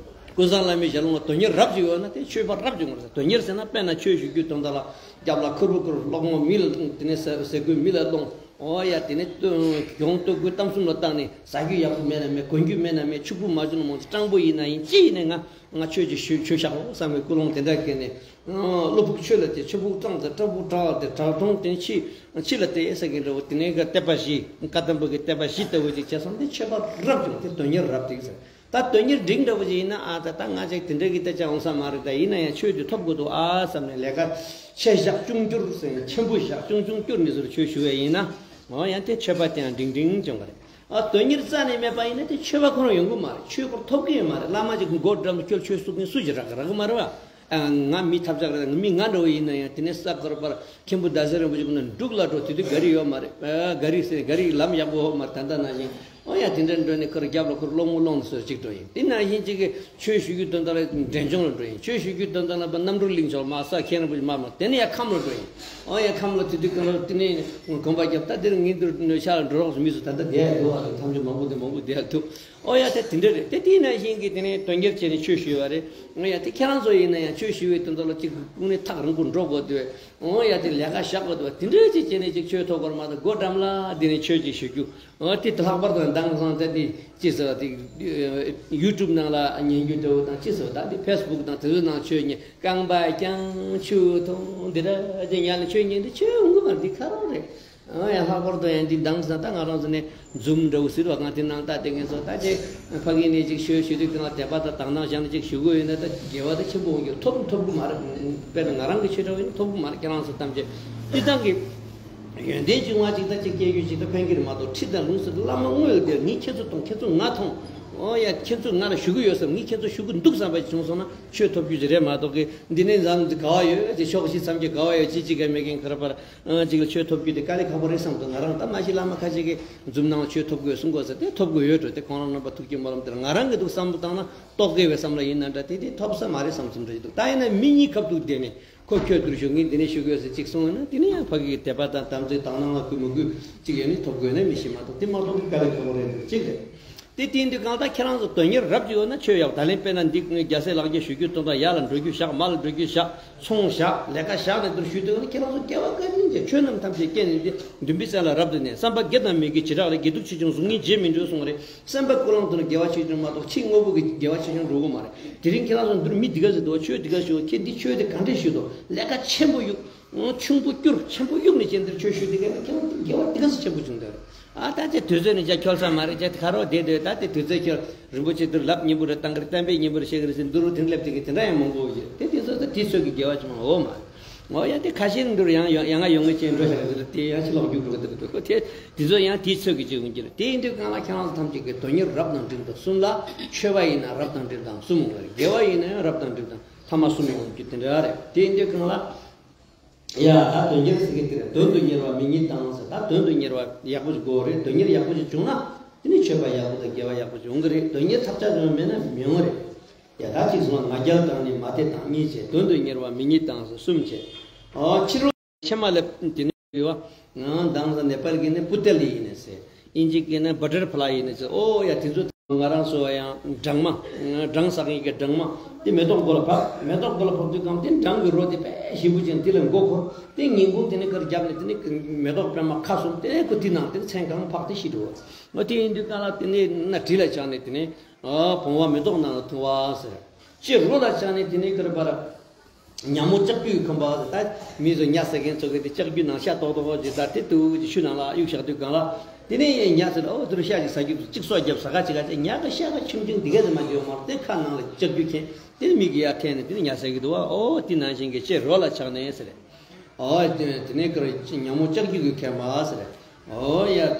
ཀུན་བཟང་བླ་མའི་ཞལ་ལུང་ལ་དོན་གཉེར་རབ་ཅིག་ཡོད་ན་དེ་མཆོད་པ་རབ་ཅིག་ཡོང་གི་རེད་ཟེར། དོན་གཉེར་ཟེར་ན་དཔེར་ན་ཆོས་ཞུ་རྒྱུའི་དོན་དག་ལ་རྒྱབ་ལ་ཁུར་བུ་ཁུར། སློང་མོ་མི་ལ། དེ་ནས་ཟས་གོས་མི་ལ་སློང་། ཨོ་ཡ། དེ་ནས་གྱོང་ལྟོ་གོས་གཏམ་གསུམ་ལ་བཏང་ནས། ཟ་རྒྱུ་ཡག་པོ་མེད་ན་མེད། གོན་རྒྱུ་མེད་ན་མེད། ཕྱུག་པོ་མ་བྱུང་ན་མང་ཚོ་སྤྲང་པོ་ཡིན་ན་ཡིན། ཅི་ཡིན་ནའི་ང་ང་ཆོས་ཀྱི་ཆོས་ཆོས་བཤད་དགོས་བསམ་པའི་ཀུན་སློང་དེ་འདྲ་སྐྱེས་ནས། བློ་ཕུགས་ཆོས་ལ་བརྟེན། ཕྱི་ཕུགས་སྤྲང་ཟེར། སྤྲང་ཕུགས་བྲག་ལ་བརྟེན། བྲག་དོང་བརྟེན། ཕྱི་ཕྱི་ལ་བརྟེན་ཟེར་མཁན་འདྲ་བོ། དེ་ནས་ག་དད་པ་བཞི། བཀའ་གདམས་པ་གི་དད་པ་བཞི་ལྟ་བུ་ཅིག་བྱས་སོང་དེ་མཆོད་པ་རབ་བྱུང་། དེ་དོན་གཉེར་རབ་ཏིག་ཟེར། ད་དོན་གཉེར་འབྲིང་འདྲ་བོ་ཅིག་ཡིན་ན། ཨ་ད་ད་ང་ཅིག་དེ་འདྲ་གི་ད་ཅང་འོང་ས་མ་རེད། ད་ཡིན་ན་ཡང་ཆོས་དེ་ཐོབ་དགོས་འདུག་ཨ་བསམ་ནས་ལས་ཀ་ཆེ་བཞག་ཆུང་བསྐྱུར་ཟེར་ནས། ཆེན་པོ་བཞག་ཆུང་ཆུང་བསྐྱུར་ནས་ཟུར་ཆོས་ཞུ་བས་ཡིན་ན། འོ་ཡང་དེ་མཆོད་པ་དེ་ཡང་འབྲིང་འབྲིང་བྱུང་བ་རེད། ཨ་དོན་གཉེར་རྩ་ནས་མེད་པ་ཡིན་ན་དེ་མཆོད་པ་ཁོ་རང་ཡོང་གི་མ་རེད། ཆོས་སྐོར་ཐོབ་ཀྱི་ཡོད་མ་རེད། བླ་མ་ཅིག་མགོ་བཀྲམ་ཁྱོད་ཆོས་གསུང་མཁན་སུ་ཞིག་རག་རག་གི་མ་རེད་བ། ང་མི་ཐབས་ཆག་རེད། མི་ང་འདྲ་བོ་ཡིན་ན་ཡང་དེ་ནས་ས་དཀར་པར་མཁན་པོ་ཟླ་ཟེར་རིན་པོ་ཆེ་ཀུན་ན་འབྲུག་ལ་འགྲོ། དེ་དུས་ག་རི་ཡོད་མ་རེད། ག་རི་ཟེར་ག་རི་ལམ་ཡག་པོ་ཡོད་མ་རེད། ད་ལྟ་ནང་བཞིན། ཨོ་ཡ། དེ་འདྲ་འགྲོ་ནས་ཁོར་རྒྱབ་ལ་ཁོར་སློང་མོ་སློང་ནས་སོ་གཅིག་འགྲོ་ཡིན། དེ་ནང་བཞིན་གཅིག་གི་ཆོས་ཞུ་རྒྱུ་དོན་དག་ལ་འབྲས་ལྗོངས་ལ་འགྲོ་ཡིན། ཆོས་ཞུ་རྒྱུ་དོན་དག་ལ་པ་རྣམ་གྲོལ་གླིང་ཕྱོགས་མ་ས་མཁན་རིན་པོ་ཆེ་མ་མ་དེ་ནས་ཡ་ཁམས་ལ་འགྲོ་ཡིན། ཨོ་ཡ། ཁམས་ལ་དེ་དུས་གང་ལ་དེ་ནས་གོམ་པ་རྒྱབ། ད་དེར་ངས་འདིར་ནས་ཤར་ལ་འགྲོ་རོགས་སུ་མི་སུ་ད་ལྟ་བསྡད་ཡ་འདུག་ཨ་ཐམས་ཅད་མང་པོ་འདི་མང་པོ་བསྡད་ཡ་འདུག་ཨོ་ཡ། དེ་དེ་འདྲ་རེད། དེ་དེའི་ནང་བཞིན་གྱི་དེ་ནས་དོན་གཉེར་བྱས་ནས་ཆོས་ཞུས་པ་རེད། ཨོ་ཡ། དེ་ཁྱེད་རང་ཚོ་ཡིན་ན་ཡང་ཆོས་ཞུ་བའི་དོན་དག་ལ་གཅིག་ཀུན་ནས་ཐག་རིང་པོ་འགྲོ་དགོས་འདུག་ཨོ་ཡ། དེ་ལས་ཀ་བཞག་དགོས་འདུག་དེ་འདྲ་ཅིག་བྱས་ནས་ཅིག་ཆོས་ཐོག་བར་མ་དང་སྒོ་འགྲམ་ལ་དེ་ནས་ཆོས་ཅིག་ཞུ་རྒྱུ། ཨོ་དེ་ལྷག་པར་དུ་ དེང་སང་ད་འདི་ཅི་ཟེར་བ་དེ་ཡུ་ཊུབ་ནང་ལ་ཉན་རྒྱུ་འདྲ་བོ་དང་ཅི་ཟེར་བ་ད་འདི་ཕེ་སི་བུག་དང་དེ་ཚོའི་ནང་ཆོས་ཉན་རྐང་པ་བརྐྱངས་ཆུ་འཐུང་འདི་འདྲ་ཅིག་ཉན་ལ་ཆོས་ཉན་འདི་ཆོས་འོང་གི་མ་རེད། འདི་ཁ་རོག་རེད། ཨ་ཡ་ལྷག་པར་དུ་ཡང་འདི་དེང་སང་ད་ང་རང་ཚོ་ནས་འཛུམ་འདྲ་བོ་ཟེར་བ་གང་དེ་ནང་ལྟ་དེ་ངས་ཚོ་ད་ཅིག་ཕ་གི་ནས་ཅིག་ཤོད་ཤོད་དུས་དེ་ལ་དད་པ་དང་དག་སྣང་བཞག་ནས་ཅིག་ཞུ་དགོས་ཡོད་ན་ད་དགེ་བ་ད་ཆེན་པོ་འོང་རྒྱུ་ཐོབ་ཐོབ་གི་མ་རེད། དཔེར་ན་ང་རང་གི་ཆོས་གྲྭ་བ་ཡིན་ན་ཐོབ་གི་མ་རེད། ཁྱེད་རང་ཚོ་ཐམས་ཅད་སྤྱིར་བཏང་གི་ཡོན་ཏན་བྱུང་བ་ཅིག་ད་ཅིག་སྐྱེ་རྒྱུ་ཅིག་ད་ཕན་གི་རེད་མ་གཏོགས་ཁྲིད་དང་ལུང་ཟེར་བླ་མ་དངོས་ཡོད་དེ་ངས་ཁྱེད་ཚོ་མཐོང་ཁྱེད་ཚོ་ང་མཐོང་། ཨོ་ཡ་ཁྱེད་ཚོ་ང་ལ་ཞུ་གི་ཡོད་བསམ་ངས་ཁྱེད་ཚོ་ཞུ་གི་འདུག་བསམ་པ་ཅིག་བྱུང་སོང་ན་ཆོས་ཐོབ་རྒྱུ་ཅིག་རེད་མ་གཏོགས་གི་འདི་ནས་ཛམ་གི་དགའ་བ་ཡོད་ཅིག་ཕྱོགས་བཞི་མཚམས་ཀྱི་དགའ་བ་ཡོད་ཅིག་ཅིག་ག་མེད་མཁན་ཁ་ར་པར། ཨ་ཅིག་ལ་ཆོས་ཐོབ་རྒྱུ་དེ་དཀའ་ལས་ཁག་པོ་རེད་བསམ་འདུག་ང་རང་ད་མ་གཞི་བླ་མ་ཁ་ཤས་ཀྱིས་འཛུམ་ནང་ལ་ཆོས་ཐོབ་དགོས་གསུང་དགོས་ཟེར་དེ་ཐོབ་དགོས་ཡོད་འགྲོ། དེ་ཁོང་རང་རྣམ་པ་ཐུགས་ཀྱི་སྨོན་ལམ་དེར་ང་རང་གི་འདུག་བསམ་བློ་བཏང་ན་རྟོག་གེ་བའི་བསམ་བློ་ཡིན་ན་འདྲ། དེ་དེ་ཐོབ་ས་མ་རེད་བསམ་བསམ་འདྲ་ཡོད་འདུག་ད་ཡིན་ན་མི་གཉིས་ཁ་ཐུག་བསྡད་ནས་ཁོ་ཁྱོད་འདིར་བཞུགས་ངས་འདི་ནས་ཞུ་དགོས་ཟེར་ཅིག་གསུངས་ཡོད་ན་དེ་ནས་ཡང་ཕ་གི་དད་པ་དང་དམ་ཚིག་དག་སྣང་ལ་གུས་མི་གུས་ཅིག་ཡོད་ནས་ཐོབ་དགོས་ན་མི་ཤེས་མ་གཏོགས་དེ་མ་གཏོགས་དཀའ་ལས་ཁག་པོ་རེད་འདུག་ཅིག་རེད། དེ་བསྟན་དུས་གང་ལྟར་ཁྱེད་རང་ཚོ་དོན་གཉེར་རབ་ཅིག་ཡོད་ན་ཆོས་ཡག་ད་ལན་དཔེར་ན་འདི་རྒྱལ་སྲས་ལག་འཁྱེར་ཞུ་རྒྱུ་དང་ད་ཡར་ལ་འགྲོ་རྒྱུ་བཞག་མར་ལ་འགྲོ་རྒྱུ་བཞག་ཚོང་བཞག་ལས་ཀ་བཞག་ནས་འདིར་ཞུ་དུས་ན་ཁྱེད་རང་ཚོ་དགེ་བ་བཀའ་དྲིན་ཆེ། ཆོས་རྣམས་ཐམས་ཅད་རྐྱེན་ནི་འདི་འདུན་པའི་རྩེ་ལ་རབ་ཏུ་གནས། བསམ་པ་དགེ་དང་མི་དགེ་བྱེ་བྲག་ལས། དགེ་སྡུག་ཆེ་ཆུང་གཟུགས་བརྙན་རྗེས་མི་འགྲོ་གསུངས་རེད། བསམ་པ་ཀུན་བསླངས་དུ་ན་དགེ་བ་ཆེ་ཆུང་མ་གཏོགས་ཕྱི་དངོས་པོ་གི་དགེ་བ་ཆེ་ཆུང་འགྲོ་གི་མ་རེད། དེ་རིང་ཁྱེད་རང་ཚོ་འདིར་མི་འདི་ག་ཟིག་འདུག་ཆོས་འདི་ག་ཞུ་ཁྱེད་འདི་ཆོས་དེ་ག་འདྲས་ཞུ་འདུག་ལས་ཀ་ཆེན་པོ་ཡོད། ཆུང་པོ་བསྐྱུར་ཆེན་པོ་གཡུག་ནས་ཅན་དེར་ཆོས་ཞུས་དེ་གས་ན་ཁྱེད་རང་དགེ་བ་དེ་ག་ཚོད་ཆེན་པོ་བྱུང་དེར། ཨ་ད་ཅེ་དུས་ཚོད་ནི་ཅ་འཁྱོལ་ས་མ་རེད། ཅེ་ཁ་རོག་བསྡད་དེ་ད་དེ་དུས་ཚོད་འཁྱོལ་རིན་པོ་ཆེ་དུར་ལབ་སྙིང་པོ་རེ་བཏང་གི་རེད། བསྟན་པའི་སྙིང་པོ་རེ་བཤད་གི་རེད་ཟེར་འདུ་རུ་དེང་སླེབས་དེ་གི་དེ་འདྲ་ཡང་མང་པོ་ཡོད་དེ། དེ་ཚོ་ད་དེ་ཚོད་ཀྱི་དགེ་བ་ཅུང་འོ་མ་རེད། འོ་ཡ་དེ་ཁ་ཤས་འདུར་ཡང་ཡང་ཡང་ཡོང་ངེས་ཅན་འགྲོ་བཞག་གི་རེད། དེ་ཡང་ཕྱི་ལོག་རྒྱུག་འགྲོ་གི་འདུག་དེ་དེ་ཚོ་ཡང་དེ་ཚོད་ཀྱི་ཅིག་ཡོང་གི་རེད། དེ་ཡིན་དུས་གང་ལ་ཁྱེད་རང་ཚོ་ཐམས་ཅད་ཀྱི་དོན་གཉེར་རབ་དང་འབྲིང་དང་གསུམ་ལ་ཆོས་པ་ཡིན་ན་རབ་དང་འབྲིང་དང་གསུམ་ཡོང་གི་རེད། དགེ་བ་ཡིན་ན་ཡང་རབ་དང་འབྲིང་དང་ཐ་མ་གསུམ་ཡོང་གི་དེ་འདྲ་རེད། དེ་ཡིན་དུས་གང་ལ། ཡ་ད་དོན་གཉེར་ཟེར་གི་དེ་རེད། དོན་དུ་གཉེར་བ་མི་ཉིད་དང་ཟེར། ད་དོན་དུ་གཉེར་བ་ཡག་པོ་ཞིག་དགོས་རེད། དོན་གཉེར་ཡག་པོ་ཞིག་བྱུང་ན་དེ་ནི་ཆོས་པ་ཡག་པོ་དང་དགེ་བ་ཡག་པོ་ཞིག་ཡོང་གི་རེད། དོན་གཉེར་ཐབས་ཆག་ཅུང་མེད་ན་མི་ཡོང་རེད། ཡ་ད་ཅིག་གསུངས་ང་རྒྱལ་དང་ནི་མ་དད་དང་གཉིས་བྱས། དོན་དུ་གཉེར་བ་མི་ཉིད་དང་ཟེར་གསུམ་བྱས། ཨོ་ཕྱི་རོལ་ཕྱེ་མ་ལེབ་དེ་ནི་ཡོད་བ། ང་དང་ཟེར་ནེ་པལ་གི་ནི་པུ་ཏལ་ཡིན་ནི་ཟེར། ཨིན་ཇི་སྐད་ནས་བྷ་ཊར་ཕ་ལའི་ཡིན་ནི་ཟེར། ཨོ་ཡ་དེ་ཚོ་ང་རང་ཚོ་ཡང་སྦྲང་མ། སྦྲང་ཟག་ཡིན་གྱི་སྦྲང་མ། དེ་མེ་ཏོག་མགོ་ལ་བབས། མེ་ཏོག་མགོ་ལ་བབས་དུས་གང་དེ་སྦྲང་གི་རོ་དེ་དཔེ་ཞིམ་པོ་ཅན་དེ་ལ་མགོ་འཁོར། དེ་ངན་གུང་དེ་ནས་ཀར་རྒྱབ་ནས་དེ་ནས་མེ་ཏོག་པད་མ་ཁ་ཟུམ་དེ་ནས་ཁོ་དེ་ནང་དེ་མཚན་གང་འཕགས་དེ་ཤི་འགྲོ། ང་དེ་ཡིན་དུས་གང་ལ་དེ་ནས་ན་དྲི་ལ་ཆགས་ནས་དེ་ནས་བོང་བ་མེ་ཏོག་ནང་ལ་ཐུག་པ་ཟེར། ཅེས་རོ་ལ་ཆགས་ནས་དེ་ནས་ཀར་བར། ཉ་མོ་ལྕགས་ཀྱུའི་ཁང་པ་ཟེར། ད་མི་ཚོ་ཉ་ཟ་མཁན་ཚོ་གི་དེ་ལྕགས་ཀྱུ་ནང་ཤ་ཏོག་ཏོག་ཅིག་ད་དེ་དུ་ཅིག་ཆུ་ནང་ལ་གཡུག་བཞག་དུས་གང་ལ། དེ་ནས་ཉ་ཟེར་ཨོ་དུ་རུ་ཤ་ཅིག་ཟ་རྒྱུ་དུ་གཅིག་སོ་རྒྱབ་ཟ་ག་ཅིག་ག་ཅིག་ཉ་གི་ཤ་ག་ཆུང་ཆུང་དེ་ག་ཟེར་མ་བརྗོད་མར་དེ་ཁ་ནང་ལ་ལྕགས་ཀྱུ་ཁེན་དེ་མིག་གི་ཡར་འཐེན་ནས་དེ་ནས་ཉ་ཟ་གི་འདུག་བ། ཨོ་དེ་ནང་བཞིན་གྱི་ཅེས་རོ་ལ་ཆགས་ནས་ཟེར། ཨོ་དེ་ནས་ཀར་ཉ་མོ་ལྕགས་ཀྱུ་གི་ཁེན་པ་ཟེར། ཨོ་ཡ་ད་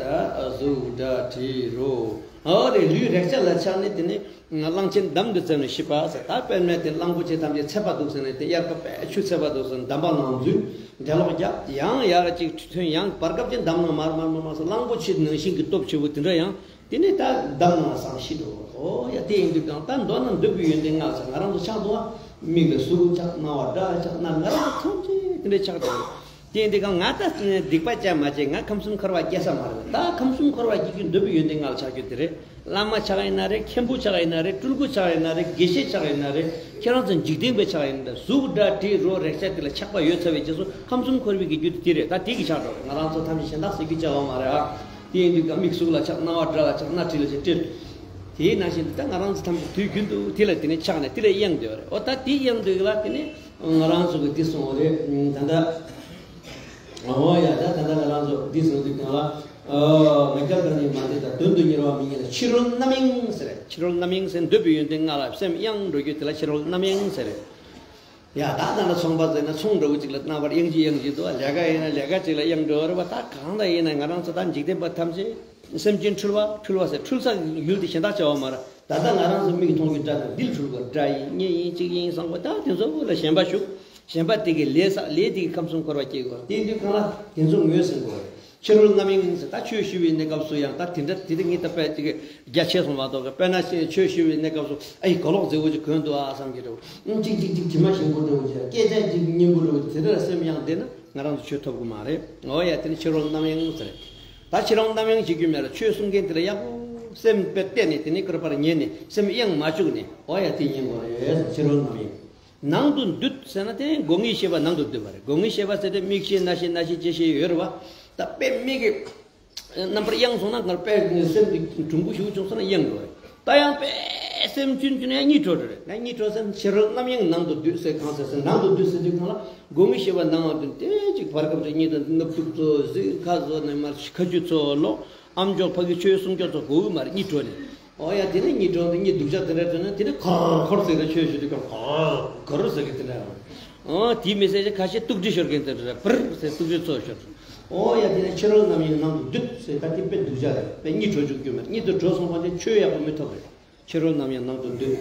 གཟུགས་སྒྲ་དྲི་རོ། ཨོ་རེ་ལུས་རེག་བྱ་ལ་ཆགས་ནས་དེ་ནས་གླང་ཆེན་འདམ་དུ་བཙེམས་ནས་ཤི་བ་ཟེར། ད་དཔེར་ན་དེ་གླང་པོ་ཆེ་ཐམས་ཅད་ཚད་པ་འདུག་ཟེར་ནས་དེ་དབྱར་ཁ་དཔེ་ཆུ་ཚད་པ་འདུག་ཟེར་ནས་འདམ་པ་ནང་འཛུལ་འགྲེ་ལོག་རྒྱབ་ཡང་ཡར་གཅིག་ཐོན་ཡང་བར་སྐབས་ཀྱི་འདམ་ནང་མར་མར་མར་མར་ཟེར། གླང་པོ་ཆེ་ནང་བཞིན་གྱི་སྟོབས་ཆེ་བོ་དེ་འདྲ་ཡང་དེ་ནས་ད་འདམ་ནང་ལ་ཟག་ཤི་འགྲོ། ཨོ་ཡ་དེ་ཡིན་དུས་གང་ད་མདོར་ན་འདོད་པའི་ཡོན་ཏན་ལྔ་ཟེར་ང་རང་ཚོ་ཆགས་འདུག་བ། མིག་ལ་གཟུགས་ཆགས། རྣ་བ་སྒྲ་ཆགས། སྣ་ང་རང་ཚོ་ཐམས་ཅད་དེ་འདྲ་ཆགས་འདུག་དེ་ཡིན་དུས་གང་ང་ད་སྡིག་པ་བྱས་མ་བྱས་ང་ཁམས་གསུམ་འཁོར་བ་སྐྱེ་ས་མ་རེད། ད་ཁམས་གསུམ་འཁོར་བ་སྐྱེ་རྒྱུ་འདོད་པའི་ཡོན་ཏན་ལྔ་ལ་ཆགས་རྒྱུ་དེ་རེད། བླ་མ་ཆགས་ཡིན་ན་རེད། མཁན་པོ་ཆགས་ཡིན་ན་རེད། སྤྲུལ་སྐུ་ཆགས་ཡིན་ན་རེད། དགེ་བཤེས་ཆགས་ཡིན་ན་རེད། ཁྱེད་རང་ཚོ་འཇིག་རྟེན་པའི་ཆགས་ཡིན་ན་རེད། གཟུགས་སྒྲ་དྲི་རོ་རེག་བྱ་དེ་ལ་ཆགས་པ་ཡོད་ཚར་བའི་རྗེས་སུ་ཁམས་གསུམ་འཁོར་བའི་གི་རྒྱུ་དེ་དེ་རེད། ད་དེ་གི་ཆགས་འགྲོ་རེད། ང་རང་ཚོ་ཐམས་ཅད་གཞན་དག་ཟེར་རྒྱུ་བྱ་བ་མ་རེད་ཨ། དེ་ཡིན་དུས་ཀ་མིག་གཟུགས་ལ་ཆགས། རྣ་བ་སྒྲ་ལ་ཆགས། སྣ་དྲི་ལ་ཆགས། དྲི། དེའི་ནང་བཞིན་དུ་ད་ང་རང་ཚོ་ཐམས་ཅད་དུས་རྒྱུན་དུ་དེ་ལ་དེ་ནས་ཆགས་ནས་དེ་ལ་གཡེང་སྡོད་རེད། འོ་ད་དེ་གཡེང་སྡོད་ལ་དེ་ནས་ང་རང་ཚོ་གི་དེ་སོང་བ་རེད། ད་ལྟ་འོ་ཡ་ད་ད་ལྟ་ང་རང་ཚོ་འདི་སོང་དུས་གང་ལ་ང་རྒྱལ་དང་ནི་མ་དད་དང་དོན་དུ་གཉེར་བ་མི་ཉིད་ལ་ཕྱི་རོལ་རྣམ་གཡེང་ཟེར་རེད། ཕྱི་རོལ་རྣམ་གཡེང་ཟེར་འདོད་པའི་ཡོན་ཏན་ལྔ་ལ་སེམས་གཡེང་འགྲོ་རྒྱུ་དེ་ལ་ཕྱི་རོལ་རྣམ་གཡེང་ཟེར་རེད། ཡ་ད་ད་ལ་ཚོང་པ་ཟེར་ན་ཚོང་འདྲ་བོ་ཅིག་ལ་རྣམ་པར་གཡེང་གི་གཡེང་གི་འདུག་ལས་ཀ་ཡིན་ན་ལས་ཀ་ཅིག་ལ་གཡེང་འགྲོ་བ་རེད་བ། ད་གང་ལ་ཡིན་ན་ང་རང་ཚོ་ད་འཇིག་རྟེན་པ་ཐམས་ཅད་སེམས་ཅན་འཁྲུལ་བ་འཁྲུལ་བ་ཟེར་འཁྲུལ་ས་ཡུལ་དེ་གཞན་དག་བྱ་བ་མ་རེད། ད་ལྟ་ང་རང་ཚོ་མིག་མཐོང་རྒྱུ་སྒྲ་དང་དྲི་ལ་འཁྲུལ་དགོས། སྒྲ་ཡིན་སྙན་ཡིན་ཅིག་ཡིན་བསམ་དགོས། ད་དེ་ཚོ་ལ་ཞེན་པ་ཞུགས། ཞེན་པ་དེ་གི་ལས་བསགས། ལས་དེ་གི་ཁམས་གསུམ་འཁོར་བ་སྐྱེ་དགོས། དེ་དུས་གང་ལ་དེ་ཚོ་ངོས་ཟིན་དགོས། ཕྱི་རོལ་རྣམ་གཡེང་ཟེར་ད་ཆོས་ཞུ་བའི་གནས་སྐབས་སུ་ཡང་ད་དེ་འདྲ་དེ་དེ་ངས་ད་དཔེ་ཅིག་རྒྱ་ཆེ་སོང་མ་གཏོགས་དཔེར་ན་ཆོས་ཞུ་བའི་གནས་སྐབས་སུ་ཨ་ཡི་གོ་ལོག་མཛེས་པོ་ཅིག་གོན་འདུག་ཨ་བསམ་གྱི་འདུག་ཨང་ཅིག་ཅིག་ཅིག་དྲི་མ་ཞིམ་པོ་འདྲ་བོ་ཅིག་སྐད་ཆ་ཅིག་སྙན་པོ་འདྲ་བོ་དེ་འདྲ་སེམས་གཡེང་བསྡད་ན་ང་རང་ཚོ་ཆོས་ཐོབ་གི་མ་རེད། འོ་ཡ་དེ་ནི་ཕྱི་རོལ་རྣམ་གཡེང་ཟེར། ད་ཕྱི་རོལ་རྣམ་གཡེང་བྱེད་རྒྱུ་མེད་ལ་ཆོས་གསུང་མཁན་དེ་ལ་ཡག་པོ་སེམས་དཔེ་གཏད་ནས་དེ་ནི་ཀར་པར་ཉན་ནས་སེམས་གཡེང་མ་བཅུག་ནས་འོ་ཡ་དེ་ཉན་དགོས་རེད། ཕྱི་རོལ་རྣམ་གཡེང་། ནང་དུ་འདུས་ཟེར་ན་དེ་སྒོ་ལྔའི་ཤེས་པ་ནང་དུ་འདུས་པ་རེད། སྒོ་ལྔའི་ཤེས་པ་ཟེར་ཏེ་མིག་ཤེས་རྣ་ཤེས་སྣ་ཤེས་ལྕེ་ཤེས་ཡོད་རེད་བ། ད་དཔེ་མིག་གི་ རྣམ་པར་གཡེང་སོང་ན་ང་དཔེ་སེམས་དེ་གྲུང་པོ་ཞིག་བྱུང་སོང་ན་གཡེང་འགྲོ་རེད། ད་ཡང་དཔེ་སེམས་ཆུང་ཆུང་ནས་གཉིད་བྲོ་འགྲོ་རེད། ང་གཉིད་བྲོ་སེམས་ཕྱི་རོལ་རྣམ་གཡེང་ནང་དུ་སྡུད་ཟེར་གང་ཟེར་ཟེར་ནང་དུ་སྡུད་ཟེར་དུས་སྒང་ལ་སྒོ་ངའི་ཤེས་པ་ནང་དུ་དེ་གཅིག་བར་སྐབས་ཀྱི་གཉིད་དང་སྣབས་ཐུག་ཚོ་གཟིག་ཁ་ཚོ་ནས་མར་ཁ་ཆུ་ཚོ་ལོག་ཨམ་ཅོག་ཕ་གི་ཆོས་གསུང་སྐྱོར་ཚོ་གོ་གི་མ་རེད། གཉིད་བྲོ་ནས། ཨོ་ཡ་དེ་ནས་གཉིད་བྲོ་འདི་གཉིད་སྡུག་ཅག་དེ་འདྲ་བྱུང་ན་དེ་ནས་ཁོར་ཁོར་ཟེར་རེ་ཆོས་ཞུ་དུས་སྐབས་ཁོར་ཁོར་ཟེར་གི་དེ་འདྲ། ཨོ་དེ་མི་ཟེར་ཅིག་ཁ་ཤས་སྟུག་དྲི་ཤོར་མཁན་དེ་འདྲ་པིར་ཟེར་སྟུག་དྲི་ཚོ་ཤོར། ཨོ་ཡ་དེ་ནས་ཕྱི་རོལ་རྣམ་གཡེང་ནང་དུ་སྡུད་ཟེར་ད་དེ་དཔེ་སྡུག་ཅག་རེད། དཔེ་གཉིད་བྲོ་བཅུག་རྒྱུ་མེད། གཉིད་དུ་བྲོ་སོང་བ་དེ་ཆོས་ཡག་པོ་མི་ཐོབ་རེད། ཕྱི་རོལ་རྣམ་གཡེང་ནང་དུ་སྡུད།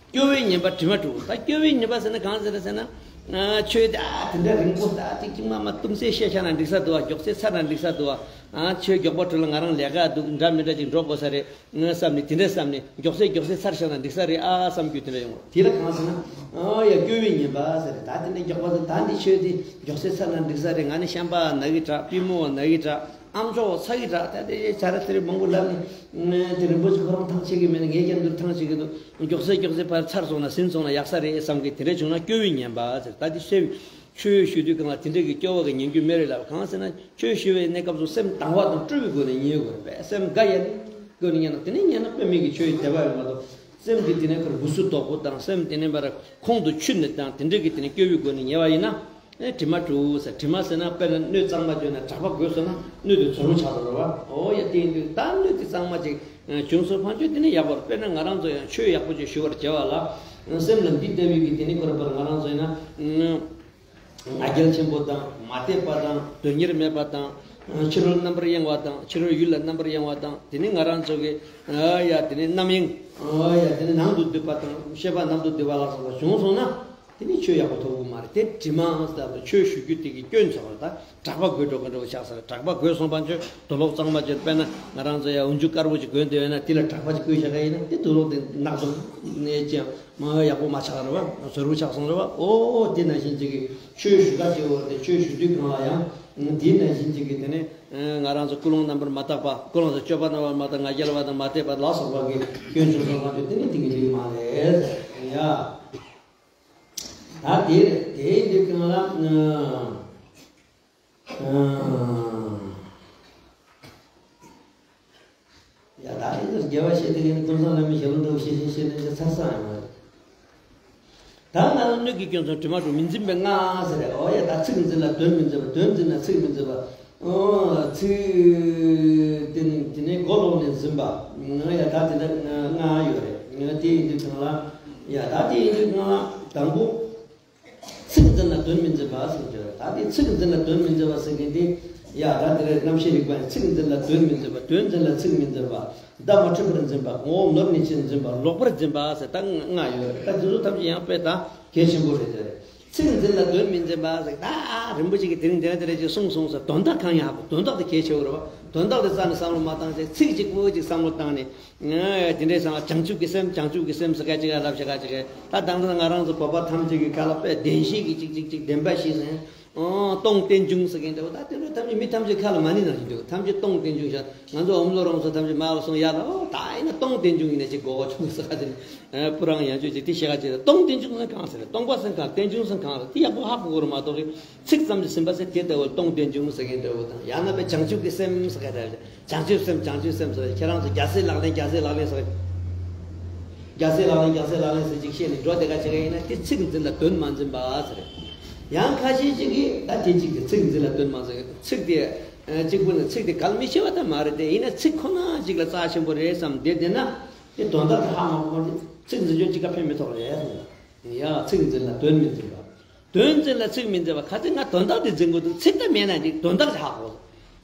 སྐྱོ་བའི་ཉེས་པ་དྲི་མ་དྲུག་ད་སྐྱོ་བའི་ཉེས་པ་ཟེར་ན་གང་ཟེར་ཟེར་ན། ཨ་ཆོས་དེ་ཨ་དེ་འདྲ་རིང་པོ་ད་དེ་ཀྱི་མ་མ་གཏུམ་སེ་བཤད་བཞག་ན་འགྲིག་ས་འདུག་བ། མགྱོགས་སེ་ཚར་ན་འགྲིག་ས་འདུག་བ། ཨ་ཆོས་མགྱོགས་པོ་བྲོ་ལ་ང་རང་ལས་ཀ་འདུག་འདྲ་མི་འདྲ་ཅིག་འགྲོ་དགོས་ས་རེད། ངས་བསམ་ནས་དེ་འདྲས་བསམ་ནས་མགྱོགས་སེ་མགྱོགས་སེ་ཚར་བཞག་ན་འགྲིག་ས་རེད་ཨ་བསམ་རྒྱུ་དེ་འདྲ་ཡོང་། དེ་ལ་གང་ཟེར་ན། ཨ་ཡ་སྐྱོ་བའི་ཉེས་པ་ཟེར་རེད། ད་དེ་འདྲས་མགྱོགས་པ་དང་ད་འདི་ཆོས་དེ་མགྱོགས་སེ་ཚར་ན་འགྲིག་ས་རེད། ང་ནི་བཤན་པ་ན་གི་དྲག་པུས་མོ་ན་གི་དྲག་ཨམ་ཅོག་ཚ་གི་དྲག་ད་དེ་བྱ་ར་དེ་རེད་མང་པོ་ལབ་ནས་དེ་རིན་པོ་ཆེ་ཁོ་རང་ཐང་ཆད་གི་མེད་ན་ངས་ཀྱང་འདུག་ཐང་ཆད་གི་འདུག་མགྱོགས་སེ་མགྱོགས་སེ་ཕར་ཚར་སོང་ན་ཟིན་སོང་ན་ཡག་ས་རེད་བསམ་གི་དེ་འདྲས་བྱུང་ན་སྐྱོ་བའི་ཉེས་པ་ཟེར། ད་དེ་སེམས་ཆོས་ཞུ་དུས་སྒང་ལ་དེ་འདྲས་ཀྱི་སྐྱོ་བ་གི་ཉན་རྒྱུ་མེད་རེད་ལབ། གང་ཟེར་ན་ཆོས་ཞུ་བའི་གནས་སྐབས་སུ་སེམས་དང་བ་དང་སྤྲོ་བའི་སྒོ་ནས་ཉན་དགོས་རེད་པས། སེམས་དགའ་ཡ་སྒོ་ནས་ཉན་ན་དེ་ནས་ཉན་ན་དཔེ་མེད་ཀྱི་ཆོས་ཡི་དད་པ་ཡོད་མ་གཏོགས་སེམས་དེ་དེ་ནས་ཁར་འུ་སུ་དོག་པོ་དང་སེམས་དེ་ནས་མར་ཁོང་དུ་ཆུད་ནས་དང་དེ་འདྲས་ཀྱི་དེ་ནས་སྐྱོ་བའི་སྒོ་ནས་ཉལ་བ་ཡིན་ན། ཨེ་དྲི་མ་དྲུག་ཟེར། དྲི་མ་ཟེར་ན་དཔེར་ན་སྣོད་གཙང་མ་བྱས་ན་གྲགས་པ་རྒོད་སོང་ན་སྣོད་དེ་རྫོགས་རུང་ཆགས་འགྲོ་རེད་བ། ཨོ་ཡ་དེ་ཡིན་དུས་ད་སྣོད་དེ་གཙང་མ་ཅིག་བྱུང་སོང་ཕན་ཆོད་དེ་ནི་ཡག་པོ་རེད། དཔེར་ན་ང་རང་ཚོ་ཡང་ཆོས་ཡག་པོ་ཅིག་ཞུ་བར་བྱ་བ་ལ་སེམས་ལ་འདི་ལྟ་བུའི་གི་དེ་ནི་ཁོ་ར་པར་ང་རང་ཚོ་ཡིན་ན། ང་རྒྱལ་ཆེན་པོ་དང་མ་དད་པ་དང་དོན་གཉེར་མེད་པ་དང་ཕྱི་རོལ་རྣམ་པར་གཡེང་བ་དང་ཕྱི་རོལ་ཡུལ་ལ་རྣམ་པར་གཡེང་བ་དང་དེ་ནི་ང་རང་ཚོ་གི་ཡ་དེ་ནི་རྣམ་གཡེང་ཡ་དེ་ནི་ནང་དུ་སྡུད་པ་དང་ཤེས་པ་ནང་དུ་སྡུད་པ་ལ་སོགས་པ་བྱུང་སོང་ན་དེ་ནི་ཆོས་ཡག་པོ་ཐོབ་གི་མ་རེད། དེ་དྲི་མ་ཟེར་བ་ཆོས་ཞུ་རྒྱུ་དེ་གི་སྐྱོན་ཚོགས་རེད། ད་གྲགས་པ་རྒོད་འགྲོ་གི་འགྲོ་ཆགས་ས་རེད། གྲགས་པ་རྒོད་སོང་པ་ཆོས་དུག་ལོག་གཙང་མ་ཅན་དཔེར་ན་ང་རང་ཚོ་ཡ་འོན་ཆུ་དཀར་པོ་ཅིག་གོན་བསྡད་ཡོད་ན་དེ་ལ་གྲགས་པ་ཅིག་བསྐུས་བཞག་ག་ཡིན་ན་དེ་དུག་ལོག་དེ་ནག་ཙམ་ནས་ཅང་། མ་ཡག་པོ་མ་ཆགས་རེད་བ། བཟོ་རུ་ཆགས་སོང་རེད་བ། ཨོ་དེ་ནང་བཞིན་ཅིག་གི་ཆོས་ཞུ་ག་བྱེད་འོ་དེ་ཆོས་ཞུ་དུས་སྒང་ལ་ཡང་དེ་ནང་བཞིན་ཅིག་གི་དེ་ནས་ང་རང་ཚོ་ཀུན་སློང་རྣམ་པར་མ་དག་པ་ཀུན་སློང་ཚོ་སྤྱོད་པ་རྣམ་པར་མ་དག་ང་རྒྱལ་བ་དང་མ་དད་པ་ལ་སོགས་པ་གི་སྐྱོན་བྱུང་སོང་ལ་དེ་ནི་དེ་གི་འགྲིག་མ་རེད་ཡ། ད་དེ་རེད། དེའི་འདི་སྒང་ལ། ཡ་ད་ཨེ་ནས་དགེ་བ་བཤད་དེ་ངས་ནི་ཀུན་བཟང་བླ་མའི་ཞལ་ལུང་འདྲ་བོ་བཤད་བཤད་བཤད་ནས་ཚར་ས་ཡང་མ་རེད། ད་ང་ལ་སྣོད་ཀྱི་སྐྱོན་སོང་དྲི་མ་དྲུག་མི་འཛིན་པའི་ལྔ་ཟེར་རེད། ཨོ་ཡ་ད་ཚིག་འཛིན་ལ་དོན་མི་འཛིན་པ། དོན་འཛིན་ལ་ཚིག་མི་འཛིན་པ། ཨོ་ཚིག་དེ་ནི་དེ་ནས་མགོ་ལོག་ནས་འཛིན་པ། ང་ཡ་ད་དེ་འདྲ་ལྔ་ཡོད་རེད། ང་དེ་ཡིན་དུས་སྒང་ལ་ཡ་ད་དེ་ཡིན་དུས་སྒང་ལ་དང་པོ། ཚིག་འཛིན་ལ་དོན་མི་འཛིན་པ་ཟེར་གྱི་རེད། ད་དེ་ཚིག་འཛིན་ལ་དོན་མི་འཛིན་པ་ཟེར་མཁན་དེ་ཡ་ད་དེ་རེད། རྣམ་བཤད་རིག་པ་ཡིན། ཚིག་འཛིན་ལ་དོན་མི་འཛིན་པ། དོན་འཛིན་ལ་ཚིག་མི་འཛིན་པ། བརྡ་མ་འཕྲོད་པར་འཛིན་པ། ངོ་བོ་ནོར་ནས་ཕྱིར་འཛིན་པ། ལོག་པར་འཛིན་པ་ཟེར་ད་ལྔ་ཡོད་རེད། ད་དེ་ཚོ་ཐམས་ཅད་ཡང་དཔེ་ད་གལ་ཆེན་པོ་རེད་དེ་རེད། ཚིག་འཛིན་ལ་དོན་མི་འཛིན་པ་ཟེར་ད་རིན་པོ་ཆེ་གིས་དེ་རིང་དེ་འདྲ་དེ་འདྲ་ཅིག་གསུངས་སོང་ཟེར། དོན་དག་གང་ཡང་ཧ་གོ། དོན་དག་དེ་གལ་ཆེ་བོ་རེད་བ། དོན་དག་དེ་རྩ་ནས་བསམ་བློ་མ་བཏང་ཚེ་ཚིག་གཅིག་པོ་ཅིག་བསམ་བློ་བཏང་ནས། དེ་འདྲའི་སང་བྱང་ཆུབ་ཀྱི་སེམས། བྱང་ཆུབ་ཀྱི་སེམས་ཟེར་ག་ཅིག་ལབ་བྱ་ག་ཅིག་ད་དང་ང་རང་ཚོ་བོད་པ་ཐམས་ཅད་ཀྱི་ཁ་ལ་དཔེ་བདེན་བཞི་གི་ཅིག་ཅིག་ཅིག་བདེན་པ་བཞི་ཟེར། ཨོ་སྟོང་རྟེན་འབྱུང་ཟེར་མཁན་འདྲ་བོ། ད་དེ་འདྲ་ཐམས་ཅད་མི་ཐམས་ཅད་ཁ་ལ་མ་ཎི་ནང་བཞིན་འདུག་ཐམས་ཅད་སྟོང་རྟེན་འབྱུང་བཞག་ང་ཚོ་ཨོཾ་ལོ་རང་ཚོ་ཐམས་ཅད་མར་ལ་སོང་ཡ་ལ། ཨོ་ད་ཡིན་ན་སྟོང་རྟེན་འབྱུང་ཡིན་ན་ཅིག་གོ་གོ་བྱུང་ཟེར་ག་ཅིག་སྤུ་རང་ཡང་བཅོས་ཅིག་དེ་བཤད་ག་ཅིག་སྟོང་རྟེན་འབྱུང་ཟེར་གང་ཟེར། སྟོང་པ་ཟེར་གང་། རྟེན་འབྱུང་ཟེར་གང་ཟེར། དེ་ཡག་པོ་ཧ་གོ་གོ་ར་མ་གཏོགས་ཚིག་ཙམ་གྱིས་ཟིན་པ་ཟེར་དེ་ལྟ་བུ་སྟོང་རྟེན་འབྱུང་ཟེར་མཁན་འདྲ་བོ་དང་། ཡང་ན་དཔེ་བྱང་ཆུབ་ཀྱི་སེམས་ཟེར་ག་འདྲ། བྱང་ཆུབ་སེམས། བྱང་ཆུབ་སེམས་ཟེར། ཁྱེད་རང་ཚོ་རྒྱལ་སྲས་ལག་ལེན། རྒྱལ་སྲས་ལག་ལེན་ཟེར། རྒྱལ་སྲས་ལག་ལེན། རྒྱལ་སྲས་ལག་ལེན་ཟེར་ཅིག་བཤད་ནས་འགྲོ་བསྡད་ག་ཅིག་ཡིན་ན་དེ་ཚིག་འཛིན་ལ་དོན་མ་འཛིན་པ་ཟེར། ཡང་ཁ་ཤས་ཅིག་གིས་ད་དེ་གཅིག་དེ་ཚིག་འཛིན་ལ་དོན་མ་འཛིན། ཚིག་དེ་གཅིག་པུ་ནི་ཚིག་དེ་གལ་མི་ཆེ་བ་ད་མ་རེད་དེ། ཡིན་ན་ཚིག་ཁོ་ན་གཅིག་ལ་རྩ་ཆེན་པོ་རེད་བསམ་བསྡད་བསྡད་ན་དེ་དོན་དག་དེ་ཧ་མ་གོ་བ་དེ་ཚིག་འཛིན་རྒྱུ་གཅིག་ག་ཕན་མི་ཐོགས་རེད་གསུངས། ཡ་ཚིག་འཛིན་ལ་དོན་མི་འཛིན་པ། དོན་འཛིན་ལ་ཚིག་མི་འཛིན་པ། གལ་ཏེ་ང་དོན་དག་དེ་འཛིན་དགོས་འདུག་ཚིག་དེ་མེད་ན་ཅིག་དོན་དག་དེ་ཧ་གོ།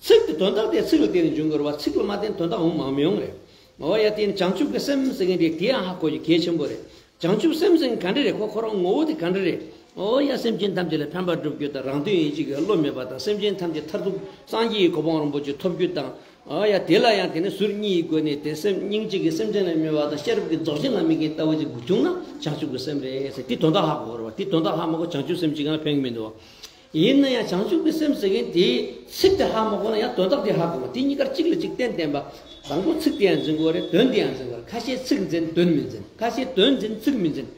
ཚིག་དེ་དོན་དག་དེ་ཚིག་ལ་བརྟེན་ནས་འབྱུང་དགོས་རེད་བ། ཚིག་ལ་མ་བརྟེན་དོན་དག་འོང་མ་མི་ཡོང་རེད། འོ་ཡ་དེ་ནི་བྱང་ཆུབ་ཀྱི་སེམས་ཟེར་མཁན་དེ་དེའང་ཧ་གོ་རྒྱུ་གལ་ཆེན་པོ་རེད། བྱང་ཆུབ་སེམས་ཟེར་མཁན་ག་འདྲ་རེད། ཁོ་ཁོ་རང་ངོ་བོ་དེ་ག་འདྲ་རེད། འོ་ཡ་སེམས་ཅན་ཐམས་ཅད་ལ་ཕན་པ་སྒྲུབ་རྒྱུ་དང་། རང་དོན་ཡིན་གཅིག་གི་བློ་མེད་པ་དང་། སེམས་ཅན་ཐམས་ཅད་མཐར་ཐུག་སངས་རྒྱས་ཀྱི་གོ་འཕང་རིན་པོ་ཆེ་ཐོབ་རྒྱུ་དང་། ཨ་ཡ་དེ་ལ་ཡང་དེ་ནི་ཟུར་གཉིས་ཀྱི་སྒོ་ནས་དེ་སེམས་སྙིང་རྗེ་གི་སེམས་ཅན་ལ་སྨོན་པ་དང་། ཤེས་རབ་ཀྱི་རྫོགས་ཆེན་ལ་དམིགས་མཁན་ལྟ་བུ་ཅིག་བྱུང་ན་བྱང་ཆུབ་ཀྱི་སེམས་རེད་ཟེར། དེ་དོན་དག་ཧ་གོ་དགོས་རེད་བ། དེ་དོན་དག་ཧ་མ་གོ་བྱང་ཆུབ་སེམས་ཅིག་ཡང་ཕན་གྱི་མི་འདུག་བ། ཡིན་ན་ཡང་བྱང་ཆུབ་ཀྱི་སེམས་ཟེར་མཁན་དེ་ཚིག་དེ་ཧ་མ་གོ་ན་ཡང་དོན་དག་དེ་ཧ་གོ་བ། དེ་གཉིས་ཀར་གཅིག་ལ་གཅིག་བརྟེན་བརྟེན་པ། དང་པོ་ཚིག་དེ་ཡང་འཛིན་དགོས་རེད། དོན་དེ་ཡང་འཛིན་དགོས་རེད། ཁ་ཤས་ཚིག་འཛིན་དོན་མི་འཛིན། ཁ་ཤས་དོན་འཛིན་ཚིག་མི་འཛིན།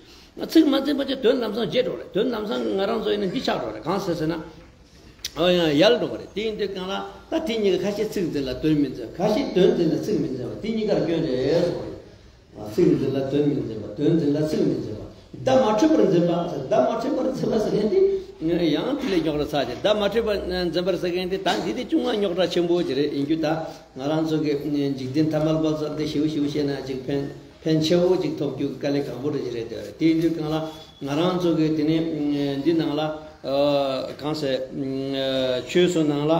ཚིག་མ་འཛིན་པ་ཅིག་དོན་ལམ་སང་བརྗེད་འགྲོ་རེད། དོན་ལམ་སང་ང་རང་ཚོ་ཡིན་ན་འདི་ཆགས་འགྲོ་རེད། གང་ཟེར་ཟེར་ན། ཨོ་ཡང་ཡལ་འགྲོ་བ་རེད། དེ་ཡིན་དུས་གང་ལ་ད་དེ་གཉིས་ཀ་ཁ་ཤས་ཚིག་འཛིན་ལ་དོན་མི་འཛིན། ཁ་ཤས་དོན་འཛིན་ལ་ཚིག་མི་འཛིན་པ། དེ་གཉིས་ཀར་སྐྱོན་རེད་གསུངས་པ་རེད། ཚིག་འཛིན་ལ་དོན་མི་འཛིན་པ། དོན་འཛིན་ལ་ཚིག་མི་འཛིན་པ། བརྡ་མ་འཕྲོད་པར་འཛིན་པ། བརྡ་མ་འཕྲོད་པར་འཛིན་པ་ཟེར་མཁན་དེ་ཡང་དེ་ལས་རྙོག་དྲ་ཚ་ཆེ། བརྡ་མ་འཕྲོད་པར་འཛིན་པར་ཟེར་མཁན་དེ་ད་འདི་དེ་ཅུང་མ་རྙོག་དྲ་ཆེན་པོ་ཅིག་རེད། ཡིན་རྒྱུ་ད་ང་རང་ཚོ་གི་འཇིག་རྟེན་ཐ་མལ་པ་ཚོར་དེ་ཞིའུ་ཞིའུ་བཤད་ན་ཅིག་ཕན་ཕན་ཆེ་བོ་ཅིག་ཐོབ་རྒྱུ་དཀའ་ལས་ཁག་པོ་རེད་ཅིག་རེད། དེ་རེད། དེ་ཡིན་དུས་གང་ལ་ང་རང་ཚོ་གི་དེ་ནས་འདི་ནང་ལ་གང་ཟེར་ཆོས་སོ་ནང་ལ།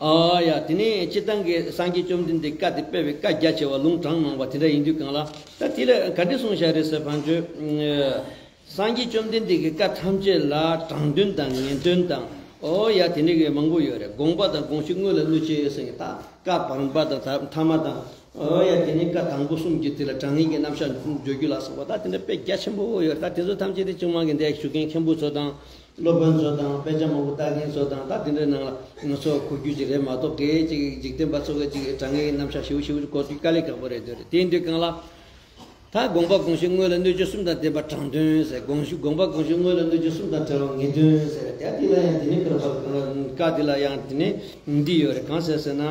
ཨ་ཡ། དེ་ནས་སྤྱིར་བཏང་གི་སངས་རྒྱས་བཅོམ་ལྡན་འདས་བཀའ་དེ་དཔེ་བའི་བཀའ་རྒྱ་ཆེ་བ་ལུང་དྲངས་གནང་བ་དེ་འདྲ་ཡིན་དུས་གང་ལ། ད་དེ་ལ་ག་འདྲ་གསུངས་བཞག་རེད་ཟེར་བ་ཅོ། སངས་རྒྱས་བཅོམ་ལྡན་འདས་ཀྱི་བཀའ་ཐམས་ཅད་ལ་དྲང་དོན་དང་ངེས་དོན་དང་། ཨོ་ཡ། དེ་འདྲ་གི་མང་པོ་ཡོད་རེད། དགོངས་པ་དང་དགོངས་གཞི་དངོས་ལ་གནོད་བྱེད་ཟེར་གི་ད་བཀའ་བར་པ་དང་ཐ་མ་དང་། ཨོ་ཡ། དེ་ནས་བཀའ་དང་པོ་གསུམ་གྱི་དེ་ལ་དྲང་ངེས་ཀྱི་རྣམ་གཞག་བརྗོད་རྒྱུ་ལ་སོགས་པ་ད་དེ་འདྲ་དཔེ་རྒྱ་ཆེན་པོ་ཡོད་རེད། ད་དེ་ཚོ་ཐམས་ཅད་དེ་ཅུང་མ་གི་འདས་ཞུ་མཁན་མཁན་པོ་ཚོ་དང་། སློབ་དཔོན་ཚོ་དང་དཔེ་ཆ་མང་པོ་ལྟ་མཁན་ཚོ་དང་ད་དེ་འདྲའི་ནང་ལ་ང་ཚོ་གོ་རྒྱུ་ཅིག་རེད་མ་གཏོགས། སྐད་ཅིག་འཇིག་རྟེན་པ་ཚོ་གི་ཅིག་དྲང་ངེས་རྣམ་གཞག་ཞིབ་ཞིབ་གོ་རྒྱུ་དཀའ་ལས་ཁག་པོ་རེད་འདོད་རེད། དེ་ཡིན་དུས་གང་ལ་ད་དགོངས་པ་དགོངས་གཞི་དངོས་ལ་གནོད་བྱེད་གསུམ་དང་ལྡན་པ་དྲང་དོན་ཟེར། དགོངས་གཞི་དགོངས་པ་དགོངས་གཞི་དངོས་ལ་གནོད་བྱེད་གསུམ་དང་བྲལ་བ་ངེས་དོན་ཟེར། དེ་དེ་ལ་ཡང་དེ་ནི་བཀའ་དེ་ལ་ཡང་དེ་ནི་འདི་ཡོད་རེད། གང་ཟེར་ཟེར་ན།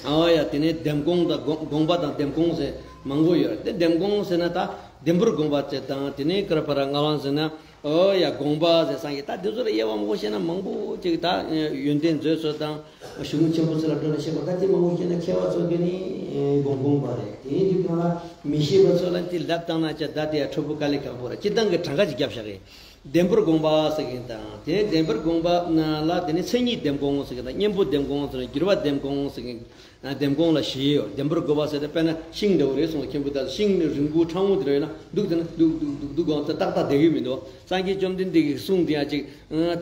ཨོ་ཡ། དེ་ནས་ལྡེམ་དགོངས་དང་དགོངས་དགོངས་པ་དང་ལྡེམ་དགོངས་ཟེར་མང་པོ་ཡོད་རེད། དེ་ལྡེམ་དགོངས་ཟེར་ན་ད་ལྡེམ་པོར་དགོངས་པ་ཅེས་དང་། དེ་ནས་ཀ་ར་པ་ར་ང་ལང་ཟེར་ན། ཨོ་ཡ། དགོངས་པ་ཟེར་སངས་རྒྱས་ད་དེ་ཚོ་ལ་དབྱེ་བ་མང་པོ་བཤད་ན་མང་པོ་ཅིག་ད་ཡོན་ཏན་མཛོད་ཚོ་དང་གཞུང་ཆེན་པོ་ཚོ་ལ་འགྲོ་ནས་བཤད་པ་ད་དེ་མང་པོ་བཤད་ན་མཁས་པ་ཚོ་གི་ནི་དགོངས་དགོངས་པ་རེད། དེའི་དུས་གང་ལ་མི་ཤེས་པ་ཚོ་ལ་དེ་ལབ་བཏང་ན་ཅི་ད་དེ་ཡ་འཕྲོ་པོ་དཀའ་ལས་ཁག་པོ་རེད། སྤྱིར་བཏང་གི་གྲངས་ཀ་ཅིག་བརྒྱབ་བཞག་གི། ལྡེམ་པོར་དགོངས་པ་ཟེར་མཁན་དང་། དེ་ལྡེམ་པོར་དགོངས་པ་ལ་དེ་ནི་མཚན་ཉིད་ལྡེམ་དགོངས་ཟེར་མཁན་དང་། གཉེན་པོ་ལྡེམ་དགོངས་ཟེར་མཁན། འགྱུར་བ་ལྡེམ་དགོངས་ཟེར་མཁན། ལྡེམ་དགོངས་ལ་བཞི་ཡོད། ལྡེམ་པོར་དགོངས་པ་ཟེར་ཏེ་དཔེར་ན་ཤིང་འདྲ་བོ་རེད་གསུངས། མཁན་པོ་ད་ཤིང་ནི་རིང་པོ་ཕྲ་མོ་དེ་འདྲ་ཡོད་ན་འདུག་དེ་ན་འདུག་འདུག་འདུག་འདུག་གོང་དུ་ཏག་ཏག་བསྡད་ཀྱི་མི་འདུག་སངས་རྒྱས་བཅོམ་ལྡན་འདས་ཀྱི་གསུང་དེ་ཡང་ཅིག་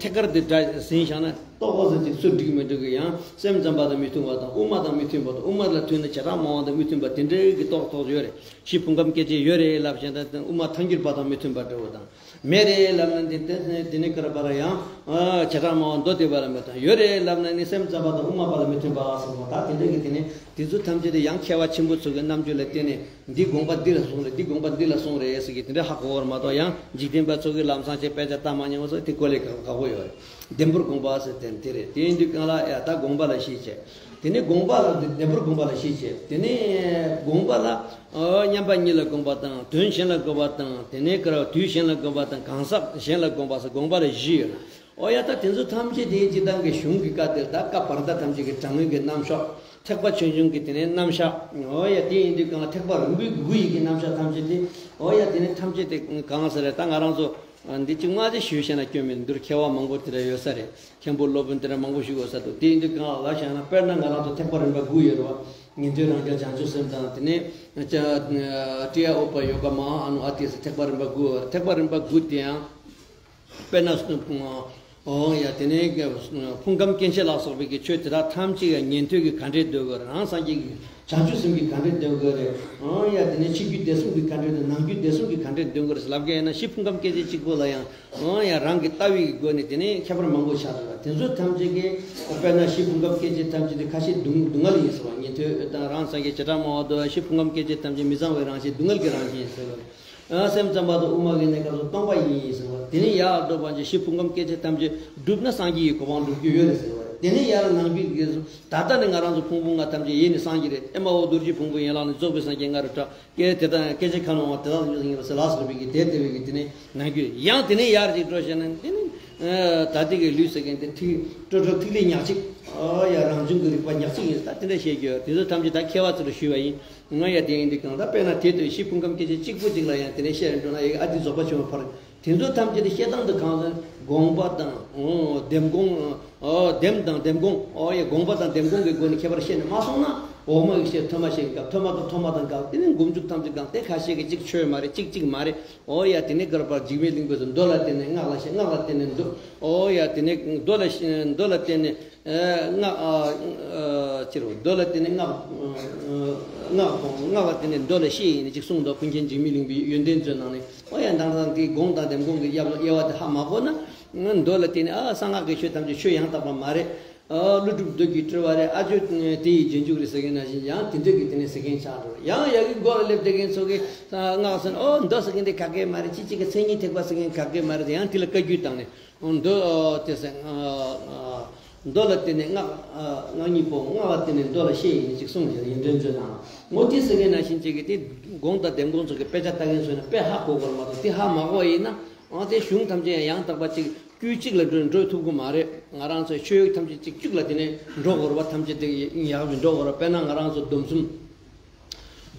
ཐད་ཀར་དེ་འདྲ་ཟིན་བཞག་ན་ཏོག་ཙམ་ཅིག་ཚུར་འགྲིག་མི་འགྲིག་གི། ཡང་སེམས་ཙམ་པ་དང་མི་མཐུན་པ་དང་། དབུ་མ་དང་མི་མཐུན་པ་དང་། དབུ་མ་ལ་མཐུན་ན་བྱེ་བྲག་སྨྲ་བ་དང་མི་མཐུན་པ་དེ་འདྲའི་གི་ཏོག་ཏོག་ཡོད་རེད། གཞི་ཕུང་ཁམས་སྐྱེ་མཆེད་ཡོད་རེད་ལབ་བཞིན་དུ་དབུ་མ་ཐལ་འགྱུར་བ་དང་མི་མཐུན་པ་འདྲ་བོ་དང་། མེད་རེད་ལབ་ན་འདི་དེ་དེ་ནི་ཀ་ར་པ་ར་ཡང་བྱེ་བྲག་སྨྲ་བ་མདོ་སྡེ་པ་ལ་མི་མཐུན། ཡོད་རེད་ལབ་ན་ནི་སེམས་ཙམ་པ་དང་དབུ་མ་པ་ལ་མི་མཐུན་པ་སོགས་པ་ད་དེ་འདྲ་གི་དེ་ནི་དེ་ཚོ་ཐམས་ཅད་དེ་ཡང་མཁས་པ་ཆེན་པོ་ཚོ་གི་རྣམ་དཔྱོད་ལ་བརྟེན་ནས་འདི་དགོངས་པ་འདི་ལ་གསུངས་རེད། འདི་དགོངས་པ་འདི་ལ་གསུངས་རེད་ཟེར་གི་དེ་འདྲ་ཧ་གོ་བར་མ་གཏོགས། ཡང་འཇིག་རྟེན་པ་ཚོ་གི་ལམ་སང་ཆེད་དཔེ་ཆ་ལྟ་མ་མྱོང་བ་ཚོ་དེ་གོ་ལས་ཁག་པོ་ཡོད་རེད། ལྡེམ་པོར་དགོངས་པ་ཟེར་དེ་དེ་རེད། དེ་ཡིན་དུས་གང་ལ་ཡ་ད་དགོངས་པ་ལ་བཞི་བྱས། དེ་ནས་དགོངས་པ་ལ་ལྡེམ་པོར་དགོངས་པ་ལ་བཞི་བྱས། དེ་ནས་དགོངས་པ་ལ། ཨོ། མཉམ་པ་ཉིད་ལ་དགོངས་པ་དང་། དོན་གཞན་ལ་དགོངས་པ་དང་། དེ་ནས་ཀ་ར་དུས་གཞན་ལ་དགོངས་པ་དང་། གང་ཟག་གཞན་ལ་དགོངས་པ་སོགས་དགོངས་པ་ལ་བཞི་ཡོད། ཨོ་ཡ། ད་དེ་ཚོ་ཐམས་ཅད་དེའི་སྤྱིར་བཏང་གི་གཞུང་གི་བཀའ་དེ་ད་བཀའ་བར་མཐའ་ཐམས་ཅད་ཀྱི་དྲང་ངེས་ཀྱི་རྣམ་གཞག་ཐེག་པ་ཆེ་ཆུང་གི་དེ་ནས་རྣམ་གཞག་ཨོ་ཡ། དེ་ཡིན་དུས་གང་ལ་ཐེག་པ་རིམ་པའི་དགུ་ཡི་གི་རྣམ་གཞག་ཐམས་ཅད་དེ། ཨོ་ཡ། དེ་ནས་ཐམས་ཅད་དེ་གང་ཟེར་རེད། ད་ང་རང་ཚོ་འདི་གཅིག་མ་ཅིག་ཞུས་བཤད་ན་སྐྱོན་མི་འདུག་མཁས་པ་མང་པོ་དེ་འདྲ་ཡོད་ས་རེད། མཁན་པོ་སློབ་དཔོན་དེ་འདྲ་མང་པོ་ཞིག་ཡོད་ས་འདུག་དེ་ཡིན་དུས་གང་ལ་བཤད་ན། དཔེར་ན་ང་རང་ཚོ་ཐེག་པ་རིམ་པ་དགུ་ཡོད་རེད་བ། ཉན་ཐོས་རང་རྒྱལ་བྱང་ཆུབ་སེམས་དང་། དེ་ནས་ཀྲི་ཡ་ཨུ་པ་ཡོ་ག་མ་ཧཱ་ཨ་ནུ་ཨ་ཏི་ཟེར་ཐེག་པ་རིམ་པ་དགུ་ཡོད་རེད། ཐེག་པ་རིམ་པ་དགུ་དེ་ཡང་དཔེར་ན། ཨོ་ཡ། དེ་ནས་ཕུང་ཁམས་སྐྱེ་མཆེད་ལ་སོགས་པའི་གི་ཆོས་དེ་དག་ཐམས་ཅད་ཡང་ཉན་ཐོས་ཀྱིས་ག་འདྲས་འདོན་དགོས་རེད། རང་སངས་རྒྱས་ཀྱིས། བྱང་ཆུབ་སེམས་ཀྱིས་ག་འདྲས་འདོན་དགོས་རེད། ཨོ་ཡ། དེ་ནས་ཕྱི་རྒྱུད་བདེ་གསུམ་གྱིས་ག་འདྲས་འདོན། ནང་རྒྱུད་བདེ་གསུམ་གྱིས་ག་འདྲས་འདོན་དགོས་རེད་ལབ་མཁན་ཡིན་ན། གཞི་ཕུང་ཁམས་སྐྱེ་མཆེད་གཅིག་པོ་ལ་ཡང་། ཨོ་ཡ། རང་གི་ལྟ་བའི་གི་སྒོ་ནས་དེ་ནས་ཁྱད་པར་མང་པོ་ཆགས་འདུག་ལ། དེ་ཚོ་ཐམས་ཅད་ཀྱི་དཔེར་ན་གཞི་ཕུང་ཁམས་སྐྱེ་མཆེད་ཐམས་ཅད་དེ་ཁ་ཤས་སྡུག་སྡུག་བསྔལ་ཡིན་ཟེར་བ། ཉན་ཐོས་དང་རང་སངས་རྒྱས་བྱེ་བྲག་སྨྲ་བ་དུ་གཞི་ཕུང་ཁམས་སྐྱེ་མཆེད་ཐམས་ཅད་མི་གཙང་བའི་རང་བཞིན། སྡུག་བསྔལ་གྱི་རང་བཞིན་ཟེར་བ། ཨ། སེམས་ཙམ་པ་དང་དབུ་མ་གི་གནས་སྐབས་སུ་སྟོང་པ་ཉིད་ཡིན་ཟེར་བ། དེ་ནས་ཡར་འགྲོ་བ་ཅིག་གཞི་ཕུང་ཁམས་སྐྱེ་མཆེད་ཐམས་ཅད་བསྒྲུབས་ན་སངས་རྒྱས་ཀྱི་གོ་འཕང་འགྲུབ་རྒྱུ་ཡོད་རེད་ཟེར་བ་རེད། དེ་ནས་ཡར་ནང་རྒྱུད་ཀྱི་ད་ལྟ་ནས་ང་རང་ཚོ་ཕུང་པོ་ལྔ་ཐམས་ཅད་ཡེ་ནས་སངས་རྒྱས་རེད། ཨེ་མ་ཧོ། རྡོ་རྗེ་ཕུང་པོའི་ཡན་ལག་ནི་རྫོགས་པའི་སངས་རྒྱས་ང་རུ་གྲགས། སྐད་དེ་དག་སྐད་ཅིག་ཁ་ནང་བ་དེ་དག་ཏུ་སྨྱོ་ཟིན་ཡིན་པ་ཟེར་ལ་སོགས་པའི་གི་དེ་དེ་བས་ཀྱི་དེ་ནས་ནང་རྒྱུད་ཡང་དེ་ནས་ཡར་ཅིག་འགྲོ་བྱས་ན་དེ་ནས་ད་ལྟའི་གི་ལུས་ཟེར་མཁན་དེ་ཐིག་སྤྲོ་སྤྲོ་ཐིག་ལེ་ཉག་གཅིག་ཨོ་ཡ། རང་བྱུང་གི་རིག་པ་ཉག་གཅིག་ཡིན། ད་དེ་འདྲ་བཤད་རྒྱུ་ཡོད། དེ་ཚོ་ཐམས་ཅད་ད་མཁས་པ་ཚོ་ལ་ཞུས་པ་ཡིན། ང་ཡ་དེ་ཡིན་དུས་གང་ལྟར་དཔེར་ན་དེ་དུས་གཞི་ཕུང་ཁམས་སྐྱེ་མཆེད་གཅིག་པུ་གཅིག་ལ་ཡང་དེ་ནས་བཤད་རིན་འགྲོ་ན་ཡ་ཨ་ཏི་རྫོགས་པ་ཆེན་པོ་ཕར། དེ་ཚོ་ཐམས་ཅད་དེ་བཤད་སྟངས་དུ་གང་ཟེར། དགོངས་པ་དང་། ཨོ། ལྡེམ་དགོངས། ཨོ། ལྡེམ་དང་ལྡེམ་དགོངས། ཨོ་ཡ། དགོངས་པ་དང་ལྡེམ་དགོངས་ཀྱི་སྒོ་ནས་ཁྱད་པར་བཤད་ནས་མ་སོང་ན། འོག་མ་གི་བཤད་ཐོག་མ་བཤད་ཀྱི་སྐབས། ཐོག་མ་དང་ཐོག་མ་དང་སྐབས། དེ་ནས་མགོ་མཇུག་ཐམས་ཅད་གང་དེ་ཁ་ཤས་ཀྱི་གཅིག་ཆོས་མ་རེད། གཅིག་གཅིག་མ་རེད། ཨོ་ཡ། དེ་ནས་ཀ་ར་པར་འཇིགས་མེད་གླིང་པས་སུ་མདོ་ལ་བརྟེན་ནས་སྔགས་ལ་བཤད། སྔགས་ལ་བརྟེན་ནས་མདོ། ཨོ་ཡ། དེ་ནས་མདོ་ལ་མདོ་ལ་བརྟེན་ནས། ཨ། སྔགས། ཨ། ཨ། ཅི་རུ་མདོ་ལ་བརྟེན་ནས་སྔགས། ཨ། སྔགས་དང་སྔགས་ལ་བརྟེན་ནས་མདོ་ལ་བཤད་ཡིན་ནས་ཅིག་གསུངས་འདུག་ཀུན་མཁྱེན་འཇིགས་མེད་གླིང་པའི་ཡོན་ཏན་མཛོད་ནང་ནས། ཨོ་ཡ། མདང་དང་དེའི་དགོངས་དང་ལྡེམ་དགོངས་ཀྱི་དབྱེ་བ་དེ་ཧ་མ་གོ་ན། མདོ་ལ་བརྟེན་ནས། ཨ། གསང་སྔགས་ཀྱི་ཆོས་ཐམས་ཅད་ཆོས་ཡང་དག་པ་མ་རེད། ཨ། ཀླུ་སྒྲུབ་མདོ་གི་སྤྲུལ་བ་རེད། ཨ་ཇོ་དེ་ཡི་རྗེས་འཇུག་རེད་ཟེར་མཁན་ནང་བཞིན། ཡང་དེ་འདྲ་གི་དེ་ནས་ཟེར་མཁན་ཆགས་འགྲོ། ཡང་ཡ་གི་མགོ་ལ་སླེབས་བསྡད་མཁན་ཚོ་གིས་སྔགས་ཟེར་ན། ཨོ། མདོ་ཟེར་མཁན་དེ་ག་གེ་མ་རེད། ཅི་གཅིག་གི་མཚན་ཉིད་ཐེག་པ་ཟེར་མཁན་ག་གེ་མ་རེད། ཡང་དེ་ལ་བཀའ་བརྒྱུད་བཏང་ནས། མདོ་དེ་ཟེར། མདོ་ལ་བརྟེན་ནས་སྔགས། སྔགས་གཉིས་པོ། སྔགས་ལ་བརྟེན་ནས་མདོ་ལ་བཤད་ཡིན་ཅིག་གསུངས་ཡོད། ཡོན་ཏན་མཛོད་ནང་། འོ་དེ་ཟེར་མཁན་ནང་བཞིན་ཅིག་གི་དེ་དགོངས་དང་ལྡེམ་དགོངས་ཚོ་གི་དཔེ་ཆ་ལྟ་མཁན་ཚོ་ཡིན་ན་དཔེ་ཧ་གོ་དགོས་མ་གཏོགས། དེ་ཧ་མ་གོ་ཡིན་ན། ཨང་། དེ་གཞུང་ཐམས་ཅད་ཡང་དག་པ་ཅིག་དཀྱུས་གཅིག་ལ་འགྲོ་འགྲོ་ཐུབ་ཀྱི་མ་རེད། ང་རང་ཚོའི་ཆོས་ཐམས་ཅད་ཅིག་གཅིག་ལ་དེ་ནས་འགྲོ་དགོས་རེད་པ། ཐམས་ཅད་དེ་ཡག་པོ་འགྲོ་དགོས་རེད། དཔེར་ན་ང་རང་ཚོ་སྡོམ་གསུམ།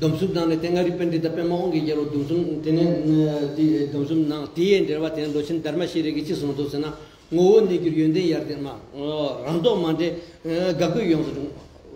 སྡོམ་གསུམ་ནང་ནས་དེ་མངའ་རིས་པཎྜི་ཏ་པདྨ་དབང་གི་རྒྱལ་པོ་སྡོམ་གསུམ། དེ་ནས་དེ་སྡོམ་གསུམ་ནང་དེའི་འགྲེལ་པ་དེ་ནས་ལོ་ཆེན་དྷརྨ་ཤྲཱི་ཡིས་ཅི་གསུངས་འདུག་ཟེར་ན། ངོ་བོ་གནས་གྱུར་ཡོན་ཏན་ཡར་ལྡན་མ། རང་ལྡོག་མ་འདྲེས་དགའ་མགུ་ཡོངས་སུ་འགྲུབ།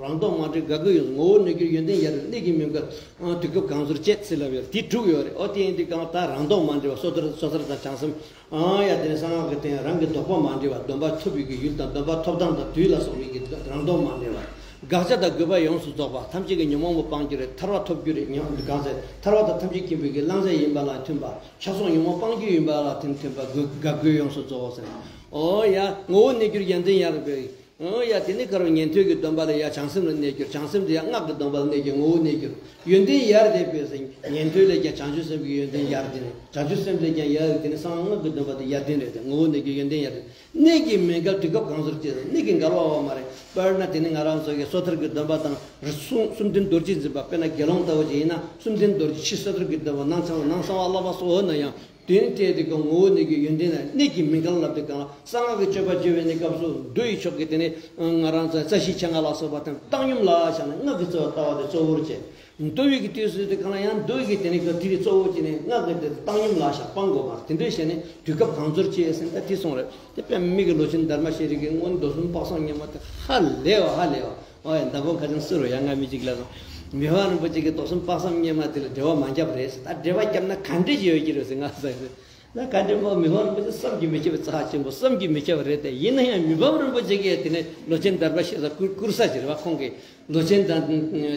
རང་ལྡོག་མ་འདྲེས་དགའ་མགུ་ཡོངས་སུ། ངོ་བོ་གནས་གྱུར་ཡོན་ཏན་ཡར་ལྡན། གནད་ཀྱིས་མི་འགལ་དུས་སྐབས་གང་ཟུར་བཅས་ཟེར་ལབ་ཡོད་རེད། དེ་དྲུག་ཡོད་རེད། ཨོ་དེ་ཡིན་དུས་གང་ལྟར་རང་ལྡོག་མ་འདྲེས་པ། སོ་ཐར། སོ་ཐར་དང་བྱང་སེམས། ཨང་། ཡ་དེ་ནས་གསང་སྔགས་ཀྱི་སྟེང་རང་གི་ལྡོག་པ་མ་འདྲེས་པ། སྡོམ་པ་ཐོབ་པའི་གི་ཡུལ་དང་སྡོམ་པ་ཐོབ་སྟངས་དང་དུས་ལ་སོགས་པའི་གི་རང་ལྡོག་མ་འདྲེས་པ། དགག་བྱ་དང་དགོས་པ་ཡོངས་སུ་རྫོགས་པ། ཐམས་ཅད་ཀྱི་ཉོན་མོངས་པ་སྤང་རྒྱུ་རེད། ཐར་པ་ཐོབ་རྒྱུ་རེད། ཉོན། གང་ཟེར། ཐར་པ་དང་ཐམས་ཅད་མཁྱེན་པའི་གི་བླང་བྱ་ཡིན་པ་ལ་མཐུན་པ། ཆགས་སོགས་ཉོན་མོངས་སྤང་རྒྱུ་ཡིན་པ་ལ་མཐུན་མཐུན་པ། དགག་དགག་དགོས་ཡོངས་སུ་རྫོགས་པ་ཟེར། ཨོ་ཡ། ངོ་བོ་གནས་གྱུར་ཡོན་ཏན་ཡར་ལྡན་པའི། ཨོ་ཡ། དེ་ནས་ཁར་ཉན་ཐོས་ཀྱི་སྡོམ་པ་ལ་ཡ་བྱང་སེམས་ལ་གནས་གྱུར། བྱང་སེམས་དེ་ཡ་སྔགས་ཀྱི་སྡོམ་པ་ལ་གནས་གྱུར། ངོ་བོ་གནས་གྱུར། ཡོན་ཏན་ཡར་ལྡན་པའི་ཟེར། ཉན་ཐོས་ལས་ཀྱང་བྱང་ཆུབ་སེམས་ཀྱི་ཡོན་ཏན་ཡར་ལྡན། བྱང་ཆུབ་སེམས་ལས་ཀྱང་ཡར་ལྡན་ནས་གསང་སྔགས་ཀྱི་སྡོམ་པ་དེ་ཡར་ལྡན་རེད་དེ། ངོ་བོ་གནས་གྱུར་ཡོན་ཏན་ཡར་ལྡན། གནད་ཀྱིས་མི་འགལ་དུས་སྐབས་གང་ཟུར་བཅས་ཟེར། གནད་ཀྱིས་འགལ་བ་ཡོད་མ་རེད། དཔེར་ན་དེ་ནི་ང་རང་ཚོ་གི་སོ་ཐར་གྱི་སྡོམ་པ་དང་། གསུང་། གསུམ་ལྡན་རྡོ་རྗེ་འཛིན་པ། དཔེར་ན་དགེ་སློང་ལྟ་བུ་ཅིག་ཡིན་ན། གསུམ་ལྡན་རྡོ་རྗེ། ཕྱི་སོ་ཐར་གྱི་སྡོམ་པ། ནང་གསང་སྔགས། ནང་གསང་བ་བསླབ་པ་སོགས་ན་ཡང་། དོན་གཏད་དེ་གི་ངོ་བོ་གནས་ཀྱི་ཡོན་ཏན་ལ་གནད་ཀྱིས་མི་འགལ་ལབ་དུས་གང་ལ། གསང་སྔགས་ཀྱི་སྤྱོད་པ་སྤྱོད་པའི་གནས་སྐབས་སུ་མདོ་ཡི་ཕྱོགས་ཀྱི་དེ་ནས་ང་རང་ཚོ་རྩ་ཤེ་ཆེན་ལྔ་ལ་སོགས་པ་དང་བཏང་སྙོམས་ལ་བཞག་ནས་སྔགས་ཀྱི་རྩོལ་བ་ལྟ་བ་དེ་གཙོ་བོར་བྱས། མདོ་ཡི་གི་དུས་སུ་དེ་གང་ལ་ཡང་མདོ་ཡི་གི་དེ་ནས་གི་དེ་རིགས་གཙོ་བོ་བྱས་ནས་སྔགས་ཀྱི་དེ་བཏང་སྙོམས་ལ་བཞག་སྤང་དགོས་པར། དེ་འདྲ་བྱས་ནས་དུས་སྐབས་གང་ཚོར་བྱས་ཟིན། ད་དེ་སོང་རེད། དེ་དཔེ་མི་གི་ལོ་ཆེན་དྷརྨ་ཤྲཱི་ཡི་གི་སྔོན་མདོ་གསུམ་དཔག་བསམ་སྙེ་མ་དེ་ཧ་ལས་བ། ཧ་ལས་བ། ཨོ་ཡ། མདང་དགོང་ཁ་ཆེམས་གསོལ་རོགས་ཡ། ང་མི་གཅིག་ལ་སོང་། མི་ཕམ་རིན་པོ་ཆེ་གི་མདོ་གསུམ་དཔག་བསམ་སྙེ་མ་དེ་ལ་འགྲེལ་པ་མ་བརྒྱབ་རེད་ཟེར། ད་འགྲེལ་པ་བརྒྱབ་ན་ག་འདྲ་ཞིག་ཡོད་ཀྱི་རེད་ཟེར་ང་ཟེར། ད་ག་འདྲ་མོ། མི་ཕམ་རིན་པོ་ཆེ་བསམ་གྱིས་མི་ཁྱབ་པའི་རྩ་ཆེན་པོ། བསམ་གྱིས་མི་ཁྱབ་པ་རེད་དེ། ཡིན་ན་ཡང་མི་ཕམ་རིན་པོ་ཆེ་གིས་དེ་ནས་ལོ་ཆེན་དྷརྨ་ཤྲཱི་ས་བསྐུར་བསྐུར་ས་ཞིག་རེད་བ། ཁོང་གིས་ལོ་ཆེན་དང་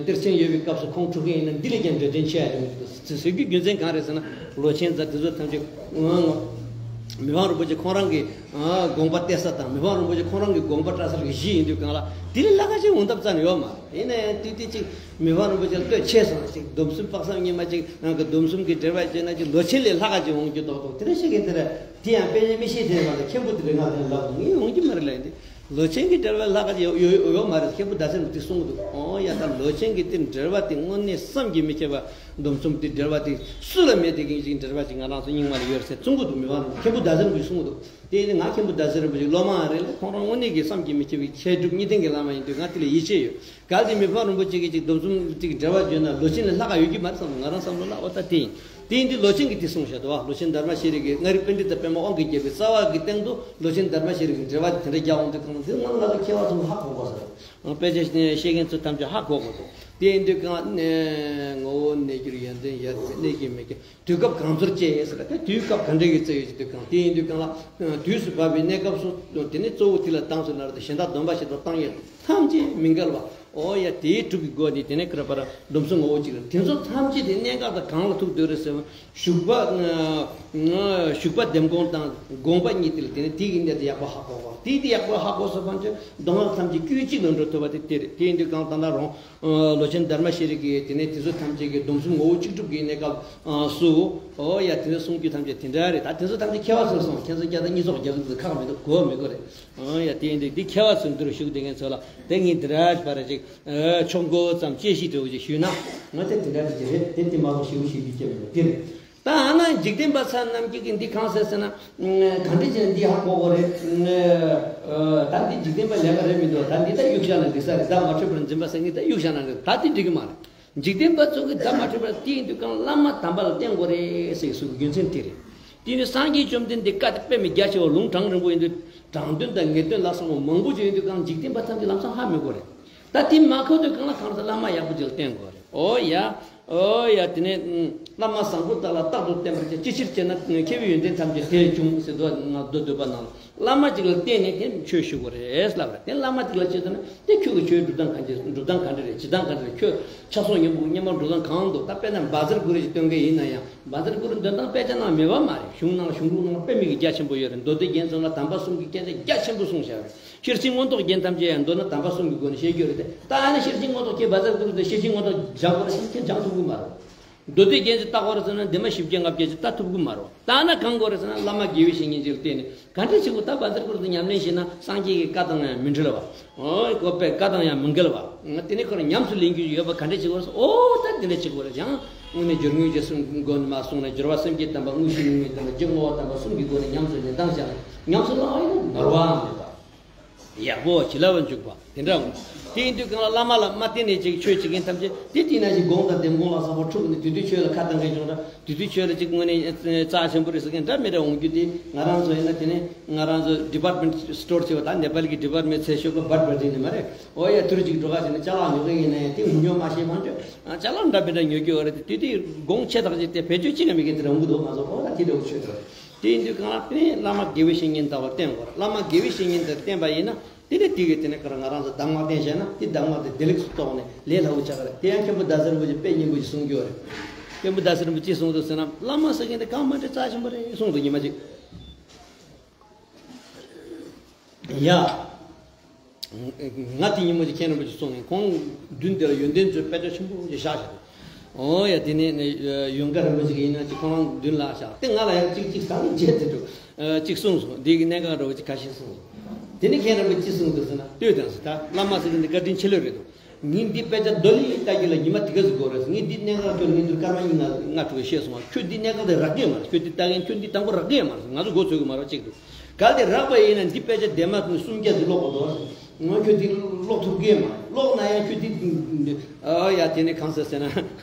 གཏེར་ཆེན་ཡོད་པའི་སྐབས་སུ་ཁོང་འཁྲུག་གི་ཡིན་ན་འདི་ལས་ཀྱང་འབྲས་དོན་ཆེ་ཡ་ཡོང་གི་འདུག་ཟེར་ཟེར་རྒྱུ་རྒྱུ་མཚན་གང་རེད་ཟེར་ན། ལོ་ཆེན་དང་དེ་ཚོ་ཐམས་ཅད་མི་ཕམ་རིན་པོ་ཆེ་ཁོང་རང་གི་དགོངས་པ་གཏད་ས་དང་། མི་ཕམ་རིན་པོ་ཆེ་ཁོང་རང་གི་དགོངས་པ་བཀྲལ་ས་གི་གཞི་ཡིན་དུས་གང་ལ། དེ་ལས་ལྷག་ག་ཅིག་འོང་ཐབས་རྩ་ནས་ཡོད་མ་རེད། ཡིན་ན་ཡང་དེ་དེ་ཅིག་མི་ཕམ་རིན་པོ་ཆེ་བསྟོད་ཆེ་སོང་ཅིག་སྡོམ་གསུམ་དཔག་བསམ་སྙེ་མ་ཅིག་ནང་གི་སྡོམ་གསུམ་གྱི་འགྲེལ་པ་བྱས་ན་ཅིག་ལོ་ཆེན་ལས་ལྷག་ག་ཅིག་འོང་རྒྱུ་མདོག་མདོག་དེ་འདྲ་ཞིག་གི་དེ་རེད། དེ་ཡང་དཔེ་ཆ་མི་ཤེས་དེ་མ་གཏོགས། མཁན་པོ་དེ་རེད། ང་དེ་ལབ་ངས་འོང་རྒྱུ་མ་རེད་ལབ་ཡིན་ཏེ། ལོ་ཆེན་གྱི་འགྲེལ་པ་ལྷག་ག་ཅིག་ཡོད་ཡོད་ཡོད་མ་རེད། མཁན་པོ་ཟླ་ཚེ་རིང་དེ་གསུང་གི་འདུག་ཨོ་ཡ། ད་ལོ་ཆེན་གྱི་དེ་འགྲེལ་པ་དེ་དངོས་གནས་བསམ་གྱིས་མི་ཁྱབ་པ། སྡོམ་གསུམ་དེ་འགྲེལ་པ་དེ་སུ་ལ་མེད་དེ་གིན་ཅིག་འགྲེལ་པ་ཅིག་ང་རང་ཚོ་རྙིང་མ་ལ་ཡོད་རེད་ཟེར་གསུང་གི་འདུག་མི་ཕམ་རིན་པོ་ཆེ། མཁན་པོ་ཟླ་ཚེ་རིང་གིས་གསུང་གི་འདུག་དེ་ནི་ང་མཁན་པོ་ཟླ་ཚེ་རིན་པོ་ཆེ་སློབ་མ་རེད་ལ། ཁོང་རང་དངོས་གནས་ཀྱི་བསམ་གྱིས་མི་ཁྱབ་པའི་མཁས་གྲུབ་གཉིས་ལྡན་གྱི་བླ་མ་ཡིན་དུས་ང་དེ་ལ་ཡིད་ཆེས་ཡོད། གལ་ཏེ་མི་ཕམ་རིན་པོ་ཆེ་གིས་ཅིག་སྡོམ་གསུམ་ཅིག་འགྲེལ་པ་བརྗོད་ན་ལོ་ཆེན་ལས་ལྷག་ག་ཡོད་ཀྱི་མ་རེད་བསམ། ང་རང་བསམ་བློ་ལ། འོ་ད་དེ་ཡིན། དེ་ཡིན་དུས་ལོ་ཆེན་གྱིས་དེ་གསུངས་བཞག་འདུག་བ། ལོ་ཆེན་དྷརྨ་ཤྲཱི་ཡི་གི་མངའ་རིས་པཎྜི་ཏ་པདྨ་དབང་གི་རྒྱལ་པོའི་རྩ་བ་གི་སྟེང་དུ་ལོ་ཆེན་དྷརྨ་ཤྲཱི་ཡི་གི་འགྲེལ་པ་དེ་འདྲ་རྒྱག་འོང་དུས་གང་། འདི་སྔོན་ལ་ང་ཚོ་མཁས་པ་ཚོ་ཧ་གོ་དགོས་ས་རེད། དཔེ་ཆ་བཤད་མཁན་ཚོ་ཐམས་ཅད་ཧ་གོ་དགོས་འདུག་དེ་ཡིན་དུས་གང་། ངོ་བོ་གནས་གྱུར་ཡོན་ཏན་ཡར་ལྡན། གནད་ཀྱིས་མི་འགལ་དུས་སྐབས་གང་ཚོར་བཅས་ཟེར་ཏེ། དུས་སྐབས་ག་འདྲ་གི་བཅས་ཡོད་ཅེས་དུས་གང་། དེ་ཡིན་དུས་གང་ལ། དུས་སུ་བབ་པའི་གནས་སྐབས་སུ་དེ་ནི་གཙོ་བོ་དེ་ལ་བཏང་ཚུལ་ན་རེ་དང་། གཞན་དག་སྡོམ་པ་བཞིན་དུ་བཏང་ཡོད། ཐམས་ཅད་མི་འགལ་བ། ཨོ་ཡ། དེའི་གྲུབ་ཀྱི་སྒོ་ནས་དེ་ནས་ཁྱད་པར་སྡོམ་གསུམ་ངོ་བོ་གཅིག་རེད། དེ་ཚོ་ཐམས་ཅད་དེ་གནད་འགག་དང་གང་ལ་ཐུག་འདོད་རེད་ཟེར་བ། ཞུགས་པ། ཞུགས་པ་ལྡེམ་དགོངས་དང་དགོངས་པ་གཉིས་དེ་ལ་དེ་ནས་དེ་གི་གནད་དེ་ཡག་པོ་ཧ་གོ་བ། དེ་དེ་ཡག་པོ་ཧ་གོ་སོང་ཙང་མདོ་སྔགས་ཐམས་ཅད་དཀྱུས་གཅིག་ལ་འགྲོ་ཐུབ་པ་དེ་དེ་རེད། དེ་ཡིན་དུས་གང་ལྟར་ན་རུང་། ལོ་ཆེན་དྷརྨ་ཤྲཱི་ཡི་གི་དེ་ནས་དེ་ཚོ་ཐམས་ཅད་ཀྱི་སྡོམ་གསུམ་ངོ་བོ་གཅིག་གྲུབ་ཀྱི་གནས་སྐབས་སུ། ཨོ་ཡ། དེ་ཚོ་གསུང་རྒྱུ་ཐམས་ཅད་དེ་འདྲ་རེད། ད་དེ་ཚོ་ཐམས་ཅད་མཁས་པ་ཚོས་གསུངས། ཁྱེད་ཚོ་བརྒྱ་དང་གཉིས་ཚོགས་རྒྱ་ཚོགས་ཚོས་ཁག་མི་འདུག་གོ་མི་དགོས་རེད། ཨོ་ཡ། དེ་ཡིན་དུས་འདི་མཁས་པ་ཚོའི་མདུན་རུ་བཞུགས་བསྡད་མཁན་ཚོ་ལ་དེ་ངས་འདི་འདྲ་བར་ཅིག་ཆོག་མགོ་ཙམ་དཔྱད་གཞི་འདྲ་བོ་ཅིག་ཞུས་ན། ང་ཚོས་དེ་འདྲ་ཅིག་རེད། དེ་དེ་མ་གཏོགས་ཞེ་པོ་ཞིག་ཡིད་ཆེས་མི་འདུག་དེ་རེད། ད་ཨ་ན་འཇིག་རྟེན་པ་ཚོ་རྣམས་ཀྱིས་འདི་གང་ཟེར་ཟེར་ན། ག་འདྲ་བྱས་ནས་འདི་ཧ་གོ་དགོས་རེད། ད་འདི་འཇིག་རྟེན་པ་ལས་ཀ་རེད་མི་འདུག་ད་འདི་ད་གཡུག་བཞག་ན་འགྲིག་ས་རེད། བརྡ་མ་འཕྲོད་པར་འཛིན་པ་ཟེར་མཁན་ད་གཡུག་བཞག་ན་འགྲིག་ད་འདི་འགྲིག་གི་མ་རེད། འཇིག་རྟེན་པ་ཚོ་གིས་བརྡ་མ་འཕྲོད་པར། དེ་ཡིན་དུས་གང་བླ་མ་དམ་པ་ལ་བརྟེན་དགོས་རེད་ཟེར་གསུངས་པའི་རྒྱུ་མཚན་དེ་རེད། དེ་ནི་སངས་རྒྱས་བཅོམ་ལྡན་འདས་བཀའ་དེ་དཔེ་མི་རྒྱ་ཆེ་བ། ལུང་དྲང་རིང་པོ་ཡིན་དུས་དྲང་དོན་དང་ངེས་དོན་ལ་སོགས་པ་མང་པོ་ཅིག་ཡིན་དུས་གང་འཇིག་རྟེན་པ་ཐམས་ཅད་ལམ་སང་ཧ་མི་གོ་རེད། ད་དེ་མ་གོ་དུས་གང་ལ་གང་ཟག་བླ་མ་ཡག་པོ་ཅིག་ལ་བརྟེན་དགོས་རེད། ཨོ་ཡ། ཨོ་ཡ། དེ་ནས་བླ་མ་བཟང་པོ་དག་ལ་རྟག་ཏུ་བརྟེན་པར་བྱ། ཅི་ཕྱིར་བྱས་ན་མཁས་པའི་ཡོན་ཏན་ཐམས་ཅད་དེར་འབྱུང་ཟེར་འདུག་མདོ་སྡུད་པ་ནང་ལ། བླ་མ་གཅིག་ལ་བརྟེན་ནས་དེ་ཆོས་ཞུ་དགོས་རེད་ལབ་རེད། དེ་བླ་མ་གཅིག་ལ་བྱེད་ཐུབ་ན་དེ་ཁྱོད་ཀྱི་ཆོས་སྒྲུབ་སྟངས་ག་འདྲ་སྒྲུབ་སྟངས་ག་འདྲ་རེད། བྱེད་སྟངས་ག་འདྲ་རེད། ཁྱོད་ཆགས་སོགས་ཉོན་མོངས་སྙེ་མ་འགྲོ་སྟངས་གང་འདུག་ད་དཔེར་ན་བཛྲ་གུ་རུ་ཞིག་སྟོན་མཁན་ཡིན་ན་ཡང་། བཛྲ་གུ་རུ་འདོན་སྟངས་དཔེ་ཆ་ནང་མེད་པ་མ་རེད། གཞུང་ནང་གཞུང་ལུགས་ནང་དཔེ་མི་གི་རྒྱ་ཆེན་པོ་ཡོད་རེད། མདོ་སྡེ་རྒྱན་ཚོ་ལ་དམ་པ་གསུམ་གྱི་སྐད་ཆ་རྒྱ་ཆེན་པོ་གསུངས་བཞག་རེད། ཤེར་ཕྱིན་མངོན་རྟོགས་རྒྱན་ཐམས་ཅད་ཡང་མདོར་ན་དམ་པ་གསུམ་གྱི་སྒོ་ནས་བཤད་རྒྱུ་རེད་དེ། ད་ཨ་ནི་ཤེར་ཕྱིན་མངོན་རྟོགས་ཀྱི་བཛྲ་གུ་རུ་དེ་ཤེར་ཕྱིན་མངོན་རྟོགས་སྦྱང་དགོས་རེད་ཟེར་ན་ཁྱེད་སྦྱང་ཐུབ་ཀྱི་མ་རེད། མདོ་སྡེ་རྒྱན་ཅིག་བལྟ་དགོས་རེད་ཟེར་ན་འདན་མ་བཞི་བརྒྱ་ལྔ་བརྒྱ་ཅིག་བལྟ་ཐུབ་ཀྱི་མ་རེད། བལྟ་ན་གང་དགོས་རེད་ཟེར་ན་བླ་མ་དགེ་བའི་བཤེས་གཉེན་ཅིག་ལ་བསྟེན་ནས་ག་འདྲ་བྱེད་དགོས། ད་བཛྲ་གུ་རུ་དང་ཉམས་ལེན་བྱས་ན་སངས་རྒྱས་ཀྱི་བཀའ་དང་ཡང་མི་འབྲལ་བ། ཨོ་ཡ། བཀའ་དང་ཡང་མི་འགལ་བ། དེ་ནས་ཁོ་རང་ཉམས་སུ་ལེན་རྒྱུ་ཡོད་པ་ག་འདྲ་བྱེད་དགོས་རེད་ཟེར། ཨོ་ད་དེ་འདྲ་བྱེད་དགོས་རེད། ཡང་དངོས་གནས་སྦྱོར་དངོས་རྗེས་གསུམ་སྒོ་ནས་མར་གསུངས་ནས་སྦྱོར་བ་སེམས་བསྐྱེད་དམ་པ། དངོས་གཞི་དངོས་མེད་དམ་པ། རྒྱུ་བསྔོ་བ་དམ་པ་གསུམ་གྱི་སྒོ་ནས་ཉམས་སུ་ལེན་སྟངས་བྱས་ན་ཉམས་སུ་བླང་བ་ཡིན་ན་ནོར་བའང་མེད་པ། ཡག་པོ་བྱིན་རླབས་འཇུག་པ་དེ་འདྲ་འོང་། དེ་ཡིན་དུས་གང་ལ་བླ་མ་ལ་མ་བརྟེན་ནས་ཅིག་ཆོས་བྱེད་མཁན་ཐམས་ཅད་དེ་དེ་ན་ཞིག་སྒོམ་དང་འདེམས་སྒོམ་ལ་སོགས་པ་འཁྲུག་ནས་དེ་དུས་ཆོས་ལ་ཁ་གཏད་མཁན་བྱུང་འདྲ། དེ་དུས་ཆོས་ལ་ཅིག་དངོས་གནས་རྩ་ཆེན་པོ་རེད་ཟེར་མཁན་འདྲ་མི་འདྲ་འོང་རྒྱུ་དེ། ང་རང་ཚོ་ཡིན་ན་དེ་ནས་ང་རང་ཚོ་department store ཟེར་བ་དང་ནེ་པ་ལི་གི་department ཟེར་ཤོག་གི་བར་བར་དེ་ནི་མ་རེད། ཨོ་ཡ། དུར་ཅིག་འགྲོ་ག་ཟེར་ནས་ཅ་ལག་ཉོ་གི་ཡིན་ན་ཡང་དེ་ཉོ་མ་ཤེས་མ་འཇོག་ཅ་ལག་འདྲ་མི་འདྲ་ཉོ་རྒྱུ་ཡོད་རེད། དེ་དུས་དགོངས་ཆེ་དག་ཅིག་དེ་བེད་སྤྱོད་ཅིག་མེད་མཁན་དེ་འདྲ་འོང་གི་འདུག་ང་ཚོ་ཨོ་ད་དེ་འདྲ་བོ་ཆོས་དེ་རེད། དེ་ཡིན་དུས་གང་ལ་དེ་བླ་མ་དགེ་བའི་བཤེས་གཉེན་ལྟ་བུར་བསྟེན་དགོས། བླ་མ་དགེ་བའི་བཤེས་གཉེན་དེར་བསྟེན་པ་ཡིན་ན་དེ་ནས་དེ་གི་དེ་ནས་ཁོ་རང་ང་རང་ཚོ་གདམས་ངག་བསྟེན་བྱས་ན་དེ་གདམས་ངག་དེ་བདེ་ལེགས་སུ་རྟོགས་ནས་ལས་སླ་བོ་ཆགས་ཀྱི་རེད། དེ་ཡང་མཁན་པོ་ཟླ་ཟེར་རིན་པོ་ཆེ་དཔེ་སྙན་པོ་ཞིག་གསུང་རྒྱུ་རེད། མཁན་པོ་ཟླ་ཟེར་རིན་པོ་ཆེ་གསུངས་འདུག་ཟེར་ན། བླ་མ་ཟེར་མཁན་དེ་གང་མ་འདྲ་རྩ་ཆེན་པོ་རེད་གསུངས་འདུག་ཉི་མ་གཅིག་ཡ། ང་དེ་ཉིན་མོ་ཅིག་མཁན་རིན་པོ་ཆེ་གསུངས་ཡིན། ཁོང་མདུན་དེ་ལ་ཡོན་ཏན་མཛོད་དཔེ་ཆ་ཆེན་པོ་ཅིག་བཞག་བཞག་ཨོ་ཡ། དེ་ནས་ཡོན་དགའ་རིན་པོ་ཆེ་གི་ཡིན་ན་ཅིག་ཁོང་རང་མདུན་ལ་བཞག་དེ་ང་ལ་ཡང་ཅིག་ཅིག་སང་ཉིན་བྱས་ཏེ་འགྲོ། ཅིག་གསུངས་སོང་། འདི་གི་གནད་འགག་འདྲ་བོ་ཅིག་ཁ་ཤས་གསུངས་སོང་། དེ་ནས་མཁན་རིན་པོ་ཆེ་གསུངས་འདུག་ཟེར་ན། ལྟོས་དང་ཟེར། ད་བླ་མ་ཟེར་གི་འདི་བཀའ་དྲིན་ཆེ་ལོས་རེད་འདུག་ངས་འདི་དཔེ་ཆ་རྡོ་ལི་ལྟ་རྒྱུ་ལ་ཉི་མ་དེ་ག་ཟིག་འགོར་རེད། ངས་འདི་གནད་འགག་ཁྱོད་ངས་འདིར་སྐར་མ་གཉིས་ལྔ་ལྔ་དྲུག་བཤད་སོང་བ། ཁྱོད་འདི་གནད་འགག་དེ་རག་གི་ཡོད་མ་རེད། ཁྱོད་འདི་ལྟ་མཁན་ཁྱོད་འདི་དང་པོ་རག་གི་ཡོད་མ་རེད། ང་ཚོ་མགོ་ཚོས་གི་མ་རེད་གཅིག་འདུག་གལ་ཏེ་རག་པ་ཡིན་ན་འདི་དཔེ་ཆ་ལྡེབ་མ་སུམ་བརྒྱ་ཙམ་ཀློག་དགོས་འདུག་ང་ཁྱོད་འདི་ཀློག་ཐུབ་གི་ཡོད་མ་རེད། ཀློག་ན་ཡང་ཁྱོད་འདི། ཨ་ཡ། དེ་ནས་གང་ཟེར་ཟེར་ན།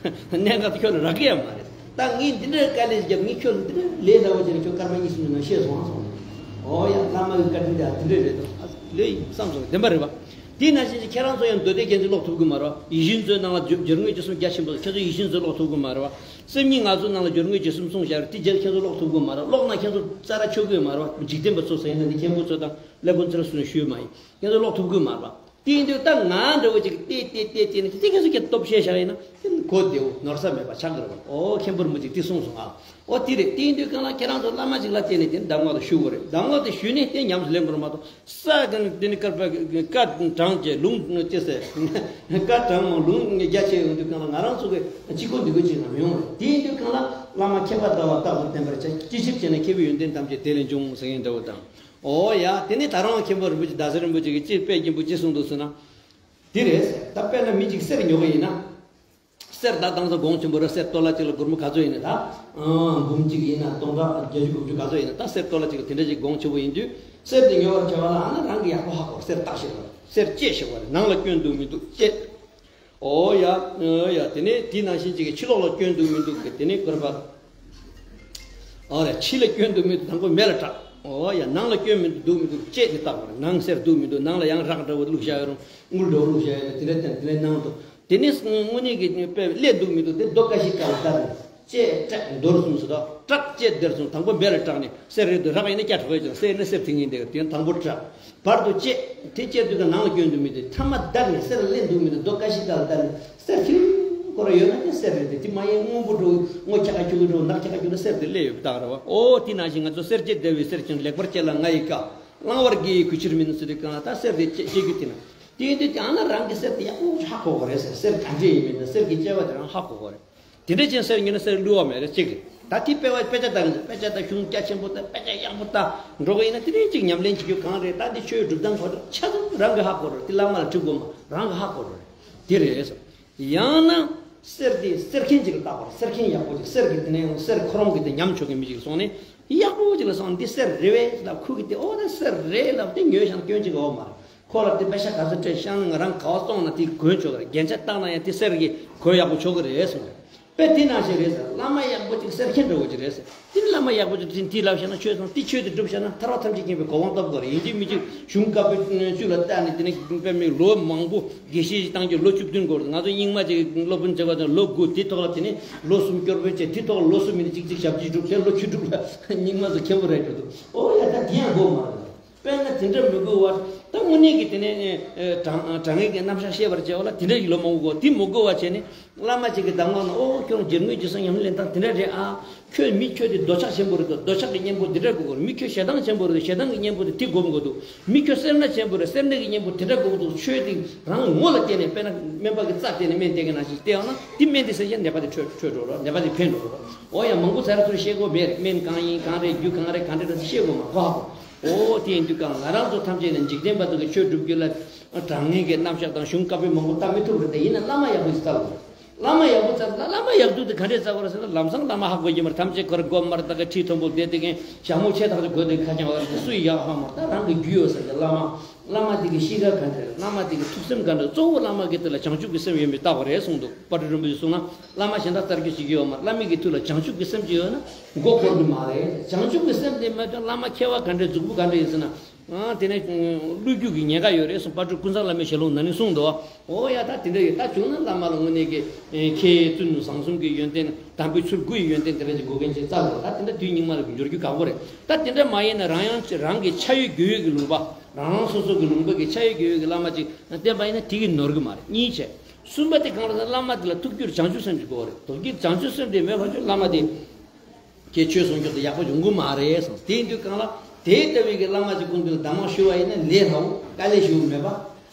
གནད་འགག་དེ་ཁྱོད་ལ་རག་གི་ཡོད་མ་རེད། ད་ངས་འདི་འདྲའི་དཀའ་ལས་བརྒྱབ། ངས་ཁྱོད་ལ་འདི་འདྲའི་ལས་སླ་བོ་བྱས་ནས་ཁྱོད་སྐར་མ་གཉིས་གསུམ་ནང་བཤད་སོང་ཨ་སོང་། ཨོ་ཡ། བླ་མ་གི་བཀའ་དྲིན་དེ་འདི་འདྲ་རེད་དོ། ལོས་བསམ་སོང་། བདེན་པ་རེད་པ། དེས་ན་ཕྱིན་ཅི་ཁྱེད་རང་ཚོ་ཡང་མདོ་སྡེ་རྒྱན་ཅིག་ཀློག་ཐུབ་གི་མ་རེད་པ། ཡིད་བཞིན་མཛོད་ནང་ལ་སྦྱོར་དངོས་རྗེས་གསུམ་རྒྱ་ཆེན་པོ། ཁྱེད་ཚོ་ཡིད་བཞིན་མཛོད་ཀློག་ཐུབ་གི་མ་རེད་པ། སེམས་ཉིད་ངལ་གསོའི་ནང་ལ་སྦྱོར་དངོས་རྗེས་གསུམ་གསུངས་བཞག་རེད། དེ་རྗེས་ཁྱེད་ཚོ་ཀློག་ཐུབ་གི་མ་རེད། ཀློག་ན་ཁྱེད་ཚོ་རྩ་ར་ཆོད་གི་མ་རེད་པ། འཇིག་རྟེན་པ་ཚོ་ཟེར་ཡིན་ན་འདི་མཁན་པོ་ཚོ་དང་སློབ་དཔོན་ཚོ་ལ་སུ་ནས་ཞུས་མ་ཡིན། ཁྱེད་ཚོ་ཀློག་ཐུབ་གི་མ་རེད་པ། དེ་ཡིན་དུས་ད་ང་འདྲ་བོ་ཅིག་བལྟས་བལྟས་བལྟས་བལྟས་ནས་དེ་ཁྱེད་ཚོ་ཀྱི་སྟོབས་ཆེ་བཞག་ཡིན་ན་དེ་གོ་བདེ་བོ་ནོར་ས་མེད་པ་ཆགས་ཀྱི་རེད་པ། ཨོ་མཁན་པོ་རིན་པོ་ཆེས་དེ་གསུངས་སོང་ཨ། ཨོ་དེ་རེད། དེ་ཡིན་དུས་གང་ལ་ཁྱེད་རང་ཚོ་བླ་མ་ཅིག་ལ་བརྟེན་ནས་དེ་གདམས་ངག་དེ་ཞུ་དགོས་རེད། གདམས་ངག་དེ་ཞུས་ནས་དེ་ཉམས་སུ་ལེན་དགོས་རེད་མ་གཏོགས། ས་ག་ནས་དེ་ནས་བཀའ་བཀའ་དྲངས་བྱས་ལུང་ཅི་ཟེར། བཀའ་དྲངས་མ་ལུང་རྒྱ་ཆེ་ཡོང་དུས་གང་ལ་ང་རང་ཚོ་གི་གཅིག་པོ་འདི་གོ་ཅིག་ན་མི་ཡོང་བས། དེ་ཡིན་དུས་གང་ལ་བླ་མ་མཁས་པ་ལྟ་བ་རྟག་ཏུ་བསྟེན་པར་བྱ། ཅི་ཞིག་བྱས་ན་མཁས་པའི་ཡོན་ཏན་ཐམས་ཅད་དེ་ལས་འབྱུང་ཟེར་མཁན་འདྲ་བོ་དང་། ཨོ་ཡ། དེ་ནས་ད་རུང་མཁན་པོ་རིན་པོ་ཆེ་ཟླ་ཟེར་རིན་པོ་ཆེ་གིས་ཅི་དཔེ་སྙན་པོ་ཅི་གསུངས་འདུག་ཟེར་ན། དེ་རེད། ད་དཔེར་ན་མི་གཅིག་གསེར་ཉོ་གི་ཡིན་ན། གསེར་ད་དང་ས་གོང་ཆེན་པོ་ར་གསེར་ཏོ་ལ་གཅིག་ལ་སྒོར་མོ་ག་ཚོད་ཡིན་ན་ད། ཨང་འབུམ་གཅིག་ཡིན་ན་སྟོང་ཕྲག་བརྒྱད་ཅུ་དགུ་བཅུ་ག་ཚོད་ཡིན་ན་ད་གསེར་ཏོ་ལ་གཅིག་ལ་དེ་འདྲ་ཞིག་གོང་ཆེན་པོ་ཡིན་དུས། གསེར་དེ་ཉོ་བར་བྱ་བ་ལ་ཨ་ན་རང་གི་ཡག་པོ་ཧ་གོ། གསེར་བཏགས་ཤེས་པ་རེད། གསེར་བཅད་ཤེས་པ་རེད། ནང་ལ་སྐྱོན་འདུག་མི་འདུག་དཔྱད། ཨོ་ཡ། ཨོ་ཡ། དེ་ནས་དེ་ནང་བཞིན་གཅིག་གི་ཕྱི་ལོགས་ལ་སྐྱོན་འདུག་མི་འདུག་གི་དེ་ནས་དགོས་པ། ཨོ་རེད། ཕྱི་ལ་སྐྱོན་འདུག་མི་འདུག་དང་པོ་མེ་ལ་དྲག་ཨོ་ཡ། ནང་ལ་སྐྱོན་མི་འདུག་འདུག་མི་འདུག་དཔྱད་དེ་བལྟ་དགོས་རེད། ནང་གསེར་འདུག་མི་འདུག་ནང་ལ་ཡང་རག་འདྲ་བོ་བླུགས་བཞག་ཡོད་རུང་། དངུལ་འདྲ་བོ་བླུགས་བཞག་ཡོད་ན་དེ་འདྲ་བསྟན། དེ་ནས་ནང་དུ། དེ་ནས་དངོས་གནས་ཀྱི་དཔེ་ཀླད་འདུག་མི་འདུག་དེ་རྡོ་ཀ་ཤི་ཀ་ལ་བསྡད་ནས་དཔྱད་བཀྲག་འདོར་གསུམ་ཟེར་དོ། བཀྲག་དཔྱད་བདེར་གསུམ། དང་པོ་མེ་ལ་དྲག་ནས་གསེར་རེད་འདུག་རག་ཡིན་ན་སྐྱ་གྲགས་ཡོད་ཀྱང་གསེར་ནི་གསེར་དེ་ཉིད་འདེགས་དེ་དང་པོ་བཀྲག་བར་དུ་དཔྱད། དེ་དཔྱད་དུས་ཀ་ནང་ལ་སྐྱོན་འདུག་མི་འདུག་ཐ་མ་བདག་ནི་གསེར་ལ་ཀླད་འདུག་མི་འདུག་རྡོ་ཀ་ཤི་ཀ་ལ་བསྡད་ནས་གསེར་ཁྱེར་ཁོ་ར་ཡོད་ན་དེ་གསེར་རེད་དེ། དེ་མ་ཡིན་སྔོན་པོ་འགྲོ་སྔོ་ཁྱ་ཁ་ཁྱུག་གི་འགྲོ་ནག་ཁྱ་ཁ་ཁྱུག་ན་གསེར་དེ་ཀླད་ཡོད་པ་རྟགས་རེད་བ། ཨོ་དེ་ནང་བཞིན་ང་ཚོ་གསེར་དཔྱད་བདེ་བའི་གསེར་ཀྱང་ལེགས་པར་དཔྱད་ལ་ང་ཡི་བཀའ། བླང་བར་དགེ་ཡི་གུས་ཕྱིར་མིན་ཟེར་དུས་གང་ལ་ད་གསེར་དེ་དཔྱད་དཔྱད་རྒྱུ་དེ་ན། དེ་ཡིན་དུས་ཀྱང་ན་རང་གི་གསེར་དེ་ཡག་པོ་ཧ་གོ་གི་རེད་ཟེར། གསེར་ག་འདྲས་ཡིན་མིན་ན་གསེར་གྱི་དཔྱད་པ་དེ་རང་ཧ་གོ་གི་རེད། དེ་འདྲ་ཅན་གསེར་ཉོས་ན་གསེར་བསླུ་བ་མེད་རེད་གཅིག་རེད། ད་དེ་དཔེ་བ་དཔེ་ཆ་ལྟ་གི་འདུག་དཔེ་ཆ་ལྟ་གཞུང་རྒྱ་ཆེན་པོ་ལྟ། དཔེ་ཆ་ཡག་པོ་ལྟ་འགྲོ་གི་ཡིན་ན་དེ་རིང་གཅིག་ཉམས་ལེན་བྱེད་རྒྱུ་གང་རེད། ད་འདི་ཆོས་སྒྲུབ་སྟངས་ཁོ་ཚོ་ཆ་ཚང་རང་གི་ཧ་གོ་རེད། དེ་བླ་མ་ལ་དྲི་དགོས་མ་རང་གི་ཧ་གོ་རེད། དེ་རེད་ཟེར། ཡང་ན་གསེར་དེ་གསེར་མཁན་ཅིག་ལ་བལྟ་དགོས་རེད། གསེར་མཁན་ཡག་པོ་ཅིག་གསེར་གྱི་དེ་ནས་ཡང་གསེར་ཁོ་རང་གི་དེ་ཉམས་ཆོག་གི་མི་ཅིག་སོང་ནས་ཡག་པོ་ཅིག་ལ་སོང་འདི་གསེར་རེད་པས་ལབ། ཁོ་གི་དེ་ཨོ་ད་གསེར་རེད་ལབ་དེ་ཉོས་ཤག་སྐྱོན་ཅིག་ཡོད་མ་རེད། ཁོ་ལ་དེ་པེ་ཤ་ག་ཚོད་སྤྲད་ཤག་ན་ང་རང་ག་བ་སོང་ན་དེ་གོན་ཆོག་གི་རེད། རྒྱན་ཆ་བཏགས་ན་ཡང་དེ་གསེར་གྱི་གོན་ཡག་པོ་ཆོག་གི་རེད་གསུངས་རེད། དཔེ་དེ་ནང་བཞིན་རེད་ཟེར། བླ་མ་ཡག་པོ་ཅིག་གསེར་མཁན་འདྲ་བོ་ཅིག་རེད་ཟེར། དེ་ནི་བླ་མ་ཡག་པོ་ཅིག་དེ་དེ་ལབ་བྱས་ན་ཆོས་སོང་དེ་ཆོས་དེ་སྒྲུབ་བྱས་ན་ཐར་པ་ཐམས་ཅད་མཁྱེན་པའི་གོ་འཕང་ཐོབ་དགོས་རེད། ཡིན་གཅིག་མིན་གཅིག་གཞུང་བཀའ་པོད་བཅུ་ལ་བལྟས་ནས་དེ་ནི་དཔེ་མི་ལོ་མང་པོ་དགེ་བཤེས་ཤིག་བཏང་རྒྱུ་ལོ་བཅུ་བདུན་འགོར། ང་ཚོ་རྙིང་མ་ཅིག་སློབ་དཔོན་བྱེད་པ་དང་ལོ་དགུ་དེ་ཐོག་ལ་དེ་ནི་ལོ་གསུམ་སྐྱོར་དཔོན་བྱས། དེ་ཐོག་ལ་ལོ་གསུམ་མིན་ན་གཅིག་གཅིག་ཞབས་ཕྱི་སྒྲུབ་དེ་ལོ་བཅུ་དྲུག་ལ་རྙིང་མ་ཚོ་མཁན་པོ་རེད་འགྲོ་འདུག་ཨོ་ཡ་ད་དེ་ཡང་དགོས་མ་རེད། དཔེར་ན་དེ་འདྲ་མི་དགོས་པར་ ད་དངོས་གནས་ཀྱི་དེ་ནས་ཨ་དྲང་དྲང་ངེས་ཀྱི་རྣམ་གཞག་བཤད་པར་བྱ་བ་ལ་དེ་འདྲ་ཞིག་ལོ་མང་པོ་གོ། དེ་མི་དགོས་པ་བྱས་ནས་བླ་མ་ཅིག་གི་གདམས་ངག་ནང་ཨོ་ཁྱོད་རང་རྗེ་དངོས་ཀྱི་སེམས་ཉམས་ལེན་སྟངས་དེ་འདྲ་རེད་ཨ། ཁྱོད་མི་ཁྱོད་དེ་འདོད་ཆགས་ཆེན་པོ་རེད་འདུག་འདོད་ཆགས་ཀྱི་གཉེན་པོ་འདི་འདྲ་དགོས་དགོས། མི་ཁྱོད་ཞེ་སྡང་ཆེན་པོ་རེད་འདུག་ཞེ་སྡང་གི་གཉེན་པོ་དེ་དེ་སྒོམ་དགོས་འདུག་མི་ཁྱོད་སེར་སྣ་ཆེན་པོ་རེད་སེར་སྣ་གི་གཉེན་པོ་དེ་འདྲ་དགོས་འདུག་ཆོས་དེ་རང་གི་ངོ་ལ་བལྟས་ནས། དཔེར་ན་སྨན་པ་གི་རྩ་བལྟས་ནས་སྨན་བལྟས་ཀྱི་ནང་བཞིན་བལྟས་ཡོང་ན་དེ་སྨན་དེ་ཟེར་བཞིན་ནད་པ་དེ་འཕྲོད་འཕྲོད་འགྲོ་རོགས། ནད་པ་དེ་ཕན་འགྲོ་རོགས། ཨོ་ཡ་མང་པོ་ཟེར་ཚུལ་བཤད་དགོས་མེད་རེད། སྨན་གང་ཡིན་གང་རེད་རྒྱུ་གང་རེད་གང་རེད་ད་བཤད་དགོས་མ་གོ་ཧ་གོ། ཨོ་དེ་ཡིན་དུས་གང་ང་རང་ཚོ་ཐམས་ཅད་ནས་འཇིག་རྟེན་པ་ཚོ་གི་ཆོས་སྒྲུབ་རྒྱུ་ལ་དྲང་ངེས་ཀྱི་རྣམ་གཞག་དང་གཞུང་བཀའ་པོད་མང་པོ་བལྟ་མི་ཐུབ་རེད། དེ་ཡིན་ན་བླ་མ་ཡག་པོ་ཞིག་བཙལ་དགོས། བླ་མ་ཡག་པོ་བཙལ་ན་བླ་མ་ཡག་སྡུག་དེ་ག་འདྲས་བཙལ་དགོས་རེད་ཟེར་ན་ལམ་སང་བླ་མ་ཧ་གོ་གི་མ་རེད། ཐམས་ཅད་ཁོ་རང་སྒོམ་མར་ད་ག་ཁྲི་མཐོན་པོ་བསྡད་དེ་གན་ཞྭ་མོ་ཆེ་ཐག་ཆོད་གོན་དེ་ཁ་རྐྱང་བ་རེད། སུ་ཡག་ཧ་མ་ད་རང་གི་རྒྱུས་ཡོད་ཟེར་གི་བླ་མ། བླ་མ་དེ་གི་གཤིས་ཀ་ག་འདྲ་རེད། བླ་མ་དེ་གི་ཐུགས་སེམས་ག་འདྲ། གཙོ་བོ་བླ་མ་གི་དེ་ལ་བྱང་ཆུབ་ཀྱི་སེམས་ཡོད་མེད་བལྟ་དགོས་རེད་གསུངས་འདུག་དཔལ་སྤྲུལ་རིན་པོ་ཆེས་གསུངས་ན་བླ་མ་གཞན་དག་བཙལ་རྒྱུ་བྱེད་ཀྱི་ཡོད་མ་རེད། བླ་མ་གི་ཐུགས་ལ་བྱང་ཆུབ་ཀྱི་སེམས་ཅིག་ཡོད་ན་མགོ་འཁོར་གི་མ་རེད། བྱང་ཆུབ་ཀྱི་སེམས་དེ་མེད་དུས་བླ་མ་མཁས་པ་ག་འདྲ་མཛུབ་གུ་ག་འདྲ་ཡིན་ཟེར་ན། ཨ་དེ་ནས་བློས་རྒྱུག་གི་ཉེན་ཁ་ཡོད་རེད་གསུངས། དཔལ་སྤྲུལ་ཀུན་བཟང་བླ་མའི་ཞལ་ལུང་ན་ནིང་གསུངས་འདུག་ཨོ་ཡ་ད་དེ་འདྲ་ཡོད། ད་བྱུང་ན་བླ་མ་ལ་དངོས་གནས་ཀྱི་ཨེ་མཁས་བཙུན་བཟང་གསུམ་གྱི་ཡོན་ཏན་དམ་པའི་ཚུལ་དགུ་ཡི་ཡོན་ཏན་དེ་འདྲ་ཅིག་དགོས་མཁན་ཅིག་བཙལ་དགོས། ད་དེ་འདྲ་དུས་སྙིགས་མ་ལ་འགྱུར་རྒྱུ་ཁག་པོ་རེད། ད་དེ་འདྲ་མ་ཡིན་ན་རང་ཡང་རང་གི་ཆ་ཡོད་རྒྱུས་ཡོད་ཀྱི་ལུང་པ། རང་རང་སོ་སོ་གི་ལུང་པ་གི་ཆ་ཡོད་རྒྱུས་ཡོད་ཀྱི་བླ་མ་ཅིག་བསྟེན་པ་ཡིན་ན་དེ་གིས་ནོར་གི་མ་རེད། གཉིས་བྱས། གསུམ་པ་དེ་གང་ལ་ཟེར་ན་བླ་མ་དེ་ལ་ཐུགས་རྒྱུད་བྱང་ཆུབ་སེམས་ཅིག་དགོས་རེད། ཐུགས་རྒྱུད་བྱང་ཆུབ་སེམས་དེ་མེད་པ་ཅིག་བླ་མ་དེ་ཁྱེད་ཆོས་གསུང་རྒྱུ་དེ་ཡག་པོ་ཡོང་གི་མ་རེད་གསུངས། དེ་ཡིན་དུས་གང་ལ་དེ་ལྟ་བུའི་གི་བླ་མ་ཅིག་ཀུན་ཏུ་གདམས་ངག་ཞུ་བ་ཡིན་ན་ལས་སླ་བོ། དཀའ་ལས་ཞུ་མེད་པ།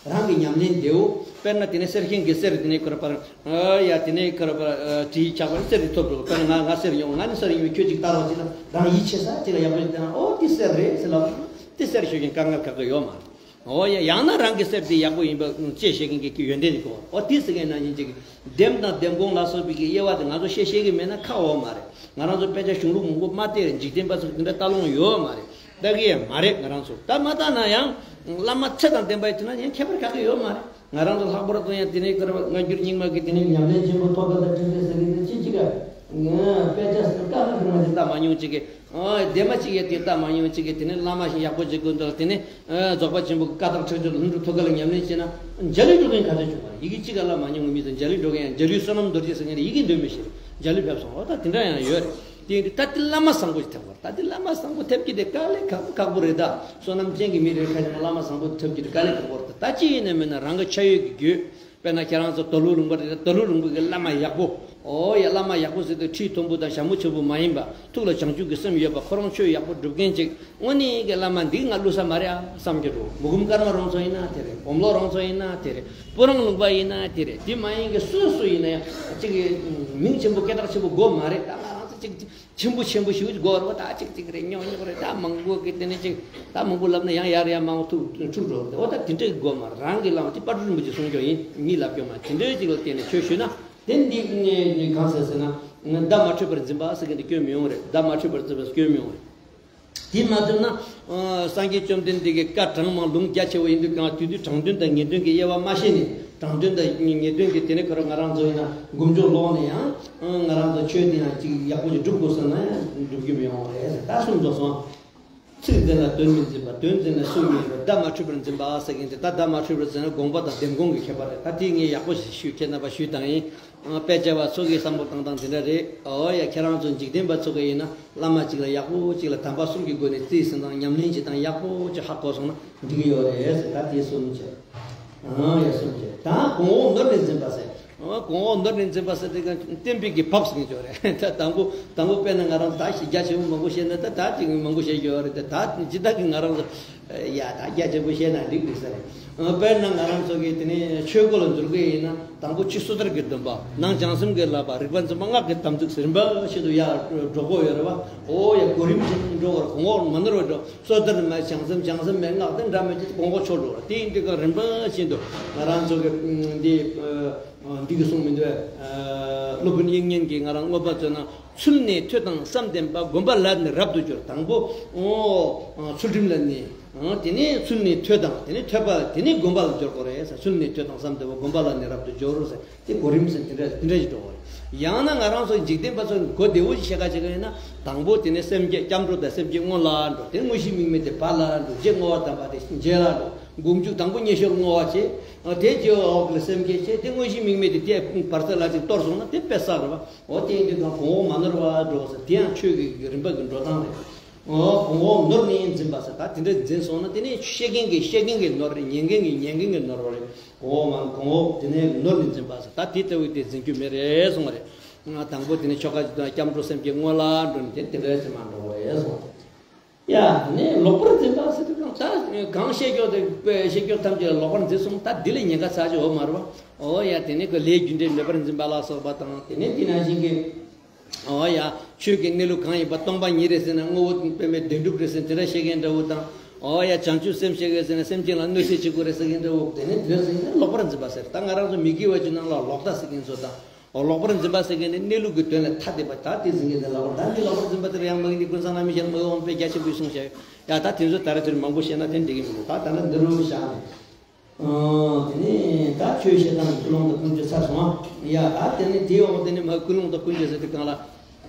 རང་གི་ཉམས་ལེན་བདེ་བོ། དཔེར་ན་དེ་ནས་གསེར་མཁན་གྱི་གསེར་དེ་ནས་ཁོ་ར་པར། ཨ་ཡ་དེ་ནས་ཁོ་ར་པར་ཨ་གྲིས་ཆགས་པ་གསེར་དེ་ཐོབ་འགྲོ། དཔེར་ན་ང་ང་གསེར་ཡོང་། ང་ནི་གསེར་ཡོང་བའི་ཁྱོད་ཅིག་ལྟ་རོགས་ཅིག་ལ་རང་ཡིད་ཆེས་ས་ཅིག་ལ་ཡག་པོ་ཞིག་བསྟན་ན་ཨོ་དེ་གསེར་རེད་ཟེར་ལབ། དེ་གསེར་ཤོད་མཁན་དཀའ་ངལ་ཁག་གི་ཡོད་མ་རེད། ཨོ་ཡ་ཡང་ན་རང་གི་གསེར་དེ་ཡག་པོ་ཡིན་པ་དཔྱད་ཤེས་མཁན་གྱི་ཡོན་ཏན་ཅིག་དགོས། ཨོ་དེ་ཟེར་མཁན་ནང་བཞིན་ཅིག་འདེམས་དང་འདེམས་གོང་ལ་སོགས་པའི་གི་དབྱེ་བ་དེ་ང་ཚོ་ཤེས་ཤེས་གི་མེད་ན་ཁག་འོག་མ་རེད། ང་རང་ཚོ་དཔེ་ཆ་གཞུང་ལུགས་མང་པོ་མ་བལྟས་རེད། འཇིག་རྟེན་པ་ཚོ་དེ་འདྲ་ལྟ་ལོང་ཡོད་མ་རེད། ལྟ་གི་ཡང་མ་རེད། ང་རང་ཚོ་ད་མ་ལྟ་ན་ཡང་བླ་མ་ཚད་དང་ལྡན་པ་ཡིན་དུས་ན་ཡང་ཁྱད་པར་ག་གི་ཡོད་མ་རེད། ང་རང་ཚོ་ལྷག་པར་དུ་ཡང་དེ་ནས་སྐར་མ་སྔ་འགྱུར་རྙིང་མ་གི་དེ་ནས་ཉམས་ལེན་ཆེན་པོ་ཐོག་ཁ་དང་ཁྲིམས་སྲོལ་ཟེར་གི་འདི་ཅི་ཅི་ག་ང་དཔེ་ཆ་ཟེར་ཀ་ལ་ཁྱོད་རང་ཅིག་ལྟ་མ་མྱོང་ཅིག་གི། ཨ་སྡེ་མ་གཅིག་ཡ་དེ་ལྟ་མ་མྱོང་གཅིག་གི་དེ་ནས་བླ་མ་ཞིག་ཡག་པོ་ཅིག་དགོས་འདུག་དེ་ནས་ཨ་རྫོགས་པ་ཆེན་པོ་ཀ་དག་ཁྲིག་ཁྲི་ལྷུན་གྲུབ་ཐུགས་ཀ་ལ་ཉམས་ལེན་བྱས་ན་འཇའ་ལུས་འགྲོ་མཁན་ག་ཚོད་བྱུང་བ་རེད། ཡི་གེ་གཅིག་ག་ལ་མ་མྱོང་བའི་མི་ཚོ་འཇའ་ལུས་འགྲོ་མཁན་ཡང་འཇའ་ལུས་བསོད་ནམས་རྡོ་རྗེ་ཟེར་མཁན་ཡི་གེ་འདོན་མི་ཤེས། འཇའ་ལུས་ཕེབས་སོང་། འོ་ད་དེ་འདྲ་ཡང་ཡོད་རེད། དེ་ཡིན་དུས་ད་དེ་བླ་མ་བཟང་པོ་ཞིག་ཐེབས་དགོས། ད་དེ་བླ་མ་བཟང་པོ་ཐེབས་ཀྱི་དེ་དཀའ་ལས་ཁག་པོ་ཁག་པོ་རེད། ད་བསོད་ནམས་ཅན་གྱི་མི་རེ་ཁ་ཤས་ན་བླ་མ་བཟང་པོ་ཐེབས་ཀྱི་དེ་དཀའ་ལས་ཁག་པོ་རེད། ད་ཅི་ཡིན་ནའི་མིན་ན་རང་གི་ཆ་ཡོད་ཀྱི་རྒྱུད། དཔེར་ན་ཁྱེད་རང་ཚོ་དོ་ལུ་ལུང་པ་རེད། དོ་ལུ་ལུང་པ་གི་བླ་མ་ཡག་པོ། ཨོ་ཡ་བླ་མ་ཡག་པོ་ཟེར་དུས་ཁྲི་མཐོན་པོ་དང་ཞྭ་མོ་ཆེ་པོ་མ་ཡིན་པ། ཐུགས་ལ་བྱང་ཆུབ་ཀྱི་སེམས་ཡོད་པ། ཁོ་རང་ཆོས་ཡག་པོ་སྒྲུབ་མཁན་ཅིག་དངོས་གནས་ཀྱི་བླ་མ་འདི་ང་བསླུ་ས་མ་རེད་ཨ་བསམ་གྱི་འགྲོ། མུ་གུམ་ཀརྨ་རང་ཚོ་ཡིན་ན་དེ་རེད། སྒོམ་ལོག་རང་ཚོ་ཡིན་ན་དེ་རེད། སྤུ་རང་ལུང་པ་ཡིན་ན་དེ་རེད། དེ་མ་ཡིན་གྱི་སུ་སུ་ཡིན་ན་ཡང་ཅིག་མིང་ཆེན་པོ་སྐད་གྲགས་ཆེན་པོ་དགོས་མ་རེད། ད་ང་རང་ཚོ་ཅིག་ཆེན་པོ་ཆེན་པོ་ཞིག་དགོས་རེད་བ། ད་ཅིག་ཅིག་རེད། ཉོག་ཉོག་རེད། ད་མང་པོ་གི་དེ་ནས་ཅིག་ད་མང་པོ་ལབ་ན་ཡང་ཡར་ཡར་མང་པོ་ཐུག་འཁྲུག་འགྲོ་རེད། འོ་ད་དེ་འདྲའི་དགོས་མ་རང་གི་བླ་མ་དེ་དཔལ་སྤྲུལ་རིན་པོ་ཆེ་གསུང་སྐྱོ་ཡིན་མི་ལབ་སྐྱོ་མ་དེ་འདྲའི་ཅིག་ལ་བརྟེན་ནས་ཆོས་ཞུས་ན་དེ་འདི་གང་ཟེར་ཟེར་ན་བརྡ་མ་འཕྲོད་པར་འཛིན་པ་ཟེར་གི་འདི་སྐྱོན་མི་ཡོང་རེད། བརྡ་མ་འཕྲོད་པར་འཛིན་པ་སྐྱོན་མི་ཡོང་རེད། དེ་མ་ཐུབ་ན། ཨ་སངས་རྒྱས་བཅོམ་ལྡན་འདས་ཀྱི་བཀའ་དྲང་མ་ལུང་རྒྱ་ཆེ་བ་ཡིན་དུས་གང་དུས་དུས་དྲང་དོན་དང་ངེས་དོན་གྱི་དབྱེ་བ་མ་ཤེས་ནས་དྲང་དོན་དང་ངེས་དོན་གྱི་དེ་ནས་ཁོ་རང་ང་རང་ཚོ་ཡིན་ན་མགོ་མཇུག་ལོག་ནས་ཡང་ང་རང་ཚོ་ཆོས་དེ་ཡང་ཅིག་ཡག་པོ་ཞིག་སྒྲུབ་དགོས་བསམ་ན་ཡང་སྒྲུབ་རྒྱུ་མི་ཡོང་བ་རེད། ད་གསུམ་རྫོགས་སོང་། ཚིག་འཛིན་ལ་དོན་མི་འཛིན་པ། དོན་འཛིན་ལ་སུ་མི་འཛིན་པ། བརྡ་མ་འཕྲོད་པར་འཛིན་པ་ཟེར་གྱིན་དེ་ད་བརྡ་མ་འཕྲོད་པར་འཛིན་ན་དགོངས་པ་དང་འདེམས་སྐོང་གི་ཁྱད་པར་རེད། ད་དེ་ངས་ཡག་པོ་ཞིག་ཞུས། ཁྱེད་རྣམ་པ་ཞུས་དང་ཡིན། དཔེ་ཆ་བ་ཚོ་གིས་བསམ་བློ་བཏང་སྟངས་དེ་འདྲ་རེད། ཨོ་ཡ་ཁྱེད་རང་ཚོ་འཇིག་རྟེན་པ་ཚོ་གིས་ཡིན་ན་བླ་མ་གཅིག་ལ་ཡག་པོ་གཅིག་ལ་དམ་པ་གསུམ་གྱི་སྒོ་ནས་རྩིས་ཟིན་དང་ཉམས་ལེན་བྱེད་སྟངས་ཡག་པོ་གཅིག་ཧ་གོ་སོང་ན་འགྲིག་གི་ཡོད་རེད་ཟེར། ད་དེ་གསུམ་བྱས། ཨང་ཡ་གསུམ་བྱས། ད་གོང་འོག་ནོར་ནས་འཛིན་པ་ཟེར། ཨོ་གོང་འོག་ནོར་ནས་འཛིན་པ་ཟེར་དེ་ག་བསྟན་པའི་གི་བབས་ཟིན་གྱི་ཡོད་རེད། ད་དང་པོ་དང་པོ་དཔེར་ན་ང་རང་ད་ཞིག་རྒྱ་ཆེན་པོ་མང་པོ་བཤད་ན་ད་ད་ཅིག་མང་པོ་བཤད་ཀྱི་ཡོད་རེད། ད་ད་ཇི་ལྟར་གི་ང་རང་ཚོ། ཡ་ད་རྒྱ་ཆེན་པོ་བཤད་ན་འགྲིག་འགྲིག་ས་རེད། ཨ་དཔེར་ན་ང་རང་ཚོ་གི་དེ་ནས་ཆོས་སྒོ་ལ་འཛུལ་གི་ཡིན་ན་དང་པོ་ཕྱི་སོ་ཐར་གྱི་སྡོམ་པ། ནང་བྱང་སེམས་ཀྱི་བསླབ་པ། རིག་པ་འཛིན་པ་སྔགས་ཀྱི་དམ་ཚིག་ཟེར་རིམ་པ་བཞིན་དུ་ཡར་འགྲོ་དགོས་ཡོད་རེད་བ། ཨོ་ཡ་གོ་རིམ་བཞིན་འགྲོ་བར་གོང་འོག་མ་ནོར་བར་འགྲོ། སོ་ཐར་མེད་བྱང་སེམས། བྱང་སེམས་མེད་སྔགས། དེ་འདྲ་མེད་ཅིག་གོང་འོག་ཆོས་འགྲོ་བ། དེ་ཡིན་དུས་ཀ་རིམ་པ་བཞིན་དུ་ང་རང་ཚོ་གི་འདི་འདི་གི་གསུང་མི་འདུག་སློབ་དཔོན་དབྱིག་གཉེན་གྱིས་ང་རང་མངོན་པ་མཛོད་ན། ཚུལ་གནས་ཐོས་དང་བསམ་ལྡན་པ། སྒོམ་པ་ལ་ནི་རབ་ཏུ་སྦྱོར། དང་པོ། ཨོ། ཚུལ་ཁྲིམས་ལ་གནས། དེ་ནས་ཚུལ་གནས་ཐོས་དང་། དེ་ནས་ཐོས་པ། དེ་ནས་སྒོམ་པ་ལ་སྦྱོར་དགོས་རེད་ཟེར། ཚུལ་གནས་ཐོས་དང་བསམ་ལྡན་པ། སྒོམ་པ་ལ་ནི་རབ་ཏུ་སྦྱོར་ཟེར། དེ་གོ་རིམ་ཟེར་དེ་འདྲ་དེ་འདྲ་ཞིག་འགྲོ་དགོས་རེད། ཡང་ན་ང་རང་ཚོ་འཇིག་རྟེན་པ་ཚོ་གོ་བདེ་བོ་ཞིག་བཤད་ཁ་བྱེད་ཀ་ཡིན་ན། དང་པོ་དེ་ནས་སེམས་བསྐྱེད་སྐྱབས་འགྲོ་དང་སེམས་བསྐྱེད་སྔོན་ལ་འགྲོ། དེ་དངོས་གཞི་དམིགས་མེད་དེ་བར་ལ་འགྲོ། རྗེས་བསྔོ་བ་དམ་པ་དེ་རྗེས་ལ་འགྲོ། མགོ་མཇུག་དང་པོ་མཉེས་གཤོལ་བསྔོ་བ་བྱེད། དེ་རྗེས་འོག་ལ་སེམས་བསྐྱེད་བྱེད། དེ་དངོས་གཞི་དམིགས་མེད་དེ་དེ་བར་ས་ལ་ཅིག་གཏོར་སོང་ན་དེ་དཔེ་བསགས་རེད་བ། འོ་དེ་ཡིན་དུས་གང་གོང་འོག་མ་ནོར་བ་འགྲོ་ཟེར། དེ་ཡང་ཆོས་ཀྱི་རིམ་པ་གི་འགྲོ་སྟངས་རེད། གོང་འོག་ནོར་ནས་འཛིན་པ་ཟེར། ད་དེ་འདྲ་འཛིན་སོང་ན་དེ་ནས་བཤད་མཁན་གྱི་བཤད་མཁན་གྱི་ནོར་རེད། ཉན་མཁན་གྱི་ཉན་མཁན་གྱི་ནོར་བ་རེད། གོང་འོག་མ་གོང་འོག་དེ་ནས་ནོར་ནས་འཛིན་པ་ཟེར། ད་དེ་ལྟ་བུའི་དེ་འཛིན་རྒྱུ་མེད་རེད་གསུངས་པ་རེད། དང་པོ་དེ་ནས་ཆོ་ག་སྐྱབས་འགྲོ་སེམས་བསྐྱེད་དངོས་ལ་འགྲོ་ནས་དེ་དེ་འདྲ་ཅིག་མ་འགྲོ་བ་རེད་གསུངས་པ་རེད། ཡ་ནས་ལོག་པར་འཛིན་པ་ཟེར་དུས་གང་ལྟར་གང་བཤད་རྒྱུ་དེ་བཤད་རྒྱུ་ཐམས་ཅད་ལ་ལོག་པར་འཛིན་སོང་ད་འདི་ལས་ཉེན་ཁ་ཚ་ཅིག་ཡོད་མ་རེད་པ། འོ་ཡ་དེ་ནས་ཁོ་ལས་རྒྱུ་འབྲས་མེད་པར་འཛིན་པ་ལ་སོགས་པ་དང་དེ་ནས་དེ་ནང་བཞིན་གྱི། འོ་ཡ། ཆོས་ཀྱི་གནས་ལུགས་གང་ཡིན་པ་སྟོང་པ་ཉིད་རེད་ཟེར་ན་དངོས་པོ་དཔེ་མེད་བདེན་གྲུབ་རེད་ཟེར་དེ་འདྲ་བཤད་མཁན་འདྲ་བོ་དང་། འོ་ཡ་བྱང་ཆུབ་སེམས་བསྐྱེད་དགོས་ཟེར་ན་སེམས་ཅན་ལ་གནོད་འཚེ་བྱེད་དགོས་རེད་ཟེར་མཁན་འདྲ་བོ་དེ་ནས་དེ་འདྲ་ཟེར་མཁན་ལོག་པར་འཛིན་པ་ཟེར། ད་ང་རང་ཚོ་མི་དགེ་བ་བཅུ་ནང་ལ་ལོག་ལྟ་ཟེར་མཁན་ཚོ་དང་། འོ་ལོག་པར་འཛིན་པ་ཟེར་མཁན་ནི་གནས་ལུགས་ཀྱི་དོན་ལས་ཐ་དད་པ་ད་དེ་ཟེར་མཁན་དེ་ལོག་པར་ད་འདི་ལོག་པར་འཛིན་པ་དེ་ལ་ཡང་མ་གི་ནི་ཀུན་བཟང་བླ་མའི་ཞལ་མ་འོངས་དཔེ་རྒྱ་ཆེན་པོས་གསུངས་བཞག་ཡ་ད་དེ་ཚོ་ད་རེ་དེར་མང་པོ་བཤད་ན་དེ་འགྲིག་གི་མི་འདུག་ད་ད་ནི་འདི་རུ་བཞག་ནས། དེ་ནས་ད་ཆོས་བཤད་སྟངས་ཀྱི་ཀུན་སློང་དང་ཀུན་སྤྱོད་ཚར་སོང་ཨ། ཡ་ད་དེ་ནས་དེའི་འོག་དེ་ནས་མ་ཀུན་སློང་དང་ཀུན་སྤྱོད་ཟེར་དུས་གང་ལ།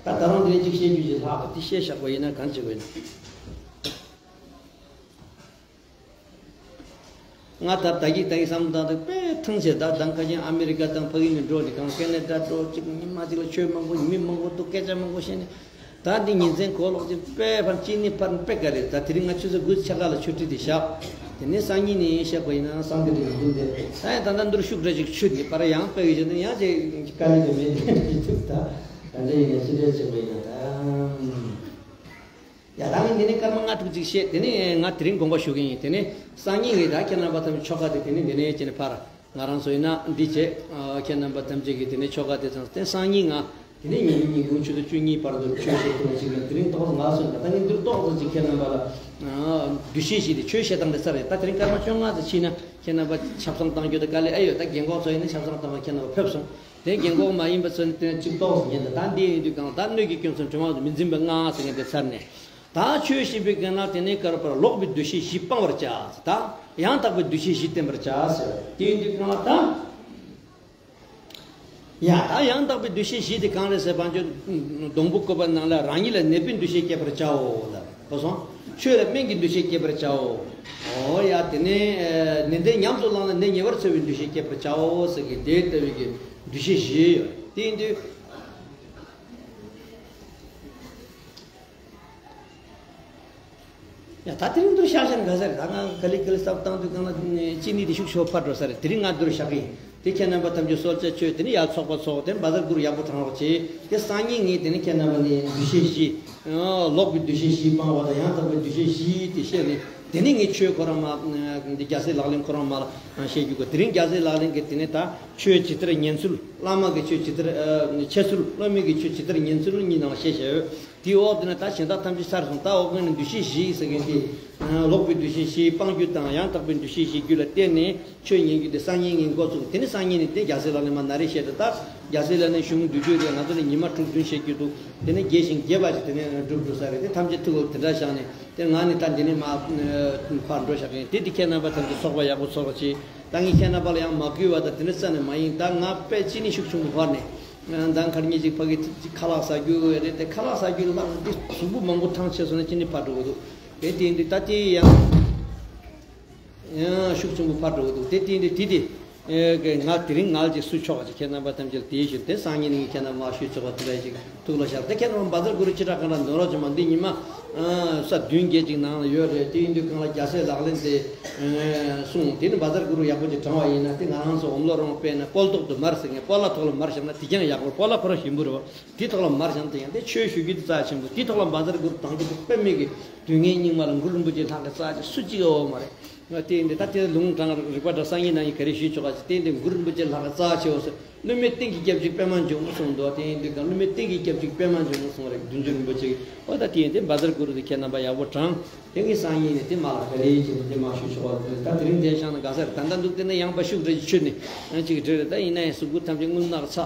ད་ད་རུང་དེ་ནས་ཅིག་བཤད་རྒྱུ་ཞིག་ལྷག་པ་དེ་བཤད་བཞག་པ་ཡིན་ན་གང་བྱེད་དགོས་ཡིན། ང་ད་ད་གི་ད་གི་བསམ་བློ་བཏང་དུས་དཔེ་ཐང་ཆད་ད་ད་ཁ་ཅན་ཨ་མེ་རི་ཀ་དང་ཕ་གི་ནས་འགྲོ་ནས་གང་ཁེ་ན་ཌ་འགྲོ་ཅིག་ཉི་མ་ཅིག་ལ་ཆོས་མང་པོ་མི་མང་པོ་འདུག་སྐད་ཆ་མང་པོ་བཤད་ནས། ད་འདི་ཉིན་མཚན་གོ་ལོག་ཅིག་དཔེ་ཕར་གཅིག་ནི་ཕར་དཔེ་དཀའ་རེད། ད་དེ་རིང་ང་ཆུ་ཚོད་དགུ་ཆ་ག་ལ་ཆོས་ཁྲིད་དེ་བཞག་དེ་ནས་སང་ཉིན་ནས་བཤད་པ་ཡིན་ན་སང་གི་དེ་ཡིན་འདུག་དེ་ད་ཡང་ད་ལྟ་འདིར་ཤུགས་འདྲ་ཅིག་ཆུད་དེ་པར་ཡང་དཔེ་གི་བྱེད་དུ་ཡང་ཅིག་དཀའ་ལས་ཀྱི་མེད་དེ་ཐུག་ད་ད་འདྲ་ཡིན་ན་ཅི་འདྲ་བྱེད་པ་ཡིན་ན་ད། ཡ་ད་ངས་འདི་ནས་སྐར་མ་ལྔ་དྲུག་ཅིག་བཤད་དེ་ནས་ང་དེ་རིང་དགོངས་པ་ཞུ་གི་ཡིན། དེ་ནས་སང་ཉིན་ངས་ད་ཁྱེད་རྣམ་པ་ཐམས་ཆོ་ག་དེ་དེ་ནས་འདི་ནས་བྱས་ནས་ཕར། ང་རང་ཚོ་ཡིན་ན་འདི་བྱས། ཨ་ཁྱེད་རྣམ་པ་ཐམས་ཅད་ཀྱིས་དེ་ནས་ཆོ་ག་དེ་ཚང་དེ་སང་ཉིན་ང་དེ་ནས་ཉིན་གཉིས་ཉིན་གུང་ཆུ་ཚོད་བཅུ་གཉིས་བར་དུ་ཆོས་བཤད་ཐུབ་ཅིག་ཡིན། དེ་རིང་ཏོག་ཙམ་ང་སོང་ད་ལྟ་ངས་འདིར་ཏོག་ཙམ་ཅིག་ཁྱེད་རྣམ་པ་ལ་ཨ་འདུ་ཤེས་བཞི་དེ་ཆོས་བཤད་སྟངས་དེ་ཚར་རེད། ད་དེ་རིང་སྐར་མ་བཅོ་ལྔ་ཙམ་ཕྱིན་ན་ཁྱེད་རྣམ་པ་ཆབ་གསང་གཏང་རྒྱུ་དེ་དཀའ་ལས་ཨེ་ཡོད། ད་རྒན་གོག་ཚོ་ཡིན་ན་ཆབ་གསང་གཏང་བ་ཁྱེད་རྣམ་པ་ཕེབས་སོང་། དེ་རྒན་གོག་མ་ཡིན་པ་ཚོ་ནི་དེ་ནས་གཅིག་ཏོག་ཙམ་ཉན་ད་ད་འདི་ཡིན་དུས་གང་ལ་ད་སྣོད་ཀྱི་སྐྱོན་སོང་དྲི་མ་མི་འཛིན་པའི་ལྔ་ཟེར་མཁན་དེ་ཚར་ནས། ད་ཆོས་བཤད་པའི་སྒང་ལ་དེ་ནས་བསྐལ་པར་ལོག་པའི་འདུ་ཤེས་བཞི་སྤང་བར་བྱ། ད་ཡང་དག་པའི་འདུ་ཤེས་བཞི་བསྟེན་པར་བྱ་ཟེར། དེ་ཡིན་དུས་གང་ལ་ད། ཡ་ད་ཡང་དག་པའི་འདུ་ཤེས་བཞི་དེ་གང་རེད་ཟེར་བ་ཅོ། སྡོང་པོ་བཀོད་པ་ནང་ལ་རང་ཉིད་ལ་ནད་པའི་འདུ་ཤེས་བསྐྱེད་པར་བྱའོ་ལ། གོ་སོང་། ཆོས་ལ་སྨན་གྱི་འདུ་ཤེས་བསྐྱེད་པར་བྱའོ། འོ་ཡ་དེ་ནས་ནད་འདི་ཉམས་སུ་བླངས་ན་ནད་ཉེ་བར་འཚོ་བའི་འདུ་ཤེས་བསྐྱེད་པར་བྱའོ་ཟེར་གི་དེ་ལྟ་བུའི་གི་འདུ་ཤེས་བཞི་ཡོད། དེ་ཡིན་དུས། ཡ་ད་དེ་རིང་འདིར་བཞག་བཞག་ན་ག་ས་རེད། ད་ང་ག་ལེ་ག་ལེ་སབ་བཏང་དུས་གང་ལ་ཅི་ནི་དེ་ཤུགས་ཆེ་བ་ཕར་འགྲོ་ས་རེད། དེ་རིང་ང་འདིར་བཞག་གི་ཡིན། དེ་ཁྱེད་རྣམ་པ་ཐམས་ཅད་གསོལ་ཇ་མཆོད་དེ་ནི་ཡར་ཚོགས་པ་ཚོགས་དེ་བཛྲ་གུ་རུ་ཡག་པོ་བགྲང་རོགས་བྱེད། དེ་སང་ཉིན་ངས་དེ་ནི་ཁྱེད་རྣམ་པ་ནི་འདུ་ཤེས་བཞི། ལོག་པའི་འདུ་ཤེས་བཞི་སྤང་བ་དང་ཡང་དག་པའི་འདུ་ཤེས་བཞི་དེ་བཤད་ནས་དེ་ནི་ངས་ཆོས་ཁོ་རང་མ་འདི་རྒྱལ་སྲས་ལག་ལེན་ཁོ་རང་མ་ལ་བཤད་རྒྱུ་གོ། དེ་རིང་རྒྱལ་སྲས་ལག་ལེན་གྱི་དེ་ནི་ད་ཆོས་ཇི་ལྟར་ཉན་ཚུལ། བླ་མ་གི་ཆོས་ཇི་ལྟར་འཆད་ཚུལ། སློབ་མའི་གི་ཆོས་ཇི་ལྟར་ཉན་ཚུལ་གཉིས་ནང་བཤད་བྱ་ཡོད། དེའི་འོག་དེ་ན་ད་གཞན་དག་ཐམས་ཅད་ཚར་སོང་། ད་འོག་གི་ནི་འདུ་ཤེས་བཞི་ཟེར་མཁན་དེ། ལོག་པའི་འདུ་ཤེས་བཞི་སྤང་རྒྱུ་དང་ཡང་དག་པའི་འདུ་ཤེས་བཞི་རྒྱུད་ལ་བརྟེན་ནས་ཆོས་ཉན་རྒྱུ་དེ་སང་ཉིན་ངས་འགོ་བཙུགས། དེ་ནི་སང་ཉིན་ནི་དེ་རྒྱལ་སྲས་ལག་ལེན་མ་ན་རེ་བཤད་དེ་ད་རྒྱལ་སྲས་ལག་ལེན་གཞུང་བསྡུས་རྒྱུ་རེད། ང་ཚོ་ནི་ཉི་མ་དྲུག་བདུན་བཤད་རྒྱུ་འདུག་དེ་ནི་རྒྱས་ཤིང་རྒྱས་པ་ཞིག་དེ་ནས་འགྲུབ་འགྲོ་ས་རེད། དེ་ཐམས་ཅད་ཐུགས་ལ་དེ་འདྲ་བཞག་ནས་དེ་ང་ནི་ད་འདི་ནས་མ་ཕར་འགྲོ་བཞག་གི་ཡིན། དེ་དེ་ཁྱེད་རྣམ་པ་ཐམས་ཅད་ཚོགས་པ་ཡག་པོ་ཚོགས་པ་བྱེད། ད་ངས་ཁྱེད་རྣམ་པ་ལ་ཡང་མ་བསྐུལ་བ་ད་དེ་འདྲ་རྩ་ནས་མ་ཡིན། ད་ང་དཔེ་ཅི་ནི་ཤུགས་ཆུང་པོ་བར་ནས། ང་ད་ཁར་ཉིན་ཅིག་ཕ་གི་ཅིག་ཁ་ལག་ཟ་རྒྱུ་རེད་དེ། ཁ་ལག་ཟ་རྒྱུ་ལ་འདི་གཟུགས་པོ་མང་པོ་ཐང་ཆད་སོང་ན་ཅི་ནི་ཕར་འགྲོ་གི་འདུག་དེ་དེ་འདི་ད་དེ་ཡང་ཡང་ཤུགས་ཆུང་པོ་ཕར་འགྲོ་གི་འདུག་དེ་དེ་འདི་དེ་དེ་ཨེ་གི་ང་དེ་རིང་ངལ་ཅིག་གསོ་ཆོག་ཅིག་ཁྱེད་རྣམ་པ་ཐམས་ཅད་ལ་དེའི་ཕྱིར་དེ་སང་ཉིན་ནི་ཁྱེད་རྣམ་མ་ཞུས་ཆོག་པ་དེ་འདྲ་ཞིག་ཐུགས་ལ་ཤར། དེ་ཁྱེད་རྣམ་བཛྲ་གུ་རུ་ཅི་དྲག་གང་དྲག་འདོན་རོགས་བྱེད་མ། འདི་ཉི་མ་ས་བདུན་བརྒྱད་ཅིག་ནང་ལ་ཡོད་རེད། དེ་ཡིན་དུས་གང་ལ་རྒྱལ་སྲས་ལག་ལེན་དེ་གསུངས། དེ་ནི་བཛྲ་གུ་རུ་ཡག་པོ་ཅིག་བགྲང་བ་ཡིན་ན་དེ་ང་རང་ཚོ་འོམ་ལོ་རོང་དཔེར་ན་སྤོལ་ཏོག་ཏུ་མར་ཟེར་མཁན་སྤོ་ལགས་ཐོག་ལ་མར་བཞག་ན་དེ་ཀྱང་ཡག་པོ། སྤོ་ལགས་ཁོ་རང་ཞིམ་པོ་རེད་བ། དེ་ཐོག་ལ་མར་བཞག་ན་དེ་ཡང་དེ་ཆོས་ཞུ་རྒྱུ་དེ་རྩ་ཆེན་པོ། དེ་ཐོག་ལ་བཛྲ་གུ་རུ་བགྲང་རྒྱུ་དེ་དཔེ་མེད་ཀྱི། དུས་ངན་སྙིགས་མ་ལ་གུ་རུ་རིན་པོ་ཆེ་ལྷག་གི་རྩ་ཆེ་སུ་གཅིག་ཡོད་མ་རེད། ང་དེ་ཡིན་དེ་ད་དེ་ལུང་དྲངས་རིག་པ་འདྲ་སང་ཉིན་ནང་ཡིན་ག་རེ་ཞུས་ཆོག་ག་ཅིག་དེ་ཡིན་དེ་གུ་རུ་རིན་པོ་ཆེ་ལྷག་གི་རྩ་ཆེ་བོ་ཟེར། བསླུ་མེད་གཏན་གྱི་སྐྱབས་གཅིག་པད་མ་འབྱུང་གསུངས་འདུག་དེ་ཡིན་དེ་ག་བསླུ་མེད་གཏན་གྱི་སྐྱབས་གཅིག་པད་མ་འབྱུང་གསུངས་རེད། བདུད་འཇོམས་རིན་པོ་ཆེ་གིས། འོ་ད་དེ་ཡིན་དེ་བཛྲ་གུ་རུ་དེ་ཁྱེད་རྣམ་པ་ཡག་པོ་དྲངས། དེ་ངས་སང་ཉིན་ནས་དེ་མ་ལ་ག་རེ་བྱེད་དེ་མ་ཞུ་ཆོག་པ་ད་དེ་རིང་དེ་བཞག་ན་དགའ་ས་རེད། ད་ལྟ་འདུག་དེ་ན་ཡངས་པ་ཤུགས་འདྲ་ཞིག་ཆུད་ནས་ཡང་ཅིག་འདྲ་རེད། ད་ཡིན་ན་ཡང་གཟུགས་པོ་ཐམས་ཅད་རྔུལ་ནག་ཚ་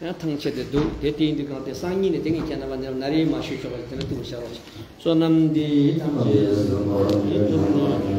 ཡང་ཐང་ཆད་དེ་འདུག་དེ་དེ་ཡིན་དུས་གང་དེ་སང་ཉིན་ནས་དེ་ངས་ཁྱེད་རྣམ་པ་ནར་ན་རེ་མ་ཞུ་ཆོག་པ་དེ་ན་ཐུགས་ལ་ཤར་རོགས། བསོད་ནམས་འདི་ཡིས་ཐམས་ཅད་གཟིགས་པ་ཉིད་དུ་བརྙེས།